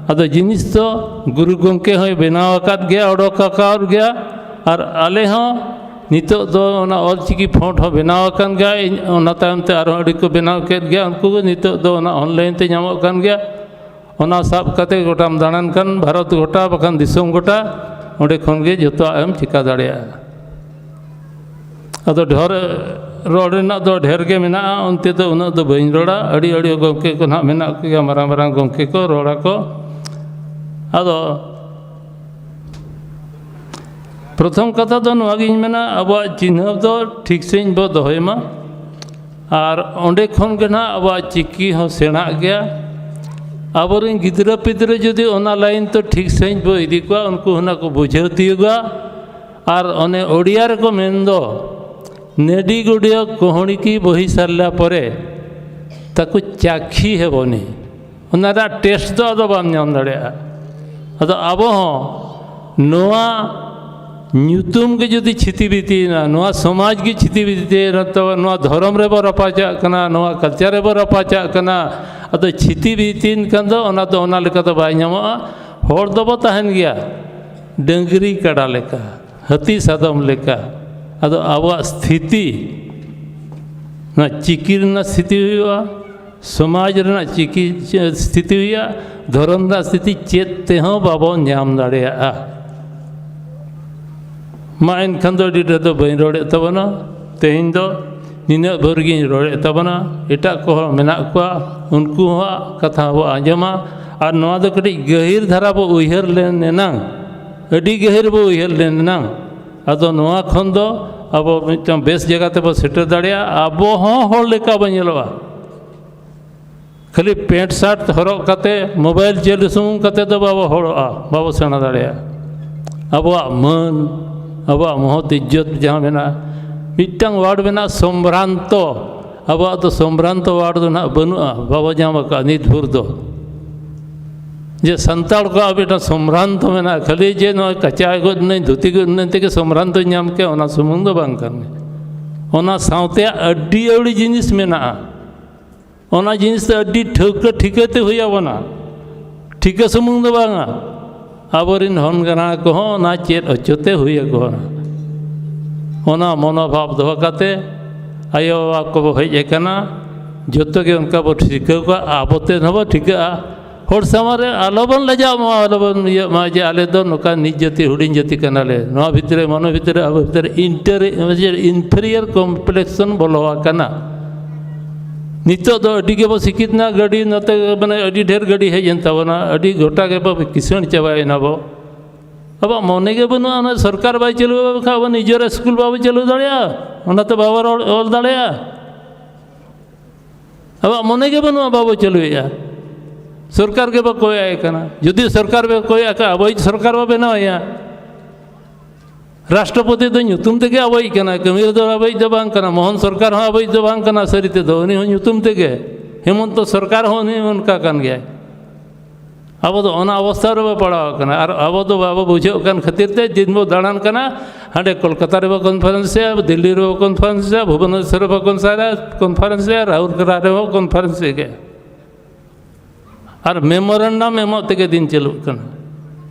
ᱟᱫᱚ ᱡᱤᱱᱤᱥ ᱫᱚ ᱜᱩᱨᱩ ᱜᱚᱢᱠᱮ ᱦᱚᱸᱭ ᱵᱮᱱᱟᱣ ᱟᱠᱟᱫ ᱜᱮᱭᱟ, ᱚᱰᱚᱠ ᱟᱠᱟᱫ ᱜᱮᱭᱟ, ᱟᱨ ᱟᱞᱮ ᱦᱚᱸ ᱱᱤᱛᱚᱜ ᱫᱚ ᱚᱱᱟ ᱚᱞ ᱪᱤᱠᱤ ᱯᱷᱚᱱᱴ ᱦᱚᱸ ᱵᱮᱱᱟᱣ ᱟᱠᱟᱱ ᱜᱮᱭᱟ᱾ ᱤᱧ ᱚᱱᱟ ᱛᱟᱭᱚᱢ ᱛᱮ ᱟᱨᱦᱚᱸ ᱟᱹᱰᱤ ᱠᱚ ᱵᱮᱱᱟᱣ ᱠᱮᱫ ᱜᱮᱭᱟ᱾ ᱩᱱᱠᱩ ᱜᱮ ᱱᱤᱛᱚᱜ ᱫᱚ ᱚᱱᱟ ᱚᱱᱞᱟᱭᱤᱱ ᱛᱮ ᱧᱟᱢᱚᱜ ᱠᱟᱱ ᱜᱮᱭᱟ᱾ ᱚᱱᱟ ᱥᱟᱵ ᱠᱟᱛᱮ ᱜᱚᱴᱟᱢ ᱫᱟᱬᱟᱱ ᱠᱷᱟᱱ, ᱵᱷᱟᱨᱚᱛ ᱜᱚᱴᱟ ᱵᱟᱠᱷᱟᱱ ᱫᱤᱥᱚᱢ ᱜᱚᱴᱟ, ᱚᱸᱰᱮ ᱠᱷᱚᱱ ᱜᱮ ᱡᱚᱛᱚᱣᱟᱜ ᱮᱢ ᱪᱤᱠᱟ ᱫᱟᱲᱮᱭᱟᱜᱼᱟ᱾ ᱟᱫᱚ ᱰᱷᱮᱨ ᱨᱚᱲ ᱨᱮᱱᱟᱜ ᱫᱚ ᱰᱷᱮᱨ ᱜᱮ ᱢᱮᱱᱟᱜᱼᱟ, ᱚᱱᱛᱮ ᱫᱚ ᱩᱱᱟᱹᱜ ᱫᱚ ᱵᱟᱹᱧ ᱨᱚᱲᱟ᱾ ᱟᱹᱰᱤ ᱟᱹᱰᱤ ᱜᱚᱢᱠᱮ ᱠᱚ ᱱᱟᱦᱟᱜ ᱢᱮᱱᱟᱜ ᱠᱚᱜᱮᱭᱟ, ᱢᱟᱨᱟᱝ ᱢᱟᱨᱟᱝ ᱜᱚᱢᱠᱮ ᱠᱚ ᱨᱚᱲ ᱟᱠᱚ᱾ ᱟᱫᱚ ᱯᱨᱚᱛᱷᱚᱢ ᱠᱟᱛᱷᱟ ᱫᱚ ᱱᱚᱣᱟ ᱜᱤᱧ ᱢᱮᱱᱟ, ᱟᱵᱚᱣᱟᱜ ᱪᱤᱱᱦᱟᱹᱯ ᱫᱚ ᱴᱷᱤᱠ ᱥᱟᱺᱦᱤᱡ ᱵᱚ ᱫᱚᱦᱚᱭ ᱢᱟ᱾ ᱟᱨ ᱚᱸᱰᱮ ᱠᱷᱚᱱ ᱜᱮ ᱱᱟᱦᱟᱜ ᱟᱵᱚᱣᱟᱜ ᱪᱤᱠᱤ ᱦᱚᱸ ᱥᱮᱬᱟᱜ ᱜᱮᱭᱟ᱾ ᱟᱵᱚᱨᱮᱱ ᱜᱤᱫᱽᱨᱟᱹ ᱯᱤᱫᱽᱨᱟᱹ ᱡᱩᱫᱤ ᱚᱱᱟ ᱞᱟᱭᱤᱱ ᱛᱮ ᱴᱷᱤᱠ ᱥᱟᱺᱦᱤᱡ ᱵᱚ ᱤᱫᱤ ᱠᱚᱣᱟ, ᱩᱱᱠᱩ ᱦᱚᱸ ᱱᱟᱜ ᱠᱚ ᱵᱩᱡᱷᱟᱹᱣ ᱛᱤᱭᱳᱜᱟ᱾ ᱟᱨ ᱚᱱᱮ ᱳᱰᱤᱭᱟ ᱨᱮᱠᱚ ᱢᱮᱱ ᱫᱚ, ᱱᱮᱰᱤ ᱜᱩᱰᱤᱭᱟᱹ ᱠᱚᱦᱚᱲᱤ ᱠᱤ ᱵᱚᱦᱤ ᱥᱟᱨᱞᱟ ᱯᱚᱨᱮ ᱛᱟᱠᱚ ᱪᱟᱠᱷᱤ ᱦᱮᱵᱚᱱᱤ, ᱚᱱᱟ ᱨᱮᱭᱟᱜ ᱴᱮᱥᱴ ᱫᱚ ᱟᱫᱚ ᱵᱟᱢ ᱧᱟᱢ ᱫᱟᱲᱮᱭᱟᱜᱼᱟ᱾ ᱟᱫᱚ ᱟᱵᱚ ᱦᱚᱸ ᱱᱚᱣᱟ ᱧᱩᱛᱩᱢ ᱜᱮ ᱡᱩᱫᱤ ᱪᱷᱤᱛᱤ ᱵᱤᱛᱤᱭᱮᱱᱟ, ᱱᱚᱣᱟ ᱥᱚᱢᱟᱡᱽ ᱜᱮ ᱪᱷᱤᱛᱤ ᱵᱤᱛᱤᱭᱮᱱᱟ, ᱛᱚ ᱱᱚᱣᱟ ᱫᱷᱚᱨᱚᱢ ᱨᱮᱵᱚ ᱨᱟᱯᱟᱪᱟᱜ ᱠᱟᱱᱟ, ᱱᱚᱣᱟ ᱠᱟᱞᱪᱟᱨ ᱨᱮᱵᱚ ᱨᱟᱯᱟᱪᱟᱜ ᱠᱟᱱᱟ᱾ ᱟᱫᱚ ᱪᱷᱤᱛᱤ ᱵᱤᱛᱤᱭᱮᱱ ᱠᱷᱟᱱ ᱫᱚ ᱚᱱᱟ ᱫᱚ ᱚᱱᱟ ᱞᱮᱠᱟ ᱫᱚ ᱵᱟᱭ ᱧᱟᱢᱚᱜᱼᱟ᱾ ᱦᱚᱲ ᱫᱚᱵᱚ ᱛᱟᱦᱮᱱ ᱜᱮᱭᱟ ᱰᱟᱹᱝᱨᱤ ᱠᱟᱰᱟ ᱞᱮᱠᱟ, ᱦᱟᱹᱛᱤ ᱥᱟᱫᱚᱢ ᱞᱮᱠᱟ᱾ ᱟᱫᱚ ᱟᱵᱚᱣᱟᱜ ᱥᱛᱷᱤᱛᱤ, ᱱᱚᱣᱟ ᱪᱤᱠᱤ ᱨᱮᱱᱟᱜ ᱥᱛᱷᱤᱛᱤ ᱦᱩᱭᱩᱜᱼᱟ, ᱥᱚᱢᱟᱡᱽ ᱨᱮᱱᱟᱜ ᱪᱤᱠᱤ ᱥᱛᱷᱤᱛᱤ ᱦᱩᱭᱩᱜᱼᱟ, ᱫᱷᱚᱨᱚᱢ ᱨᱮᱱᱟᱜ ᱥᱛᱷᱤᱛᱤ ᱪᱮᱫ ᱛᱮᱦᱚᱸ ᱵᱟᱵᱚᱱ ᱧᱟᱢ ᱫᱟᱲᱮᱭᱟᱜᱼᱟ᱾ ᱢᱟ ᱮᱱᱠᱷᱟᱱ ᱫᱚ ᱟᱹᱰᱤ ᱰᱷᱮᱨ ᱫᱚ ᱵᱟᱹᱧ ᱨᱚᱲᱮᱫ ᱛᱟᱵᱚᱱᱟ᱾ ᱛᱮᱦᱮᱧ ᱫᱚ ᱱᱤᱱᱟᱹᱜ ᱵᱷᱳᱨ ᱜᱤᱧ ᱨᱚᱲᱮᱫ ᱛᱟᱵᱚᱱᱟ᱾ ᱮᱴᱟᱜ ᱠᱚᱦᱚᱸ ᱢᱮᱱᱟᱜ ᱠᱚᱣᱟ, ᱩᱱᱠᱩᱣᱟᱜ ᱠᱟᱛᱷᱟ ᱦᱚᱸᱵᱚ ᱟᱸᱡᱚᱢᱟ᱾ ᱟᱨ ᱱᱚᱣᱟ ᱫᱚ ᱠᱟᱹᱴᱤᱡ ᱜᱟᱹᱦᱤᱨ ᱫᱷᱟᱨᱟ ᱵᱚ ᱩᱭᱦᱟᱹᱨ ᱞᱮᱱ ᱮᱱᱟᱝ, ᱟᱹᱰᱤ ᱜᱟᱹᱦᱤᱨ ᱵᱚ ᱩᱭᱦᱟᱹᱨ ᱞᱮᱱ ᱮᱱᱟᱝ, ᱟᱫᱚ ᱱᱚᱣᱟ ᱠᱷᱚᱱ ᱫᱚ ᱟᱵᱚ ᱢᱤᱫᱴᱟᱝ ᱵᱮᱥ ᱡᱟᱭᱜᱟ ᱛᱮᱵᱚ ᱥᱮᱴᱮᱨ ᱫᱟᱲᱮᱭᱟᱜᱼᱟ᱾ ᱟᱵᱚ ᱦᱚᱸ ᱦᱚᱲ ᱞᱮᱠᱟ ᱵᱚ ᱧᱮᱞᱚᱜᱼᱟ᱾ ᱠᱷᱟᱹᱞᱤ ᱯᱮᱱᱴ ᱥᱟᱨᱴ ᱦᱚᱨᱚᱜ ᱠᱟᱛᱮ, ᱢᱳᱵᱟᱭᱤᱞ ᱪᱟᱹᱞᱩ ᱥᱩᱢᱩᱝ ᱠᱟᱛᱮ ᱫᱚ ᱵᱟᱵᱚ ᱦᱚᱲᱚᱜᱼᱟ, ᱵᱟᱵᱚ ᱥᱮᱬᱟ ᱫᱟᱲᱮᱭᱟᱜᱼᱟ᱾ ᱟᱵᱚᱣᱟᱜ ᱢᱟᱹᱱ, ᱟᱵᱚᱣᱟᱜ ᱢᱚᱦᱚᱛ ᱤᱡᱽᱡᱚᱛ ᱡᱟᱦᱟᱸ ᱢᱮᱱᱟᱜᱼᱟ, ᱢᱤᱫᱴᱟᱝ ᱣᱟᱨᱰ ᱢᱮᱱᱟᱜᱼᱟ ᱥᱚᱢᱵᱷᱨᱟᱱᱛᱚ᱾ ᱟᱵᱚᱣᱟᱜ ᱫᱚ ᱥᱚᱢᱵᱷᱨᱟᱱᱛᱚ ᱣᱟᱨᱰ ᱫᱚ ᱱᱟᱦᱟᱜ ᱵᱟᱹᱱᱩᱜᱼᱟ, ᱵᱟᱵᱚ ᱧᱟᱢ ᱟᱠᱟᱫᱼᱟ ᱱᱤᱛ ᱵᱷᱳᱨ ᱫᱚ᱾ ᱡᱮ ᱥᱟᱱᱛᱟᱲ ᱠᱚᱣᱟᱜ ᱢᱤᱫᱴᱟᱝ ᱥᱚᱢᱵᱷᱨᱟᱱᱛᱚ ᱢᱮᱱᱟᱜᱼᱟ, ᱠᱷᱟᱹᱞᱤ ᱡᱮ ᱱᱚᱜᱼᱚᱭ ᱠᱟᱪᱟ ᱜᱚᱫ ᱮᱱᱟᱹᱧ, ᱫᱷᱩᱛᱤ ᱜᱚᱫ ᱮᱱᱟᱹᱧ ᱛᱮᱜᱮ ᱥᱚᱢᱵᱷᱨᱟᱱᱛᱚᱧ ᱧᱟᱢ ᱠᱮᱫᱼᱟ, ᱚᱱᱟ ᱥᱩᱢᱩᱝ ᱫᱚ ᱵᱟᱝ ᱠᱟᱱᱟ᱾ ᱚᱱᱟ ᱥᱟᱶᱛᱮ ᱟᱹᱰᱤ ᱟᱹᱣᱲᱤ ᱡᱤᱱᱤᱥ ᱢᱮᱱᱟᱜᱼᱟ᱾ ᱚᱱᱟ ᱡᱤᱱᱤᱥ ᱫᱚ ᱟᱹᱰᱤ ᱴᱷᱟᱹᱣᱠᱟᱹ ᱴᱷᱤᱠᱟᱹᱛᱮ ᱦᱩᱭ ᱟᱵᱚᱱᱟ᱾ ᱴᱷᱤᱠᱟᱹ ᱥᱩᱢᱩᱝ ᱫᱚ ᱵᱟᱝᱟ, ᱟᱵᱚᱨᱮᱱ ᱦᱚᱱ ᱜᱟᱬᱟ ᱠᱚᱦᱚᱸ ᱚᱱᱟ ᱪᱮᱫ ᱦᱚᱪᱚᱛᱮ ᱦᱩᱭ ᱟᱠᱚᱣᱟ᱾ ᱚᱱᱟ ᱢᱚᱱᱳᱵᱷᱟᱵ ᱫᱚᱦᱚ ᱠᱟᱛᱮ ᱟᱭᱳ ᱵᱟᱵᱟ ᱠᱚᱵᱚ ᱦᱮᱡ ᱟᱠᱟᱱᱟ, ᱡᱚᱛᱚ ᱜᱮ ᱚᱱᱠᱟ ᱵᱚ ᱴᱷᱤᱠᱟᱹ ᱠᱚᱣᱟ, ᱟᱵᱚ ᱛᱮ ᱦᱚᱸᱵᱚ ᱴᱷᱤᱠᱟᱹᱜᱼᱟ᱾ ᱦᱚᱲ ᱥᱟᱢᱟᱝ ᱨᱮ ᱟᱞᱚᱵᱚᱱ ᱞᱟᱡᱟᱜ ᱢᱟ, ᱟᱞᱚᱵᱚᱱ ᱤᱭᱟᱹᱜ ᱢᱟ ᱡᱮ ᱟᱞᱮ ᱫᱚ ᱱᱚᱝᱠᱟ ᱱᱤᱡ ᱡᱟᱹᱛᱤ, ᱦᱩᱰᱤᱧ ᱡᱟᱹᱛᱤ ᱠᱟᱱᱟᱞᱮ᱾ ᱱᱚᱣᱟ ᱵᱷᱤᱛᱨᱤ ᱨᱮ, ᱢᱚᱱᱮ ᱵᱷᱤᱛᱨᱤ ᱨᱮ, ᱟᱵᱚ ᱵᱷᱤᱛᱨᱤ ᱨᱮ ᱤᱱᱴᱟᱨ-, inferior complexion ᱵᱚᱞᱚ ᱟᱠᱟᱱᱟ᱾ ᱱᱤᱛᱚᱜ ᱫᱚ ᱟᱹᱰᱤ ᱜᱮᱵᱚ ᱥᱤᱠᱷᱤᱛ ᱮᱱᱟ, ᱜᱟᱹᱰᱤ ᱱᱚᱛᱮ ᱢᱟᱱᱮ ᱟᱹᱰᱤ ᱰᱷᱮᱨ ᱜᱟᱹᱰᱤ ᱦᱮᱡ ᱮᱱ ᱛᱟᱵᱚᱱᱟ, ᱟᱹᱰᱤ ᱜᱚᱴᱟ ᱜᱮᱵᱚ ᱠᱤᱥᱟᱹᱬ ᱪᱟᱵᱟᱭᱮᱱᱟ ᱵᱚ᱾ ᱟᱵᱚᱣᱟᱜ ᱢᱚᱱᱮ ᱜᱮ ᱵᱟᱹᱱᱩᱜᱼᱟ, ᱚᱱᱟ ᱥᱚᱨᱠᱟᱨ ᱵᱟᱭ ᱪᱟᱹᱞᱩ ᱟᱵᱚᱱ ᱠᱷᱟᱱ ᱟᱵᱚ ᱱᱤᱡᱮᱨᱟᱜ ᱥᱠᱩᱞ ᱵᱟᱵᱚ ᱪᱟᱹᱞᱩ ᱫᱟᱲᱮᱭᱟᱜᱼᱟ, ᱚᱱᱟᱛᱮ ᱵᱟᱵᱚ ᱨᱚᱲ ᱚᱞ ᱫᱟᱲᱮᱭᱟᱜᱼᱟ᱾ ᱟᱵᱚᱣᱟᱜ ᱢᱚᱱᱮ ᱜᱮ ᱵᱟᱹᱱᱩᱜᱼᱟ, ᱵᱟᱵᱚ ᱪᱟᱹᱞᱩᱭᱮᱫᱼᱟ᱾ ᱥᱚᱨᱠᱟᱨ ᱜᱮ ᱵᱟᱠᱚ ᱠᱚᱭᱚᱜ ᱟᱭ ᱠᱟᱱᱟ᱾ ᱡᱩᱫᱤ ᱥᱚᱨᱠᱟᱨ ᱵᱟᱭ ᱠᱚᱭᱚᱜ ᱟᱠᱟᱫ, ᱟᱵᱚᱭᱤᱡ ᱥᱚᱨᱠᱟᱨ ᱵᱚ ᱵᱮᱱᱟᱣᱮᱭᱟ᱾ ᱨᱟᱥᱴᱨᱚᱯᱚᱛᱤ ᱫᱚ ᱧᱩᱛᱩᱢ ᱛᱮᱜᱮ ᱟᱵᱚᱭᱤᱡ ᱠᱟᱱᱟᱭ, ᱠᱟᱹᱢᱤ ᱨᱮᱫᱚ ᱟᱵᱚᱭᱤᱡ ᱫᱚ ᱵᱟᱝ ᱠᱟᱱᱟ᱾ ᱢᱳᱦᱚᱱ ᱥᱚᱨᱠᱟᱨ ᱦᱚᱸ ᱟᱵᱚᱭᱤᱡ ᱫᱚ ᱵᱟᱝ ᱠᱟᱱᱟ ᱥᱟᱹᱨᱤ ᱛᱮᱫᱚ, ᱩᱱᱤ ᱦᱚᱸ ᱧᱩᱛᱩᱢ ᱛᱮᱜᱮ᱾ ᱦᱮᱢᱚᱱᱛᱚ ᱥᱚᱨᱠᱟᱨ ᱦᱚᱸ ᱩᱱᱤ ᱚᱱᱠᱟ ᱠᱟᱱ ᱜᱮᱭᱟᱭ᱾ ᱟᱵᱚ ᱫᱚ ᱚᱱᱟ ᱚᱵᱚᱥᱛᱷᱟ ᱨᱮᱵᱚ ᱯᱟᱲᱟᱣ ᱟᱠᱟᱱᱟ᱾ ᱟᱨ ᱟᱵᱚ ᱫᱚ ᱵᱟᱵᱚ ᱵᱩᱡᱷᱟᱹᱣ ᱠᱟᱱ ᱠᱷᱟᱹᱛᱤᱨ ᱛᱮ ᱫᱤᱱ ᱵᱚ ᱫᱟᱬᱟᱱ ᱠᱟᱱᱟ, ᱦᱟᱸᱰᱮ ᱠᱳᱞᱠᱟᱛᱟ ᱨᱮᱵᱚ ᱠᱚᱱᱯᱷᱟᱨᱮᱱᱥᱮᱜᱼᱟ, ᱫᱤᱞᱞᱤ ᱨᱮᱵᱚ ᱠᱚᱱᱯᱷᱟᱨᱮᱱᱥᱮᱜᱼᱟ, ᱵᱷᱩᱵᱚᱱᱮᱥᱚᱨ ᱨᱮᱵᱚ ᱠᱚᱱᱯᱷᱟᱨᱮᱱᱥᱮᱜᱼᱟ, ᱨᱟᱩᱨᱠᱮᱞᱟ ᱨᱮᱵᱚ ᱠᱚᱱᱯᱷᱟᱨᱮᱱᱥᱮᱜᱼᱟ᱾ ᱟᱨ ᱢᱮᱢᱳᱨᱮᱱᱰᱟᱢ ᱮᱢᱚᱜ ᱛᱮᱜᱮ ᱫᱤᱱ ᱪᱟᱹᱞᱩᱜ ᱠᱟᱱᱟ᱾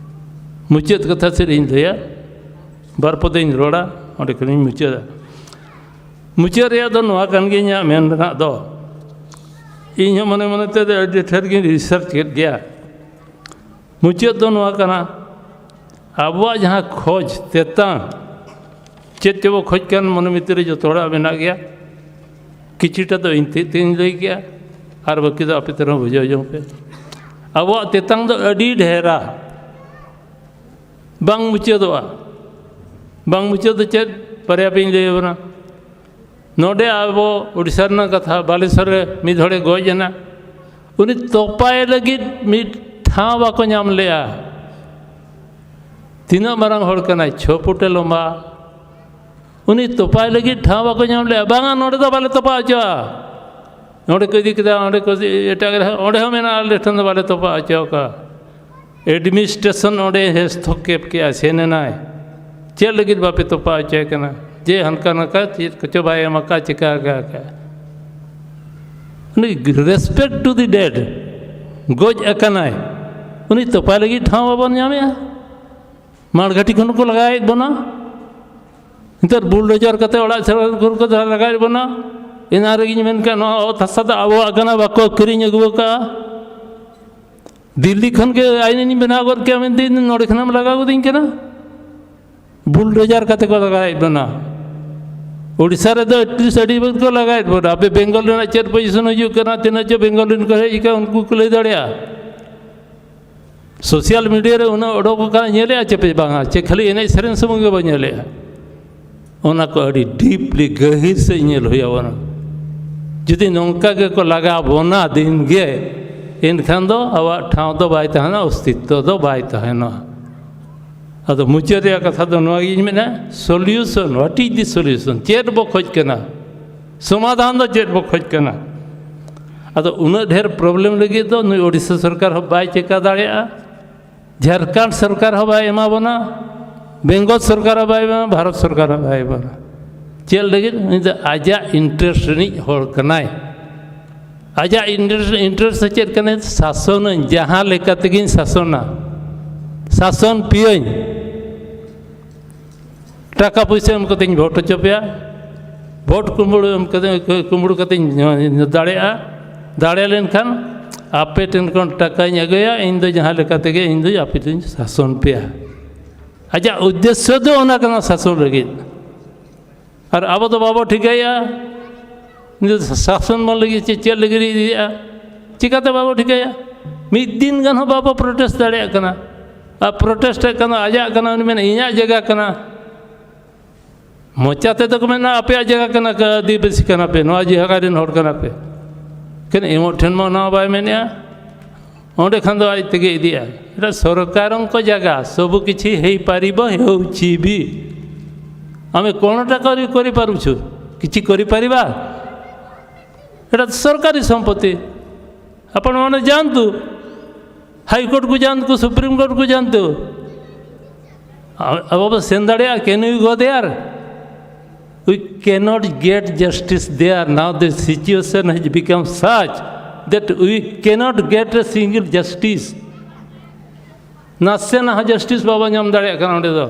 ᱢᱩᱪᱟᱹᱫ ᱠᱟᱛᱷᱟ ᱪᱮᱫ ᱤᱧ ᱞᱟᱹᱭᱟ, ᱵᱟᱨ ᱯᱚᱫᱤᱧ ᱨᱚᱲᱟ, ᱚᱸᱰᱮ ᱠᱷᱚᱱᱤᱧ ᱢᱩᱪᱟᱹᱫᱟ᱾ ᱢᱩᱪᱟᱹᱫ ᱨᱮᱭᱟᱜ ᱫᱚ ᱱᱚᱣᱟ ᱠᱟᱱ ᱜᱮᱭᱟ ᱤᱧᱟᱹᱜ ᱢᱮᱱ ᱨᱮᱱᱟᱜ ᱫᱚ᱾ ᱤᱧ ᱦᱚᱸ ᱢᱚᱱᱮ ᱢᱚᱱᱮ ᱛᱮ ᱟᱹᱰᱤ ᱰᱷᱮᱨ ᱜᱤᱧ ᱨᱤᱥᱟᱨᱪ ᱠᱮᱫ ᱜᱮᱭᱟ᱾ ᱢᱩᱪᱟᱹᱫ ᱫᱚ ᱱᱚᱣᱟ ᱠᱟᱱᱟ, ᱟᱵᱚᱣᱟᱜ ᱡᱟᱦᱟᱸ ᱠᱷᱚᱡᱽ ᱛᱮᱛᱟᱝ, ᱪᱮᱫ ᱪᱚᱵᱚ ᱠᱷᱚᱡ ᱠᱟᱱ ᱢᱚᱱᱮ ᱵᱷᱤᱛᱤᱨ ᱨᱮ ᱡᱚᱛᱚ ᱦᱚᱲᱟᱜ ᱢᱮᱱᱟᱜ ᱜᱮᱭᱟ᱾ ᱠᱤᱪᱷᱩᱴᱟ ᱫᱚ ᱤᱧ ᱛᱮ ᱛᱤᱧ ᱞᱟᱹᱭ ᱠᱮᱜᱼᱟ, ᱟᱨ ᱵᱟᱹᱠᱤ ᱫᱚ ᱟᱯᱮ ᱛᱮ ᱨᱮᱦᱚᱸ ᱵᱩᱡᱷᱟᱹᱣ ᱡᱚᱝ ᱯᱮ᱾ ᱟᱵᱚᱣᱟᱜ ᱛᱮᱛᱟᱝ ᱫᱚ ᱟᱹᱰᱤ ᱰᱷᱮᱨᱟ, ᱵᱟᱝ ᱢᱩᱪᱟᱹᱫᱚᱜᱼᱟ᱾ ᱵᱟᱝ ᱢᱩᱪᱟᱹᱫ ᱫᱚ ᱪᱮᱫ? ᱵᱟᱨᱭᱟ ᱯᱮᱧ ᱞᱟᱹᱭ ᱟᱵᱚᱱᱟ᱾ ᱱᱚᱰᱮ ᱟᱵᱚ ᱳᱰᱤᱥᱟ ᱨᱮᱱᱟᱜ ᱠᱟᱛᱷᱟ, ᱵᱟᱞᱮᱥᱚᱨ ᱨᱮ ᱢᱤᱫ ᱦᱚᱲᱮ ᱜᱚᱡ ᱮᱱᱟ, ᱩᱱᱤ ᱛᱚᱯᱟᱭ ᱞᱟᱹᱜᱤᱫ ᱢᱤᱫ ᱴᱷᱟᱶ ᱵᱟᱠᱚ ᱧᱟᱢ ᱞᱮᱜᱼᱟ᱾ ᱛᱤᱱᱟᱹᱜ ᱢᱟᱨᱟᱝ ᱦᱚᱲ ᱠᱟᱱᱟᱭ, ᱪᱷᱚ ᱯᱷᱩᱴᱮ ᱞᱚᱢᱵᱟ, ᱩᱱᱤ ᱛᱚᱯᱟᱭ ᱞᱟᱹᱜᱤᱫ ᱴᱷᱟᱶ ᱵᱟᱠᱚ ᱧᱟᱢ ᱞᱮᱜᱼᱟ᱾ ᱵᱟᱝᱟ, ᱱᱚᱰᱮ ᱫᱚ ᱵᱟᱞᱮ ᱛᱚᱯᱟ ᱦᱚᱪᱚᱜᱼᱟ᱾ ᱱᱚᱰᱮ ᱠᱚ ᱤᱫᱤ ᱠᱮᱫᱟ, ᱚᱸᱰᱮ ᱠᱚ ᱮᱴᱟᱜ ᱨᱮ, ᱚᱸᱰᱮ ᱦᱚᱸ ᱢᱮᱱᱟ, ᱟᱞᱮ ᱴᱷᱮᱱ ᱫᱚ ᱵᱟᱞᱮ ᱛᱚᱯᱟ ᱦᱚᱪᱚ ᱟᱠᱟᱫᱼᱟ᱾ ᱮᱰᱢᱤᱱᱤᱥᱴᱨᱮᱥᱚᱱ ᱚᱸᱰᱮ ᱦᱚᱥᱛᱚᱠᱠᱷᱮᱯ ᱠᱮᱜᱼᱟ, ᱥᱮᱱ ᱮᱱᱟᱭ᱾ ᱪᱮᱫ ᱞᱟᱹᱜᱤᱫ ᱵᱟᱯᱮ ᱛᱚᱯᱟ ᱦᱚᱪᱚᱭ ᱠᱟᱱᱟ? ᱡᱮ ᱦᱟᱱᱠᱟ ᱱᱟᱝᱠᱟ ᱪᱮᱫ ᱠᱚᱪᱚ ᱵᱟᱭ ᱮᱢ ᱟᱠᱟᱫ, ᱪᱤᱠᱟ ᱟᱠᱟᱫ᱾ ᱩᱱᱤ, respect to the dead, ᱜᱚᱡ ᱟᱠᱟᱱᱟᱭ, ᱩᱱᱤ ᱛᱚᱯᱟᱭ ᱞᱟᱹᱜᱤᱫ ᱴᱷᱟᱶ ᱵᱟᱵᱚᱱ ᱧᱟᱢᱮᱜᱼᱟ᱾ ᱢᱟᱲᱜᱷᱟᱴᱤ ᱠᱷᱚᱱ ᱠᱚ ᱞᱟᱜᱟᱭᱮᱫ ᱵᱚᱱᱟ, ᱱᱮᱛᱟᱨ ᱵᱩᱞᱰᱳᱡᱟᱨ ᱠᱟᱛᱮ ᱚᱲᱟᱜ ᱥᱮᱫ ᱠᱷᱚᱱ ᱠᱚ ᱞᱟᱜᱟᱭᱮᱫ ᱵᱚᱱᱟ᱾ ᱮᱱᱟᱝ ᱨᱮᱜᱮᱧ ᱢᱮᱱ ᱠᱮᱫ, ᱱᱚᱣᱟ ᱚᱛ ᱦᱟᱥᱟ ᱫᱚ ᱟᱵᱚᱣᱟᱜ ᱠᱟᱱᱟ, ᱵᱟᱠᱚ ᱠᱤᱨᱤᱧ ᱟᱹᱜᱩ ᱟᱠᱟᱫᱼᱟ᱾ ᱫᱤᱞᱞᱤ ᱠᱷᱚᱱ ᱜᱮ ᱟᱭᱤᱱᱤᱧ ᱵᱮᱱᱟᱣ ᱜᱚᱫ ᱠᱮᱭᱟ ᱢᱮᱱᱛᱮ, ᱤᱧ ᱱᱚᱰᱮ ᱠᱷᱚᱱᱟᱜ ᱮᱢ ᱞᱟᱜᱟ ᱜᱚᱫᱤᱧ ᱠᱟᱱᱟ᱾ ᱵᱩᱞᱰᱳᱡᱟᱨ ᱠᱟᱛᱮ ᱠᱚ ᱞᱟᱜᱟᱭᱮᱫ ᱵᱚᱱᱟ᱾ ᱳᱰᱤᱥᱟ ᱨᱮᱫᱚ ᱮᱴᱞᱤᱥᱴ ᱟᱹᱰᱤ ᱵᱟᱹᱫ ᱠᱚ ᱞᱟᱜᱟᱭᱮᱫ ᱵᱚᱱᱟ᱾ ᱟᱯᱮ ᱵᱮᱝᱜᱚᱞ ᱨᱮᱱᱟᱜ ᱪᱮᱫ ᱯᱚᱡᱤᱥᱚᱱ ᱦᱩᱭᱩᱜ ᱠᱟᱱᱟ, ᱛᱤᱱᱟᱹᱜ ᱪᱚ ᱵᱮᱝᱜᱚᱞ ᱨᱮᱱ ᱠᱚ ᱦᱮᱡ ᱟᱠᱟᱱᱟ, ᱩᱱᱠᱩ ᱠᱚ ᱞᱟᱹᱭ ᱫᱟᱲᱮᱭᱟᱜᱼᱟ᱾ ᱥᱳᱥᱟᱞ ᱢᱤᱰᱤᱭᱟ ᱨᱮ ᱩᱱᱟᱹᱜ ᱚᱰᱚᱠ ᱟᱠᱟᱱᱟ, ᱧᱮᱞᱮᱜᱼᱟ ᱪᱮ ᱯᱮ ᱵᱟᱝᱟ? ᱪᱮ ᱠᱷᱟᱹᱞᱤ ᱮᱱᱮᱡ ᱥᱮᱨᱮᱧ ᱥᱩᱢᱩᱝ ᱜᱮᱵᱚ ᱧᱮᱞᱮᱜᱼᱟ? ᱚᱱᱟ ᱠᱚ ᱟᱹᱰᱤ ᱰᱤᱯᱞᱤ, ᱜᱟᱹᱦᱤᱨ ᱥᱮᱫ ᱧᱮᱞ ᱦᱩᱭ ᱟᱵᱚᱱᱟ᱾ ᱡᱩᱫᱤ ᱱᱚᱝᱠᱟ ᱜᱮᱠᱚ ᱞᱟᱜᱟ ᱵᱚᱱᱟ ᱫᱤᱱ ᱜᱮ, ᱮᱱᱠᱷᱟᱱ ᱫᱚ ᱟᱵᱚᱣᱟᱜ ᱴᱷᱟᱶ ᱫᱚ ᱵᱟᱭ ᱛᱟᱦᱮᱱᱟ, ᱚᱥᱛᱤᱛᱛᱚ ᱫᱚ ᱵᱟᱭ ᱛᱟᱦᱮᱱᱟ᱾ ᱟᱫᱚ ᱢᱩᱪᱟᱹᱫ ᱨᱮᱭᱟᱜ ᱠᱟᱛᱷᱟ ᱫᱚ ᱱᱚᱣᱟ ᱜᱤᱧ ᱢᱮᱱᱟ, solution, what is the solution? ᱪᱮᱫ ᱵᱚ ᱠᱷᱚᱡ ᱠᱟᱱᱟ? ᱥᱚᱢᱟᱫᱷᱟᱱ ᱫᱚ ᱪᱮᱫ ᱵᱚ ᱠᱷᱚᱡ ᱠᱟᱱᱟ? ᱟᱫᱚ ᱩᱱᱟᱹᱜ ᱰᱷᱮᱨ ᱯᱨᱚᱵᱞᱮᱢ ᱞᱟᱹᱜᱤᱫ ᱫᱚ ᱱᱩᱭ ᱳᱰᱤᱥᱟ ᱥᱚᱨᱠᱟᱨ ᱦᱚᱸ ᱵᱟᱭ ᱪᱮᱠᱟ ᱫᱟᱲᱮᱭᱟᱜᱼᱟ, ᱡᱷᱟᱲᱠᱷᱚᱸᱰ ᱥᱚᱨᱠᱟᱨ ᱦᱚᱸ ᱵᱟᱭ ᱮᱢᱟ ᱵᱚᱱᱟ, ᱵᱮᱝᱜᱚᱞ ᱥᱚᱨᱠᱟᱨ ᱦᱚᱸ ᱵᱟᱭ ᱮᱢᱟ, ᱵᱷᱟᱨᱚᱛ ᱥᱚᱨᱠᱟᱨ ᱦᱚᱸ ᱵᱟᱭ ᱮᱢᱟ ᱵᱚᱱᱟ᱾ ᱪᱮᱫ ᱞᱟᱹᱜᱤᱫ? ᱩᱱᱤ ᱫᱚ ᱟᱡᱟᱜ ᱤᱱᱴᱟᱨᱮᱥᱴ ᱨᱤᱱᱤᱡ ᱦᱚᱲ ᱠᱟᱱᱟᱭ᱾ ᱟᱡᱟᱜ ᱤᱱᱴᱟᱨᱮᱥᱴ, ᱤᱱᱴᱟᱨᱮᱥᱴ ᱫᱚ ᱪᱮᱫ ᱠᱟᱱᱟᱭ? ᱥᱟᱥᱚᱱᱟᱹᱧ, ᱡᱟᱦᱟᱸ ᱞᱮᱠᱟ ᱛᱮᱜᱮᱧ ᱥᱟᱥᱚᱱᱟ, ᱥᱟᱥᱚᱱ ᱯᱮᱭᱟᱹᱧ᱾ ᱴᱟᱠᱟ ᱯᱩᱭᱥᱟᱹ ᱮᱢ ᱠᱟᱛᱮᱧ ᱵᱷᱳᱴ ᱦᱚᱪᱚ ᱯᱮᱭᱟ, ᱵᱷᱳᱴ ᱠᱩᱢᱵᱽᱲᱩ ᱮᱢ ᱠᱟᱛᱮ, ᱠᱩᱢᱵᱽᱲᱩ ᱠᱟᱛᱮᱧ ᱫᱟᱲᱮᱭᱟᱜᱼᱟ᱾ ᱫᱟᱲᱮ ᱞᱮᱱᱠᱷᱟᱱ ᱟᱯᱮ ᱴᱷᱮᱱ ᱠᱷᱚᱱ ᱴᱟᱠᱟᱧ ᱟᱹᱜᱩᱭᱟ, ᱤᱧ ᱫᱚ ᱡᱟᱦᱟᱸ ᱞᱮᱠᱟ ᱛᱮᱜᱮ ᱤᱧ ᱫᱚ ᱟᱯᱮ ᱫᱚᱧ ᱥᱟᱥᱚᱱ ᱯᱮᱭᱟ᱾ ᱟᱡᱟᱜ ᱩᱫᱽᱫᱮᱥᱥᱚ ᱫᱚ ᱚᱱᱟ ᱠᱟᱱᱟ, ᱥᱟᱥᱚᱱ ᱞᱟᱹᱜᱤᱫ᱾ ᱟᱨ ᱟᱵᱚ ᱫᱚ ᱵᱟᱵᱚ ᱴᱷᱤᱠᱟᱹᱭᱟ ᱱᱤᱛ ᱥᱟᱥᱚᱱ ᱵᱚᱱ ᱞᱟᱹᱜᱤᱫ ᱪᱮᱫ, ᱪᱮᱫ ᱞᱟᱹᱜᱤᱫ ᱤᱫᱤᱭᱮᱫᱼᱟ? ᱪᱤᱠᱟᱹᱛᱮ ᱵᱟᱵᱚ ᱴᱷᱤᱠᱟᱹᱭᱟ? ᱢᱤᱫ ᱫᱤᱱ ᱜᱟᱱ ᱦᱚᱸ ᱵᱟᱵᱚ ᱯᱨᱚᱴᱮᱥᱴ ᱫᱟᱲᱮᱭᱟᱜ ᱠᱟᱱᱟ᱾ ᱟᱨ ᱯᱨᱚᱴᱮᱥᱴ ᱮᱫ ᱠᱟᱱᱟ, ᱟᱡᱟᱜ ᱠᱟᱱᱟ, ᱩᱱᱤ ᱢᱮᱱᱟ ᱤᱧᱟᱹᱜ ᱡᱟᱭᱜᱟ ᱠᱟᱱᱟ᱾ ᱢᱚᱪᱟ ᱛᱮᱫᱚ ᱠᱚ ᱢᱮᱱᱟ ᱟᱯᱮᱭᱟᱜ ᱡᱟᱭᱜᱟ ᱠᱟᱱᱟ, ᱟᱹᱫᱤᱵᱟᱹᱥᱤ ᱠᱟᱱᱟ ᱯᱮ, ᱱᱚᱣᱟ ᱡᱟᱭᱜᱟ ᱨᱮᱱ ᱦᱚᱲ ᱠᱟᱱᱟ ᱯᱮ, ᱠᱤᱱ ᱮᱢᱚᱜ ᱴᱷᱮᱱ ᱢᱟ ᱚᱱᱟ ᱦᱚᱸ ᱵᱟᱭ ᱢᱮᱱᱮᱜᱼᱟ᱾ ᱚᱸᱰᱮ ᱠᱷᱟᱱ ᱫᱚ ᱟᱡ ᱛᱮᱜᱮ ᱤᱫᱤᱜᱼᱟ᱾ ଏଇଟା ସରକାରଙ୍କ ଜାଗା, ସବୁ କିଛି ହେଇପାରିବ, ହେଉଛି ବି। ଆମେ କ'ଣଟା କରି କରିପାରୁଛୁ? କିଛି କରିପାରିବା? ଏଇଟା ତ ସରକାରୀ ସମ୍ପତ୍ତି। ଆପଣମାନେ ଯାଆନ୍ତୁ, ହାଇକୋର୍ଟକୁ ଯାଆନ୍ତୁ, ସୁପ୍ରିମକୋର୍ଟକୁ ଯାଆନ୍ତୁ। ଆଉ, ଆଉ ବାବା ସେନ୍ ଦାଡ଼ିଆ, can you go there? We cannot get justice there। Now the situation has become such that we cannot get a single justice। ᱱᱟᱥᱮᱱᱟᱜ ᱦᱚᱸ ᱡᱟᱥᱴᱤᱥ ᱵᱟᱵᱚ ᱧᱟᱢ ᱫᱟᱲᱮᱭᱟᱜ ᱠᱟᱱᱟ ᱚᱸᱰᱮ ᱫᱚ᱾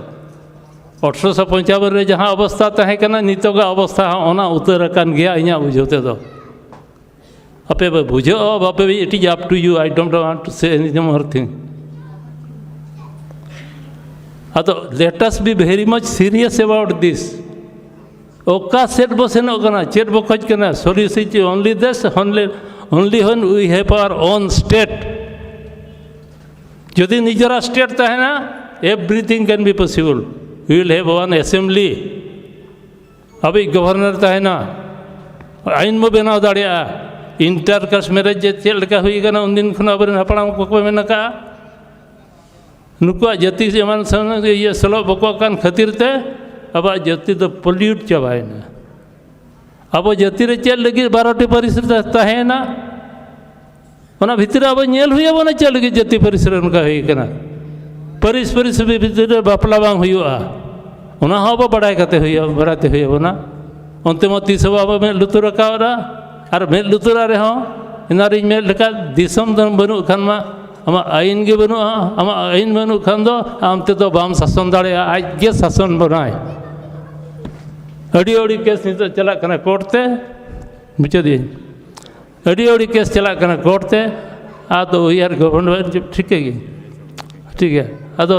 ᱟᱴᱷᱨᱚᱥᱚ ᱯᱚᱧᱪᱟᱵᱚᱱ ᱨᱮ ᱡᱟᱦᱟᱸ ᱚᱵᱚᱥᱛᱷᱟ ᱛᱟᱦᱮᱸ ᱠᱟᱱᱟ, ᱱᱤᱛᱚᱜᱟᱜ ᱚᱵᱚᱥᱛᱷᱟ ᱦᱚᱸ ᱚᱱᱟ ᱩᱛᱟᱹᱨ ᱟᱠᱟᱱ ᱜᱮᱭᱟ ᱤᱧᱟᱹᱜ ᱵᱩᱡᱷᱟᱹᱣ ᱛᱮᱫᱚ᱾ ᱟᱯᱮ ᱯᱮ ᱵᱩᱡᱷᱟᱹᱣ, ᱵᱟᱯᱮ, it is up to you, I don't want to say any more thing᱾ ᱟᱫᱚ let us be very much serious about this। ᱚᱠᱟ ᱥᱮᱫ ᱵᱚ ᱥᱮᱱᱚᱜ ᱠᱟᱱᱟ, ᱪᱮᱫ ᱵᱚ ᱠᱷᱚᱡᱽ ᱠᱟᱱᱟ? Solution is only this, only, only when we have our own state। ᱡᱩᱫᱤ ᱱᱤᱡᱮᱨᱟᱜ ᱥᱴᱮᱴ ᱛᱟᱦᱮᱱᱟ, everything can be possible। We will have one assembly, ᱟᱵᱚᱭᱤᱡ ᱜᱚᱵᱷᱚᱨᱱᱚᱨ ᱛᱟᱦᱮᱱᱟ, ᱟᱭᱤᱱ ᱵᱚ ᱵᱮᱱᱟᱣ ᱫᱟᱲᱮᱭᱟᱜᱼᱟ᱾ ᱤᱱᱴᱟᱨ ᱠᱟᱥᱴ ᱢᱮᱨᱮᱡᱽ ᱡᱮ ᱪᱮᱫ ᱞᱮᱠᱟ ᱦᱩᱭ ᱠᱟᱱᱟ ᱩᱱᱫᱤᱱ ᱠᱷᱚᱱ ᱟᱵᱚᱨᱮᱱ ᱦᱟᱯᱲᱟᱢ ᱠᱚᱠᱚ ᱢᱮᱱ ᱟᱠᱟᱫᱼᱟ, ᱱᱩᱠᱩᱣᱟᱜ ᱡᱟᱹᱛᱤ ᱮᱢᱟᱱ ᱥᱟᱶ ᱤᱭᱟᱹ ᱥᱮᱞᱚᱜ ᱵᱟᱠᱚ ᱠᱟᱱ ᱠᱷᱟᱹᱛᱤᱨ ᱛᱮ ᱟᱵᱚᱣᱟᱜ ᱡᱟᱹᱛᱤ ᱫᱚ ᱯᱚᱞᱤᱭᱩᱴ ᱪᱟᱵᱟᱭᱮᱱᱟ᱾ ᱟᱵᱚ ᱡᱟᱹᱛᱤ ᱨᱮ ᱪᱮᱫ ᱞᱟᱹᱜᱤᱫ ᱵᱟᱨᱚᱴᱤ ᱯᱟᱹᱨᱤᱥ ᱨᱮ ᱛᱟᱦᱮᱸᱭᱮᱱᱟ? ᱚᱱᱟ ᱵᱷᱤᱛᱤᱨ ᱨᱮ ᱟᱵᱚ ᱧᱮᱞ ᱦᱩᱭ ᱟᱵᱚᱱᱟ ᱪᱮᱫ ᱞᱟᱹᱜᱤᱫ ᱡᱟᱹᱛᱤ ᱯᱟᱹᱨᱤᱥ ᱨᱮ ᱚᱱᱠᱟ ᱦᱩᱭ ᱠᱟᱱᱟ᱾ ᱯᱟᱹᱨᱤᱥ ᱯᱟᱹᱨᱤᱥ ᱵᱷᱤᱛᱤᱨ ᱨᱮ ᱵᱟᱯᱞᱟ ᱵᱟᱝ ᱦᱩᱭᱩᱜᱼᱟ, ᱚᱱᱟ ᱦᱚᱸ ᱟᱵᱚ ᱵᱟᱲᱟᱭ ᱠᱟᱛᱮ ᱦᱩᱭᱩᱜᱼᱟ, ᱵᱟᱲᱟᱭᱛᱮ ᱦᱩᱭ ᱟᱵᱚᱱᱟ᱾ ᱚᱱᱛᱮ ᱢᱟ ᱛᱤᱥ ᱦᱚᱸ ᱵᱟᱵᱚ ᱢᱮᱫ ᱞᱩᱛᱩᱨ ᱟᱠᱟᱣᱫᱟ᱾ ᱟᱨ ᱢᱮᱫ ᱞᱩᱛᱩᱨᱟᱜ ᱨᱮᱦᱚᱸ ᱮᱱᱟᱨᱤᱧ ᱢᱮᱫ ᱞᱮᱠᱟ ᱫᱤᱥᱚᱢ ᱫᱚ ᱵᱟᱹᱱᱩᱜ ᱠᱷᱟᱱ ᱢᱟ ᱟᱢᱟᱜ ᱟᱹᱭᱤᱱ ᱜᱮ ᱵᱟᱹᱱᱩᱜᱼᱟ, ᱟᱢᱟᱜ ᱟᱹᱭᱤᱱ ᱵᱟᱹᱱᱩᱜ ᱠᱷᱟᱱ ᱫᱚ ᱟᱢ ᱛᱮᱫᱚ ᱵᱟᱢ ᱥᱟᱥᱚᱱ ᱫᱟᱲᱮᱭᱟᱜᱼᱟ, ᱟᱡ ᱜᱮ ᱥᱟᱥᱚᱱ ᱵᱚᱱᱟᱭ᱾ ᱟᱹᱰᱤ ᱟᱹᱰᱤ ᱠᱮᱥ ᱱᱤᱛᱚᱜ ᱪᱟᱞᱟᱜ ᱠᱟᱱᱟ ᱠᱳᱨᱴ ᱛᱮ, ᱵᱩᱡᱷᱟᱹᱣ ᱫᱤᱧ, ᱟᱹᱰᱤ ᱟᱹᱰᱤ ᱠᱮᱥ ᱪᱟᱞᱟᱜ ᱠᱟᱱᱟ ᱠᱳᱨᱴ ᱛᱮ᱾ ᱟᱫᱚ ᱩᱭᱦᱟᱹᱨ ᱜᱚᱵᱷᱚᱨᱱᱢᱮᱱᱴ ᱴᱷᱤᱠ ᱜᱮ, ᱴᱷᱤᱠ ᱜᱮᱭᱟ᱾ ᱟᱫᱚ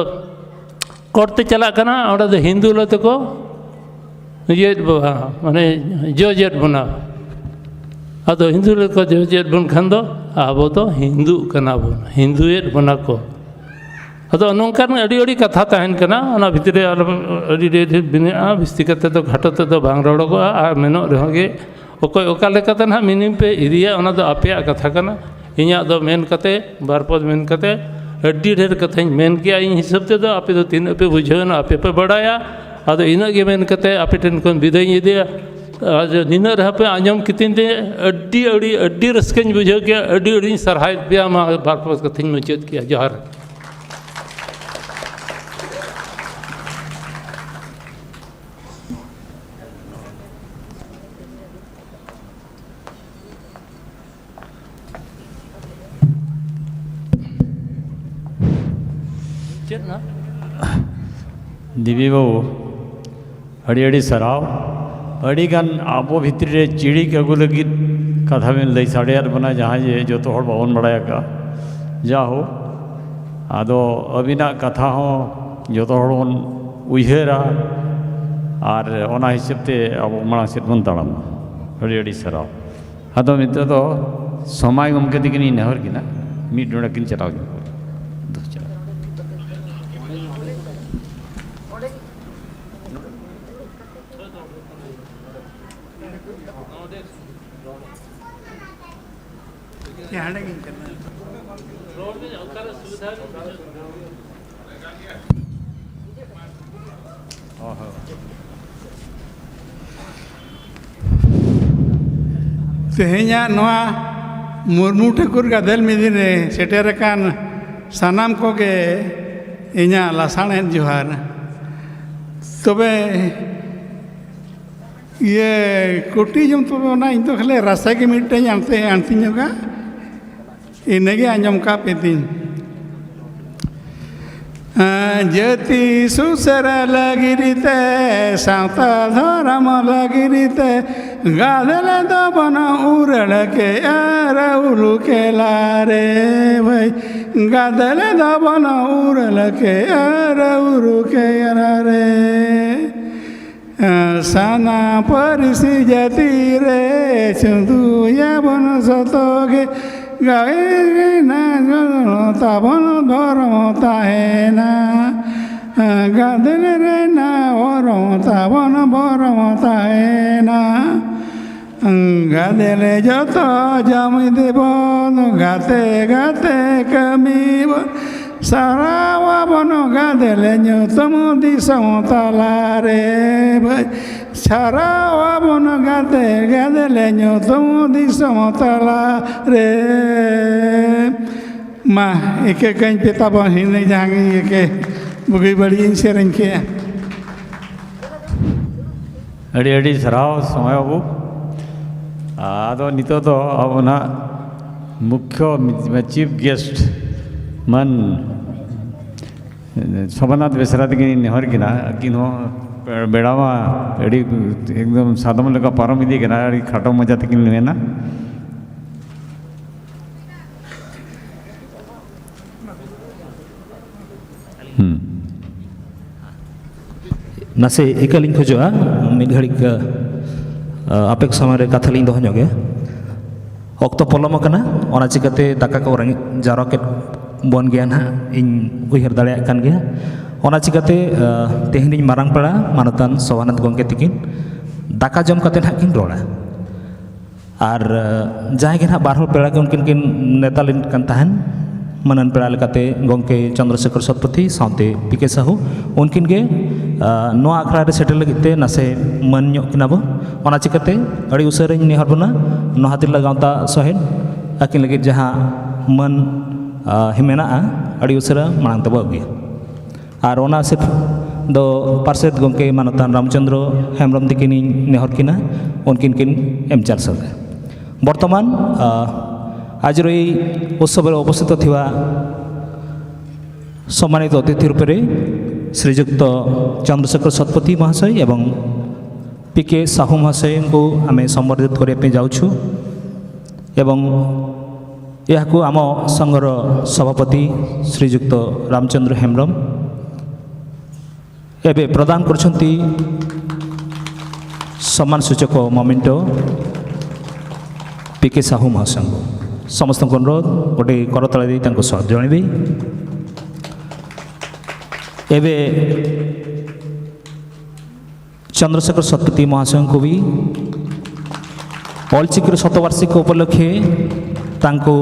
ᱠᱳᱨᱴ ᱛᱮ ᱪᱟᱞᱟᱜ ᱠᱟᱱᱟ, ᱚᱸᱰᱮ ᱫᱚ ᱦᱤᱱᱫᱩ ᱞᱚ ᱛᱮᱠᱚ ᱤᱭᱟᱹᱭᱮᱫ ᱵᱚᱱᱟ, ᱢᱟᱱᱮ ᱡᱚᱡᱮᱫ ᱵᱚᱱᱟ᱾ ᱟᱫᱚ ᱦᱤᱱᱫᱩ ᱞᱮᱠᱟ ᱡᱚᱡᱮᱫ ᱵᱚᱱ ᱠᱷᱟᱱ ᱫᱚ ᱟᱵᱚ ᱫᱚ ᱦᱤᱱᱫᱩᱜ ᱠᱟᱱᱟ ᱵᱚᱱ, ᱦᱤᱱᱫᱩᱭᱮᱫ ᱵᱚᱱᱟ ᱠᱚ᱾ ᱟᱫᱚ ᱱᱚᱝᱠᱟᱱ ᱟᱹᱰᱤ ᱟᱹᱰᱤ ᱠᱟᱛᱷᱟ ᱛᱟᱦᱮᱱ ᱠᱟᱱᱟ, ᱚᱱᱟ ᱵᱷᱤᱛᱨᱤ ᱨᱮ ᱟᱨᱚ ᱟᱹᱰᱤ ᱰᱷᱮᱨ ᱰᱷᱮᱨ ᱵᱮᱱᱟᱜᱼᱟ, ᱵᱤᱥᱛᱤ ᱠᱟᱛᱮ ᱫᱚ ᱠᱷᱟᱴᱚ ᱛᱮᱫᱚ ᱵᱟᱝ ᱨᱚᱲᱚᱜᱚᱜᱼᱟ᱾ ᱟᱨ ᱢᱮᱱᱚᱜ ᱨᱮᱦᱚᱸ ᱜᱮ ᱚᱠᱚᱭ ᱚᱠᱟ ᱞᱮᱠᱟᱛᱮ ᱱᱟᱦᱟᱜ ᱢᱤᱱᱤᱝ ᱯᱮ ᱤᱫᱤᱭᱟ, ᱚᱱᱟ ᱫᱚ ᱟᱯᱮᱭᱟᱜ ᱠᱟᱛᱷᱟ ᱠᱟᱱᱟ᱾ ᱤᱧᱟᱹᱜ ᱫᱚ ᱢᱮᱱ ᱠᱟᱛᱮ, ᱵᱟᱨ ᱯᱚᱫ ᱢᱮᱱ ᱠᱟᱛᱮ ᱟᱹᱰᱤ ᱰᱷᱮᱨ ᱠᱟᱛᱷᱟᱧ ᱢᱮᱱ ᱠᱮᱜᱼᱟ᱾ ᱤᱧ ᱦᱤᱥᱟᱹᱵ ᱛᱮᱫᱚ ᱟᱯᱮ ᱫᱚ ᱛᱤᱱᱟᱹᱜ ᱯᱮ ᱵᱩᱡᱷᱟᱹᱣ ᱮᱱᱟ, ᱟᱯᱮ ᱯᱮ ᱵᱟᱲᱟᱭᱟ᱾ ᱟᱫᱚ ᱤᱱᱟᱹᱜ ᱜᱮ ᱢᱮᱱ ᱠᱟᱛᱮ ᱟᱯᱮ ᱴᱷᱮᱱ ᱠᱷᱚᱱ ᱵᱤᱫᱟᱹᱭᱤᱧ ᱤᱫᱤᱭᱟ᱾ ᱟᱨ ᱱᱤᱱᱟᱹᱜ ᱨᱮᱦᱚᱸ ᱯᱮ ᱟᱸᱡᱚᱢ ᱠᱤᱛᱤᱧ ᱛᱮ ᱟᱹᱰᱤ, ᱟᱹᱰᱤ, ᱟᱹᱰᱤ ᱨᱟᱹᱥᱠᱟᱹᱧ ᱵᱩᱡᱷᱟᱹᱣ ᱠᱮᱜᱼᱟ᱾ ᱟᱹᱰᱤ, ᱟᱹᱰᱤᱧ ᱥᱟᱨᱦᱟᱣᱮᱫ ᱯᱮᱭᱟ᱾ ᱢᱟ ᱵᱟᱨ ᱯᱚᱫ ᱠᱟᱛᱷᱟᱧ ᱢᱩᱪᱟᱹᱫ ᱠᱮᱜᱼᱟ᱾ ᱡᱚᱦᱟᱨ᱾ ᱪᱮᱫ ᱱᱟ? ᱫᱮᱵᱤ ᱵᱟᱹᱵᱩ, ᱟᱹᱰᱤ ᱟᱹᱰᱤ ᱥᱟᱨᱦᱟᱣ᱾ ᱟᱹᱰᱤᱜᱟᱱ ᱟᱵᱚ ᱵᱷᱤᱛᱨᱤ ᱨᱮ ᱪᱤᱲᱤᱠ ᱟᱹᱜᱩ ᱞᱟᱹᱜᱤᱫ ᱠᱟᱛᱷᱟ ᱵᱤᱱ ᱞᱟᱹᱭ ᱥᱟᱰᱮᱭᱟᱫ ᱵᱚᱱᱟ, ᱡᱟᱦᱟᱸ ᱡᱮ ᱡᱚᱛᱚ ᱦᱚᱲ ᱵᱟᱵᱚᱱ ᱵᱟᱲᱟᱭ ᱟᱠᱟᱫᱼᱟ᱾ ᱡᱟᱦᱳᱠ, ᱟᱫᱚ ᱟᱹᱵᱤᱱᱟᱜ ᱠᱟᱛᱷᱟ ᱦᱚᱸ ᱡᱚᱛᱚ ᱦᱚᱲ ᱵᱚᱱ ᱩᱭᱦᱟᱹᱨᱟ ᱟᱨ ᱚᱱᱟ ᱦᱤᱥᱟᱹᱵ ᱛᱮ ᱟᱵᱚ ᱢᱟᱲᱟᱝ ᱥᱮᱫ ᱵᱚᱱ ᱛᱟᱲᱟᱢᱟ᱾ ᱟᱹᱰᱤ ᱟᱹᱰᱤ ᱥᱟᱨᱦᱟᱣ᱾ ᱟᱫᱚ ᱱᱤᱛᱚᱜ ᱫᱚ ᱥᱚᱢᱟᱭ ᱜᱚᱢᱠᱮ ᱛᱟᱹᱠᱤᱱ ᱤᱧ ᱱᱮᱦᱚᱨ ᱠᱤᱱᱟ, ᱢᱤᱫ ᱰᱚᱸᱰᱮᱠ ᱠᱤᱱ ᱪᱟᱞᱟᱣ ᱧᱚᱜ ᱠᱚᱜᱼᱟ᱾ ᱫᱩ ᱪᱟᱨ᱾ ᱦᱟᱸᱰᱮ ᱜᱤᱧ ᱪᱟᱞᱟᱜᱼᱟ᱾ ᱛᱮᱦᱮᱧᱟᱜ ᱱᱚᱣᱟ ᱢᱩᱨᱢᱩ ᱴᱷᱟᱹᱠᱩᱨ ᱜᱟᱫᱮᱞ ᱢᱤᱫ ᱫᱤᱱ ᱨᱮ ᱥᱮᱴᱮᱨ ᱟᱠᱟᱱ ᱥᱟᱱᱟᱢ ᱠᱚᱜᱮ ᱤᱧᱟᱹᱜ ᱞᱟᱥᱟᱬᱦᱮᱫ ᱡᱚᱦᱟᱨ᱾ ᱛᱚᱵᱮ ᱤᱭᱟᱹ ᱠᱩᱴᱤ ᱡᱚᱢ ᱛᱚᱵᱮ ᱚᱱᱟ ᱤᱧ ᱫᱚ ᱠᱷᱟᱹᱞᱤ ᱨᱟᱥᱮ ᱜᱮ ᱢᱤᱫᱴᱟᱹᱧ ᱟᱱᱛᱮ ᱟᱹᱬᱛᱤ ᱧᱚᱜᱟ, ᱤᱱᱟᱹᱜᱮ ᱟᱸᱡᱚᱢ ᱠᱟᱜ ᱯᱮ ᱛᱤᱧ᱾ ᱦᱮᱸ, ᱡᱟᱹᱛᱤ ᱥᱩᱥᱟᱹᱨ ᱞᱟᱹᱜᱤᱫ ᱛᱮ, ᱥᱟᱶᱛᱟ ᱫᱷᱚᱨᱚᱢ ᱞᱟᱹᱜᱤᱫ ᱛᱮ, ᱜᱟᱫᱮᱞ ᱫᱚᱵᱚᱱ ᱩᱨᱟᱹᱲ ᱠᱮᱜᱼᱟ ᱨᱟᱹᱣᱞᱩ ᱠᱮᱞᱟ ᱨᱮ ᱵᱷᱟᱹᱭ, ᱜᱟᱫᱮᱞ ᱫᱚᱵᱚᱱ ᱩᱨᱟᱹᱲ ᱠᱮᱜᱼᱟ ᱨᱟᱹᱣᱞᱩ ᱠᱮᱞᱟ ᱨᱮ᱾ ᱥᱟᱱᱟᱢ ᱯᱟᱹᱨᱤᱥ ᱡᱟᱹᱛᱤ ᱨᱮ ᱪᱟᱸᱫᱩᱭᱟᱵᱚᱱ ᱡᱚᱛᱚ ᱜᱮ, ᱜᱟᱹᱭ ᱨᱮᱱᱟᱜ ᱜᱚᱲᱚ ᱛᱟᱵᱚᱱ ᱫᱷᱚᱨᱚᱢ ᱛᱟᱦᱮᱱᱟ᱾ ᱜᱟᱫᱮᱞ ᱨᱮᱱᱟᱜ ᱚᱨᱚᱝ ᱛᱟᱵᱚᱱ ᱵᱚᱨᱚᱝ ᱛᱟᱦᱮᱱᱟ᱾ ᱜᱟᱫᱮᱞ ᱡᱚᱛᱚ ᱡᱩᱢᱤᱫ ᱵᱚᱱ, ᱜᱟᱛᱮ ᱜᱟᱛᱮ ᱠᱟᱹᱢᱤ ᱵᱚᱱ, ᱥᱟᱨᱟᱣᱟᱵᱚᱱ ᱜᱟᱫᱮᱞ ᱧᱩᱛᱩᱢ ᱫᱤᱥᱚᱢ ᱛᱟᱞᱟᱨᱮ᱾ ᱥᱟᱨᱟᱣᱟᱵᱚᱱ ᱜᱟᱛᱮ ᱜᱟᱫᱮᱞ ᱧᱩᱛᱩᱢ ᱫᱤᱥᱚᱢ ᱛᱟᱞᱟᱨᱮ᱾ ᱢᱟ, ᱤᱠᱟᱹ ᱠᱟᱹᱧ ᱯᱮ ᱛᱟᱵᱚᱱ ᱦᱤᱱᱟᱹ ᱡᱟᱦᱟᱸ ᱜᱮ ᱤᱭᱟᱹ ᱠᱮ, ᱵᱩᱜᱤ ᱵᱟᱹᱲᱤᱡ ᱤᱧ ᱥᱮᱨᱮᱧ ᱠᱮᱜᱼᱟ᱾ ᱟᱹᱰᱤ ᱟᱹᱰᱤ ᱥᱟᱨᱦᱟᱣ ᱥᱚᱢᱟᱭ ᱵᱟᱹᱵᱩ᱾ ᱟᱫᱚ ᱱᱤᱛᱚᱜ ᱫᱚ ᱟᱵᱚ ᱱᱟᱦᱟᱜ ᱢᱩᱠᱷᱭᱚ ᱪᱤᱯ ᱜᱮᱥᱴ ᱢᱟᱱ ᱥᱳᱢᱱᱟᱛᱷ ᱵᱮᱥᱨᱟ ᱛᱟᱹᱠᱤᱱ ᱱᱮᱦᱚᱨ ᱠᱤᱱᱟ, ᱟᱹᱠᱤᱱ ᱦᱚᱸ ᱵᱮᱲᱟ ᱢᱟ ᱟᱹᱰᱤ ᱮᱠᱫᱚᱢ ᱥᱟᱫᱚᱢ ᱞᱮᱠᱟ ᱯᱟᱨᱚᱢ ᱤᱫᱤ ᱠᱟᱱᱟ, ᱟᱹᱰᱤ ᱠᱷᱟᱴᱚ ᱢᱟᱪᱷᱟ ᱛᱮᱠᱤᱱ ᱢᱮᱱᱟ᱾ ᱦᱩᱸ᱾ ᱱᱟᱥᱮ ᱤᱠᱟᱹ ᱞᱤᱧ ᱠᱷᱚᱡᱚᱜᱼᱟ, ᱢᱤᱫ ᱜᱷᱟᱹᱲᱤᱡ, ᱟ, ᱟᱯᱮ ᱠᱚ ᱥᱟᱢᱟᱝ ᱨᱮ ᱠᱟᱛᱷᱟ ᱞᱤᱧ ᱫᱚᱦᱚ ᱧᱚᱜ ᱜᱮᱭᱟ᱾ ᱚᱠᱛᱚ ᱯᱚᱞᱚᱢ ᱟᱠᱟᱱᱟ, ᱚᱱᱟ ᱪᱤᱠᱟᱹᱛᱮ ᱫᱟᱠᱟ ᱠᱚ ᱨᱮᱸᱜᱮᱡ ᱡᱟᱣᱨᱟ ᱠᱮᱫ ᱵᱚᱱ ᱜᱮᱭᱟ ᱱᱟᱦᱟᱜ, ᱤᱧ ᱩᱭᱦᱟᱹᱨ ᱫᱟᱲᱮᱭᱟᱜ ᱠᱟᱱ ᱜᱮᱭᱟ᱾ ᱚᱱᱟ ᱪᱤᱠᱟᱹᱛᱮ, ᱟ, ᱛᱮᱦᱮᱧ ᱤᱧ ᱢᱟᱨᱟᱝ ᱯᱮᱲᱟ ᱢᱟᱱᱚᱛᱟᱱ ᱥᱚᱵᱷᱟᱱᱟᱛᱷ ᱜᱚᱢᱠᱮ ᱛᱤᱠᱤᱱ ᱫᱟᱠᱟ ᱡᱚᱢ ᱠᱟᱛᱮ ᱱᱟᱦᱟᱜ ᱠᱤᱱ ᱨᱚᱲᱟ᱾ ᱟᱨ, ᱟ, ᱡᱟᱦᱟᱸᱭ ᱜᱮ ᱱᱟᱦᱟᱜ ᱵᱟᱨ ᱦᱚᱲ ᱯᱮᱲᱟ ᱜᱮ ᱩᱱᱠᱤᱱ ᱠᱤᱱ ᱱᱮᱣᱛᱟ ᱞᱮᱱ ᱠᱟᱱ ᱛᱟᱦᱮᱱ, ᱢᱟᱹᱱᱟᱱ ᱯᱮᱲᱟ ᱞᱮᱠᱟᱛᱮ ᱜᱚᱢᱠᱮ ᱪᱚᱱᱫᱨᱚᱥᱮᱠᱷᱚᱨ ᱥᱚᱛᱯᱚᱛᱷᱤ ᱥᱟᱶᱛᱮ ᱯᱤ ᱠᱮ ᱥᱟᱦᱩ, ᱩᱱᱠᱤᱱ ᱜᱮ, ᱟ, ᱱᱚᱣᱟ ᱟᱠᱷᱲᱟ ᱨᱮ ᱥᱮᱴᱮᱨ ᱞᱟᱹᱜᱤᱫ ᱛᱮ ᱱᱟᱥᱮ ᱢᱟᱹᱱ ᱧᱚᱜ ᱠᱤᱱᱟ ᱵᱚ᱾ ᱚᱱᱟ ᱪᱤᱠᱟᱹᱛᱮ ᱟᱹᱰᱤ ᱩᱥᱟᱹᱨᱟᱧ ᱱᱮᱦᱚᱨ ᱵᱚᱱᱟ, ᱱᱚᱣᱟ ᱛᱤᱨᱞᱟᱹ ᱜᱟᱶᱛᱟ ᱥᱚᱦᱮᱫ ᱟᱹᱠᱤᱱ ᱞᱟᱹᱜᱤᱫ ᱡᱟᱦᱟᱸ ᱢᱟᱹᱱ, ᱟ, ᱢᱮᱱᱟᱜᱼᱟ, ᱟᱹᱰᱤ ᱩᱥᱟᱹᱨᱟ ᱢᱟᱲᱟᱝ ᱛᱮᱵᱚ ᱟᱹᱜᱩᱭᱟ᱾ ᱟᱨ ᱚᱱᱟ ᱥᱤᱨᱯᱷᱟᱹ ᱫᱚ ᱯᱟᱨᱥᱮᱛ ᱜᱚᱢᱠᱮ ᱢᱟᱱᱚᱛᱟᱱ ᱨᱟᱢᱪᱚᱸᱫᱽᱨᱚ ᱦᱮᱢᱵᱨᱚᱢ ᱛᱤᱠᱤᱱᱤᱧ ᱱᱮᱦᱚᱨ ᱠᱤᱱᱟ, ᱩᱱᱠᱤᱱ ᱠᱤᱱ ᱮᱢ ᱪᱟᱞ ᱥᱚᱫᱟ᱾ ᱵᱚᱨᱛᱚᱢᱟᱱ, ᱟ, ᱟᱡᱨᱚᱭᱤ ᱩᱛᱥᱚᱵ ᱨᱮ ᱩᱯᱚᱥᱛᱷᱤᱛ ᱛᱷᱤᱣᱟ ᱥᱚᱢᱢᱟᱱᱤᱛ ᱚᱛᱤᱛᱷᱤ ᱨᱩᱯᱮ ᱨᱮ ᱥᱨᱤᱡᱩᱠᱛᱚ ᱪᱚᱱᱫᱨᱚᱥᱮᱠᱷᱚᱨ ᱥᱚᱛᱯᱚᱛᱷᱤ ᱢᱚᱦᱟᱥᱚᱭ ᱮᱵᱚᱝ ᱯᱤ ᱠᱮ ᱥᱟᱦᱩ ᱢᱚᱦᱟᱥᱚᱭ ᱩᱱᱠᱩ ᱟᱢᱮ ᱥᱚᱢᱵᱚᱨᱫᱷᱤᱛ ᱠᱚᱨᱮ ᱯᱮ ᱡᱟᱣᱪᱷᱩ ᱮᱵᱚᱝ ᱮᱦᱟᱠᱩ ᱟᱢ ᱥᱚᱝᱜᱷᱚᱨ ᱥᱚᱵᱷᱟᱯᱚᱛᱤ ᱥᱨᱤᱡᱩᱠᱛᱚ ᱨᱟᱢᱪᱚᱸᱫᱽᱨᱚ ᱦᱮᱢᱵᱨᱚᱢ ᱮᱵᱮ ᱯᱨᱚᱫᱟᱱ ᱠᱚᱨᱪᱷᱚᱱᱛᱤ ସମ୍ମାନ ସୂଚକ memento ପି କେ ସାହୁ ମହାଶୟଙ୍କୁ। ସମସ୍ତଙ୍କୁ ଅନୁରୋଧ, ଗୋଟେ କରତାଳି ଦେଇ ତାଙ୍କୁ ସ୍ୱାଗତ ଜଣାଇବି। ଏବେ ଚନ୍ଦ୍ରଶେଖର ଶତପଥୀ ମହାଶୟଙ୍କୁ ବି ଅଲଚିକିର ଶତବାର୍ଷିକୀ ଉପଲକ୍ଷେ ତାଙ୍କୁ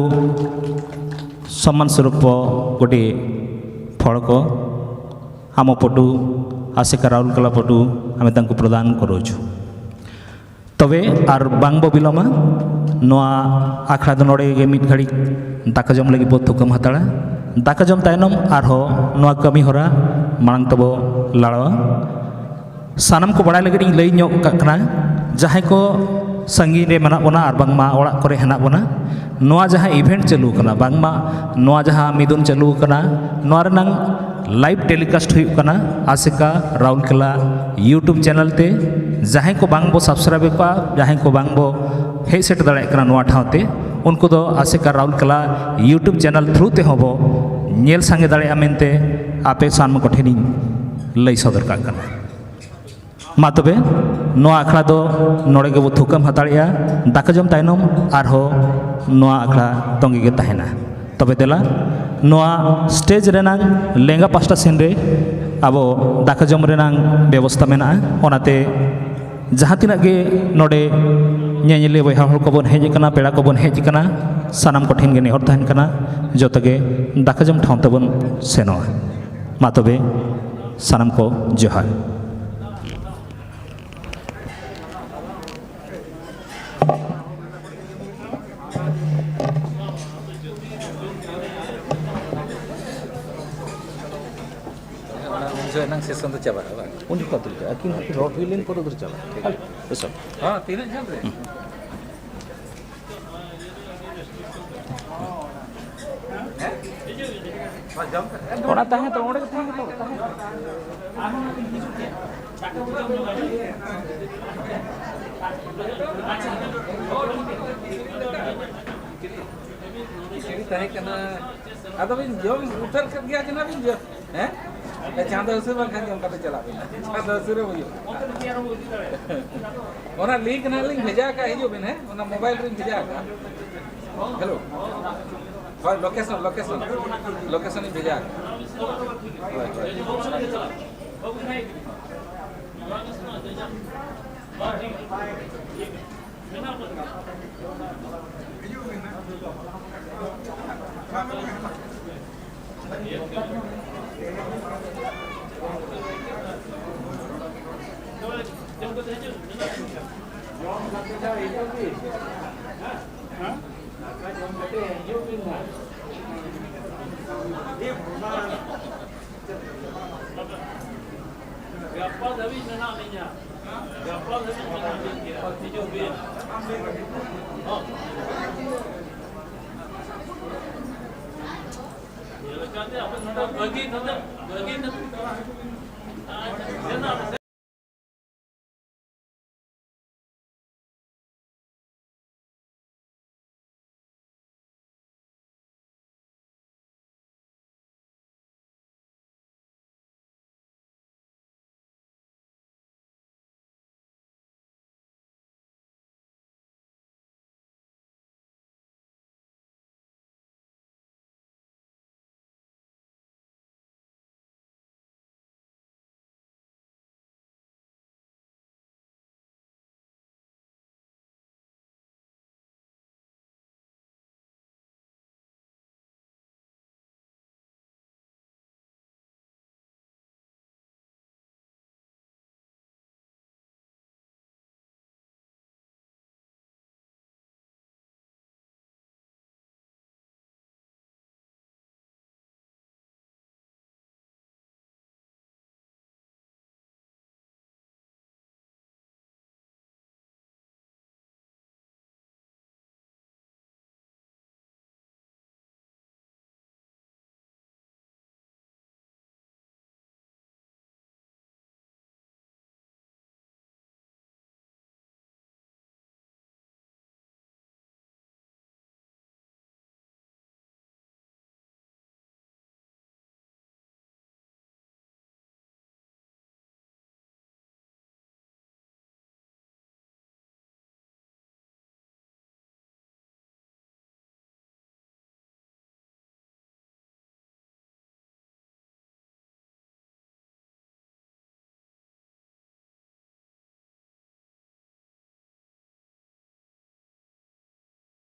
ସମ୍ମାନ ସ୍ୱରୂପ ଗୋଟିଏ ଫଳକ ଆମ ପଟୁ, ଆସିକା ରାଉରକେଲା ପଟୁ ଆମେ ତାଙ୍କୁ ପ୍ରଦାନ କରୁଛୁ। ᱛᱚᱵᱮ ᱟᱨ ᱵᱟᱝ ᱵᱚ ᱵᱤᱞᱚᱢᱟ, ᱱᱚᱣᱟ ᱟᱠᱷᱲᱟ ᱫᱚ ᱱᱚᱰᱮ ᱜᱮ ᱢᱤᱫ ᱜᱷᱟᱹᱲᱤᱡ ᱫᱟᱠᱟ ᱡᱚᱢ ᱞᱟᱹᱜᱤᱫ ᱵᱚ ᱛᱷᱩᱠᱟᱹᱢ ᱦᱟᱛᱟᱲᱟ᱾ ᱫᱟᱠᱟ ᱡᱚᱢ ᱛᱟᱭᱱᱚᱢ ᱟᱨᱦᱚᱸ ᱱᱚᱣᱟ ᱠᱟᱹᱢᱤ ᱦᱚᱨᱟ ᱢᱟᱲᱟᱝ ᱛᱮᱵᱚ ᱞᱟᱲᱟᱣᱟ᱾ ᱥᱟᱱᱟᱢ ᱠᱚ ᱵᱟᱲᱟᱭ ᱞᱟᱹᱜᱤᱫ ᱤᱧ ᱞᱟᱹᱭ ᱧᱚᱜ ᱠᱟᱜ ᱠᱟᱱᱟ, ᱡᱟᱦᱟᱸᱭ ᱠᱚ ᱥᱟᱺᱜᱤᱧ ᱨᱮ ᱢᱮᱱᱟᱜ ᱵᱚᱱᱟ ᱟᱨ ᱵᱟᱝᱢᱟ ᱚᱲᱟᱜ ᱠᱚᱨᱮ ᱦᱮᱱᱟᱜ ᱵᱚᱱᱟ, ᱱᱚᱣᱟ ᱡᱟᱦᱟᱸ event ᱪᱟᱹᱞᱩ ᱠᱟᱱᱟ, ᱵᱟᱝᱢᱟ ᱱᱚᱣᱟ ᱡᱟᱦᱟᱸ ᱢᱤᱫᱩᱱ ᱪᱟᱹᱞᱩ ᱠᱟᱱᱟ, ᱱᱚᱣᱟ ᱨᱮᱱᱟᱝ live telecast ᱦᱩᱭᱩᱜ ᱠᱟᱱᱟ ᱟᱥᱮᱠᱟ ᱨᱟᱩᱨᱠᱮᱞᱟ YouTube channel ᱛᱮ᱾ ᱡᱟᱦᱟᱸᱭ ᱠᱚ ᱵᱟᱝ ᱵᱚ subscribe ᱠᱚᱣᱟ, ᱡᱟᱦᱟᱸᱭ ᱠᱚ ᱵᱟᱝ ᱵᱚ ᱦᱮᱡ ᱥᱮᱴᱮᱨ ᱫᱟᱲᱮᱭᱟᱜ ᱠᱟᱱᱟ ᱱᱚᱣᱟ ᱴᱷᱟᱶ ᱛᱮ, ᱩᱱᱠᱩ ᱫᱚ ᱟᱥᱮᱠᱟ ᱨᱟᱩᱨᱠᱮᱞᱟ YouTube channel through ᱛᱮᱦᱚᱸ ᱵᱚ ᱧᱮᱞ ᱥᱟᱸᱜᱮ ᱫᱟᱲᱮᱭᱟᱜᱼᱟ ᱢᱮᱱᱛᱮ ᱟᱯᱮ ᱥᱟᱱᱟᱢ ᱠᱚᱴᱷᱮᱱᱤᱧ ᱞᱟᱹᱭ ᱥᱚᱫᱚᱨ ᱠᱟᱜ ᱠᱟᱱᱟ᱾ ᱢᱟ ᱛᱚᱵᱮ, ᱱᱚᱣᱟ ᱟᱠᱷᱲᱟ ᱫᱚ ᱱᱚᱰᱮ ᱜᱮᱵᱚ ᱛᱷᱩᱠᱟᱹᱢ ᱦᱟᱛᱟᱲᱮᱜᱼᱟ᱾ ᱫᱟᱠᱟ ᱡᱚᱢ ᱛᱟᱭᱱᱚᱢ ᱟᱨᱦᱚᱸ ᱱᱚᱣᱟ ᱟᱠᱷᱲᱟ ᱛᱚᱸᱜᱮ ᱜᱮ ᱛᱟᱦᱮᱱᱟ᱾ ᱛᱚᱵᱮ ᱫᱮᱞᱟ, ᱱᱚᱣᱟ stage ᱨᱮᱱᱟᱝ ᱞᱮᱸᱜᱟ ᱯᱟᱥᱴᱟ ᱥᱮᱱ ᱨᱮ ᱟᱵᱚ ᱫᱟᱠᱟ ᱡᱚᱢ ᱨᱮᱱᱟᱝ ᱵᱮᱵᱚᱥᱛᱟ ᱢᱮᱱᱟᱜᱼᱟ᱾ ᱚᱱᱟᱛᱮ ᱡᱟᱦᱟᱸ ᱛᱤᱱᱟᱹᱜ ᱜᱮ ᱱᱚᱰᱮ ᱧᱮᱧᱮᱞᱤᱭᱟᱹ ᱵᱚᱭᱦᱟ ᱦᱚᱲ ᱠᱚᱵᱚᱱ ᱦᱮᱡ ᱟᱠᱟᱱᱟ, ᱯᱮᱲᱟ ᱠᱚᱵᱚᱱ ᱦᱮᱡ ᱟᱠᱟᱱᱟ, ᱥᱟᱱᱟᱢ ᱠᱚᱴᱷᱮᱱ ᱜᱮ ᱱᱮᱦᱚᱨ ᱛᱟᱦᱮᱱ ᱠᱟᱱᱟ, ᱡᱚᱛᱚ ᱜᱮ ᱫᱟᱠᱟ ᱡᱚᱢ ᱴᱷᱟᱶ ᱛᱮᱵᱚᱱ ᱥᱮᱱᱚᱜᱼᱟ᱾ ᱢᱟ ᱛᱚᱵᱮ, ᱥᱟᱱᱟᱢ ᱠᱚ ᱡᱚᱦᱟᱨ᱾ ᱚᱱᱟ ᱩᱱ ᱡᱚᱦᱚᱜ ᱮᱱᱟᱝ ᱥᱮᱥᱚᱱ ᱫᱚ ᱪᱟᱵᱟᱜᱼᱟ, ᱵᱟᱝ? ᱩᱱ ᱡᱚᱠᱷᱚᱱ ᱫᱚ ᱪᱟᱵᱟᱜᱼᱟ᱾ ᱟᱹᱠᱤᱱ ᱦᱟᱸᱜ ᱠᱤᱱ ᱨᱚᱲ ᱦᱩᱭ ᱞᱮᱱ ᱯᱚᱨᱮ ᱫᱚ ᱪᱟᱵᱟᱜᱼᱟ᱾ ᱴᱷᱤᱠ ᱜᱮᱭᱟ᱾ ᱦᱮᱸ, ᱛᱤᱱᱟᱹᱜ ᱡᱷᱟᱹᱞ ᱨᱮ? ᱚᱱᱟ ᱛᱟᱦᱮᱸ ᱛᱚ, ᱚᱸᱰᱮ ᱜᱮ ᱛᱟᱦᱮᱸ ᱠᱟᱛᱮ ᱛᱟᱦᱮᱸ᱾ ᱛᱟᱦᱮᱸ ᱠᱟᱱᱟ᱾ ᱟᱫᱚ ᱵᱤᱱ ᱡᱚᱢ ᱩᱛᱟᱹᱨ ᱠᱮᱫ ᱜᱮᱭᱟ ᱡᱮ ᱵᱤᱱ ᱡᱚᱢ, ᱦᱮᱸ? ᱪᱟᱸᱫᱚ ᱦᱟᱹᱥᱩᱨ ᱵᱟᱝᱠᱷᱟᱱ ᱜᱮ ᱚᱱᱠᱟᱛᱮ ᱪᱟᱞᱟᱜ ᱵᱤᱱ᱾ ᱪᱟᱸᱫᱚ ᱦᱟᱹᱥᱩᱨ ᱦᱚᱸ ᱦᱩᱭᱩᱜᱼᱟ᱾ ᱚᱱᱟ ᱞᱤᱝᱠ ᱱᱟᱦᱟᱜ ᱞᱤᱧ ᱵᱷᱮᱡᱟ ᱟᱠᱟᱫ, ᱦᱤᱡᱩᱜ ᱵᱤᱱ, ᱦᱮᱸ? ᱚᱱᱟ ᱢᱳᱵᱟᱭᱤᱞ ᱨᱤᱧ ᱵᱷᱮᱡᱟ ᱟᱠᱟᱫ᱾ ᱦᱮᱞᱳ᱾ ᱦᱳᱭ, ᱞᱳᱠᱮᱥᱚᱱ, ᱞᱳᱠᱮᱥᱚᱱ᱾ ᱞᱳᱠᱮᱥᱚᱱ ᱤᱧ ᱵᱷᱮᱡᱟ ᱟᱠᱟᱫ᱾ ᱦᱳᱭ, ᱦᱳᱭ᱾ ᱡᱚᱢ ᱠᱟᱛᱮ ᱦᱤᱡᱩᱜ ᱵᱤᱱ᱾ ᱦᱮᱸ? ᱫᱟᱠᱟ ᱡᱚᱢ ᱠᱟᱛᱮ ᱦᱤᱡᱩᱜ ᱵᱤᱱ ᱱᱟᱦᱟᱜ᱾ ᱜᱟᱯᱟ ᱫᱷᱟᱹᱵᱤᱡ ᱢᱮᱱᱟᱜ ᱞᱤᱧᱟ᱾ ᱜᱟᱯᱟ ᱫᱷᱟᱹᱵᱤᱡ ᱢᱮᱱᱟᱜ ᱞᱤᱧ ᱜᱮᱭᱟ᱾ ᱦᱤᱡᱩᱜ ᱵᱤᱱ᱾ ᱦᱚᱸ᱾ ᱧᱮᱞ ᱟᱠᱟᱫ ᱛᱮ ᱟᱯᱮ ᱱᱚᱰᱮ ᱵᱷᱟᱹᱜᱤ ᱠᱟᱛᱮ, ᱵᱷᱟᱹᱜᱤ ᱠᱟᱛᱮ ᱪᱟᱞᱟᱜ ᱦᱩᱭᱩᱜ᱾ ᱟᱪᱪᱷᱟ, ᱥᱮᱱᱚᱜ ᱟᱞᱮ᱾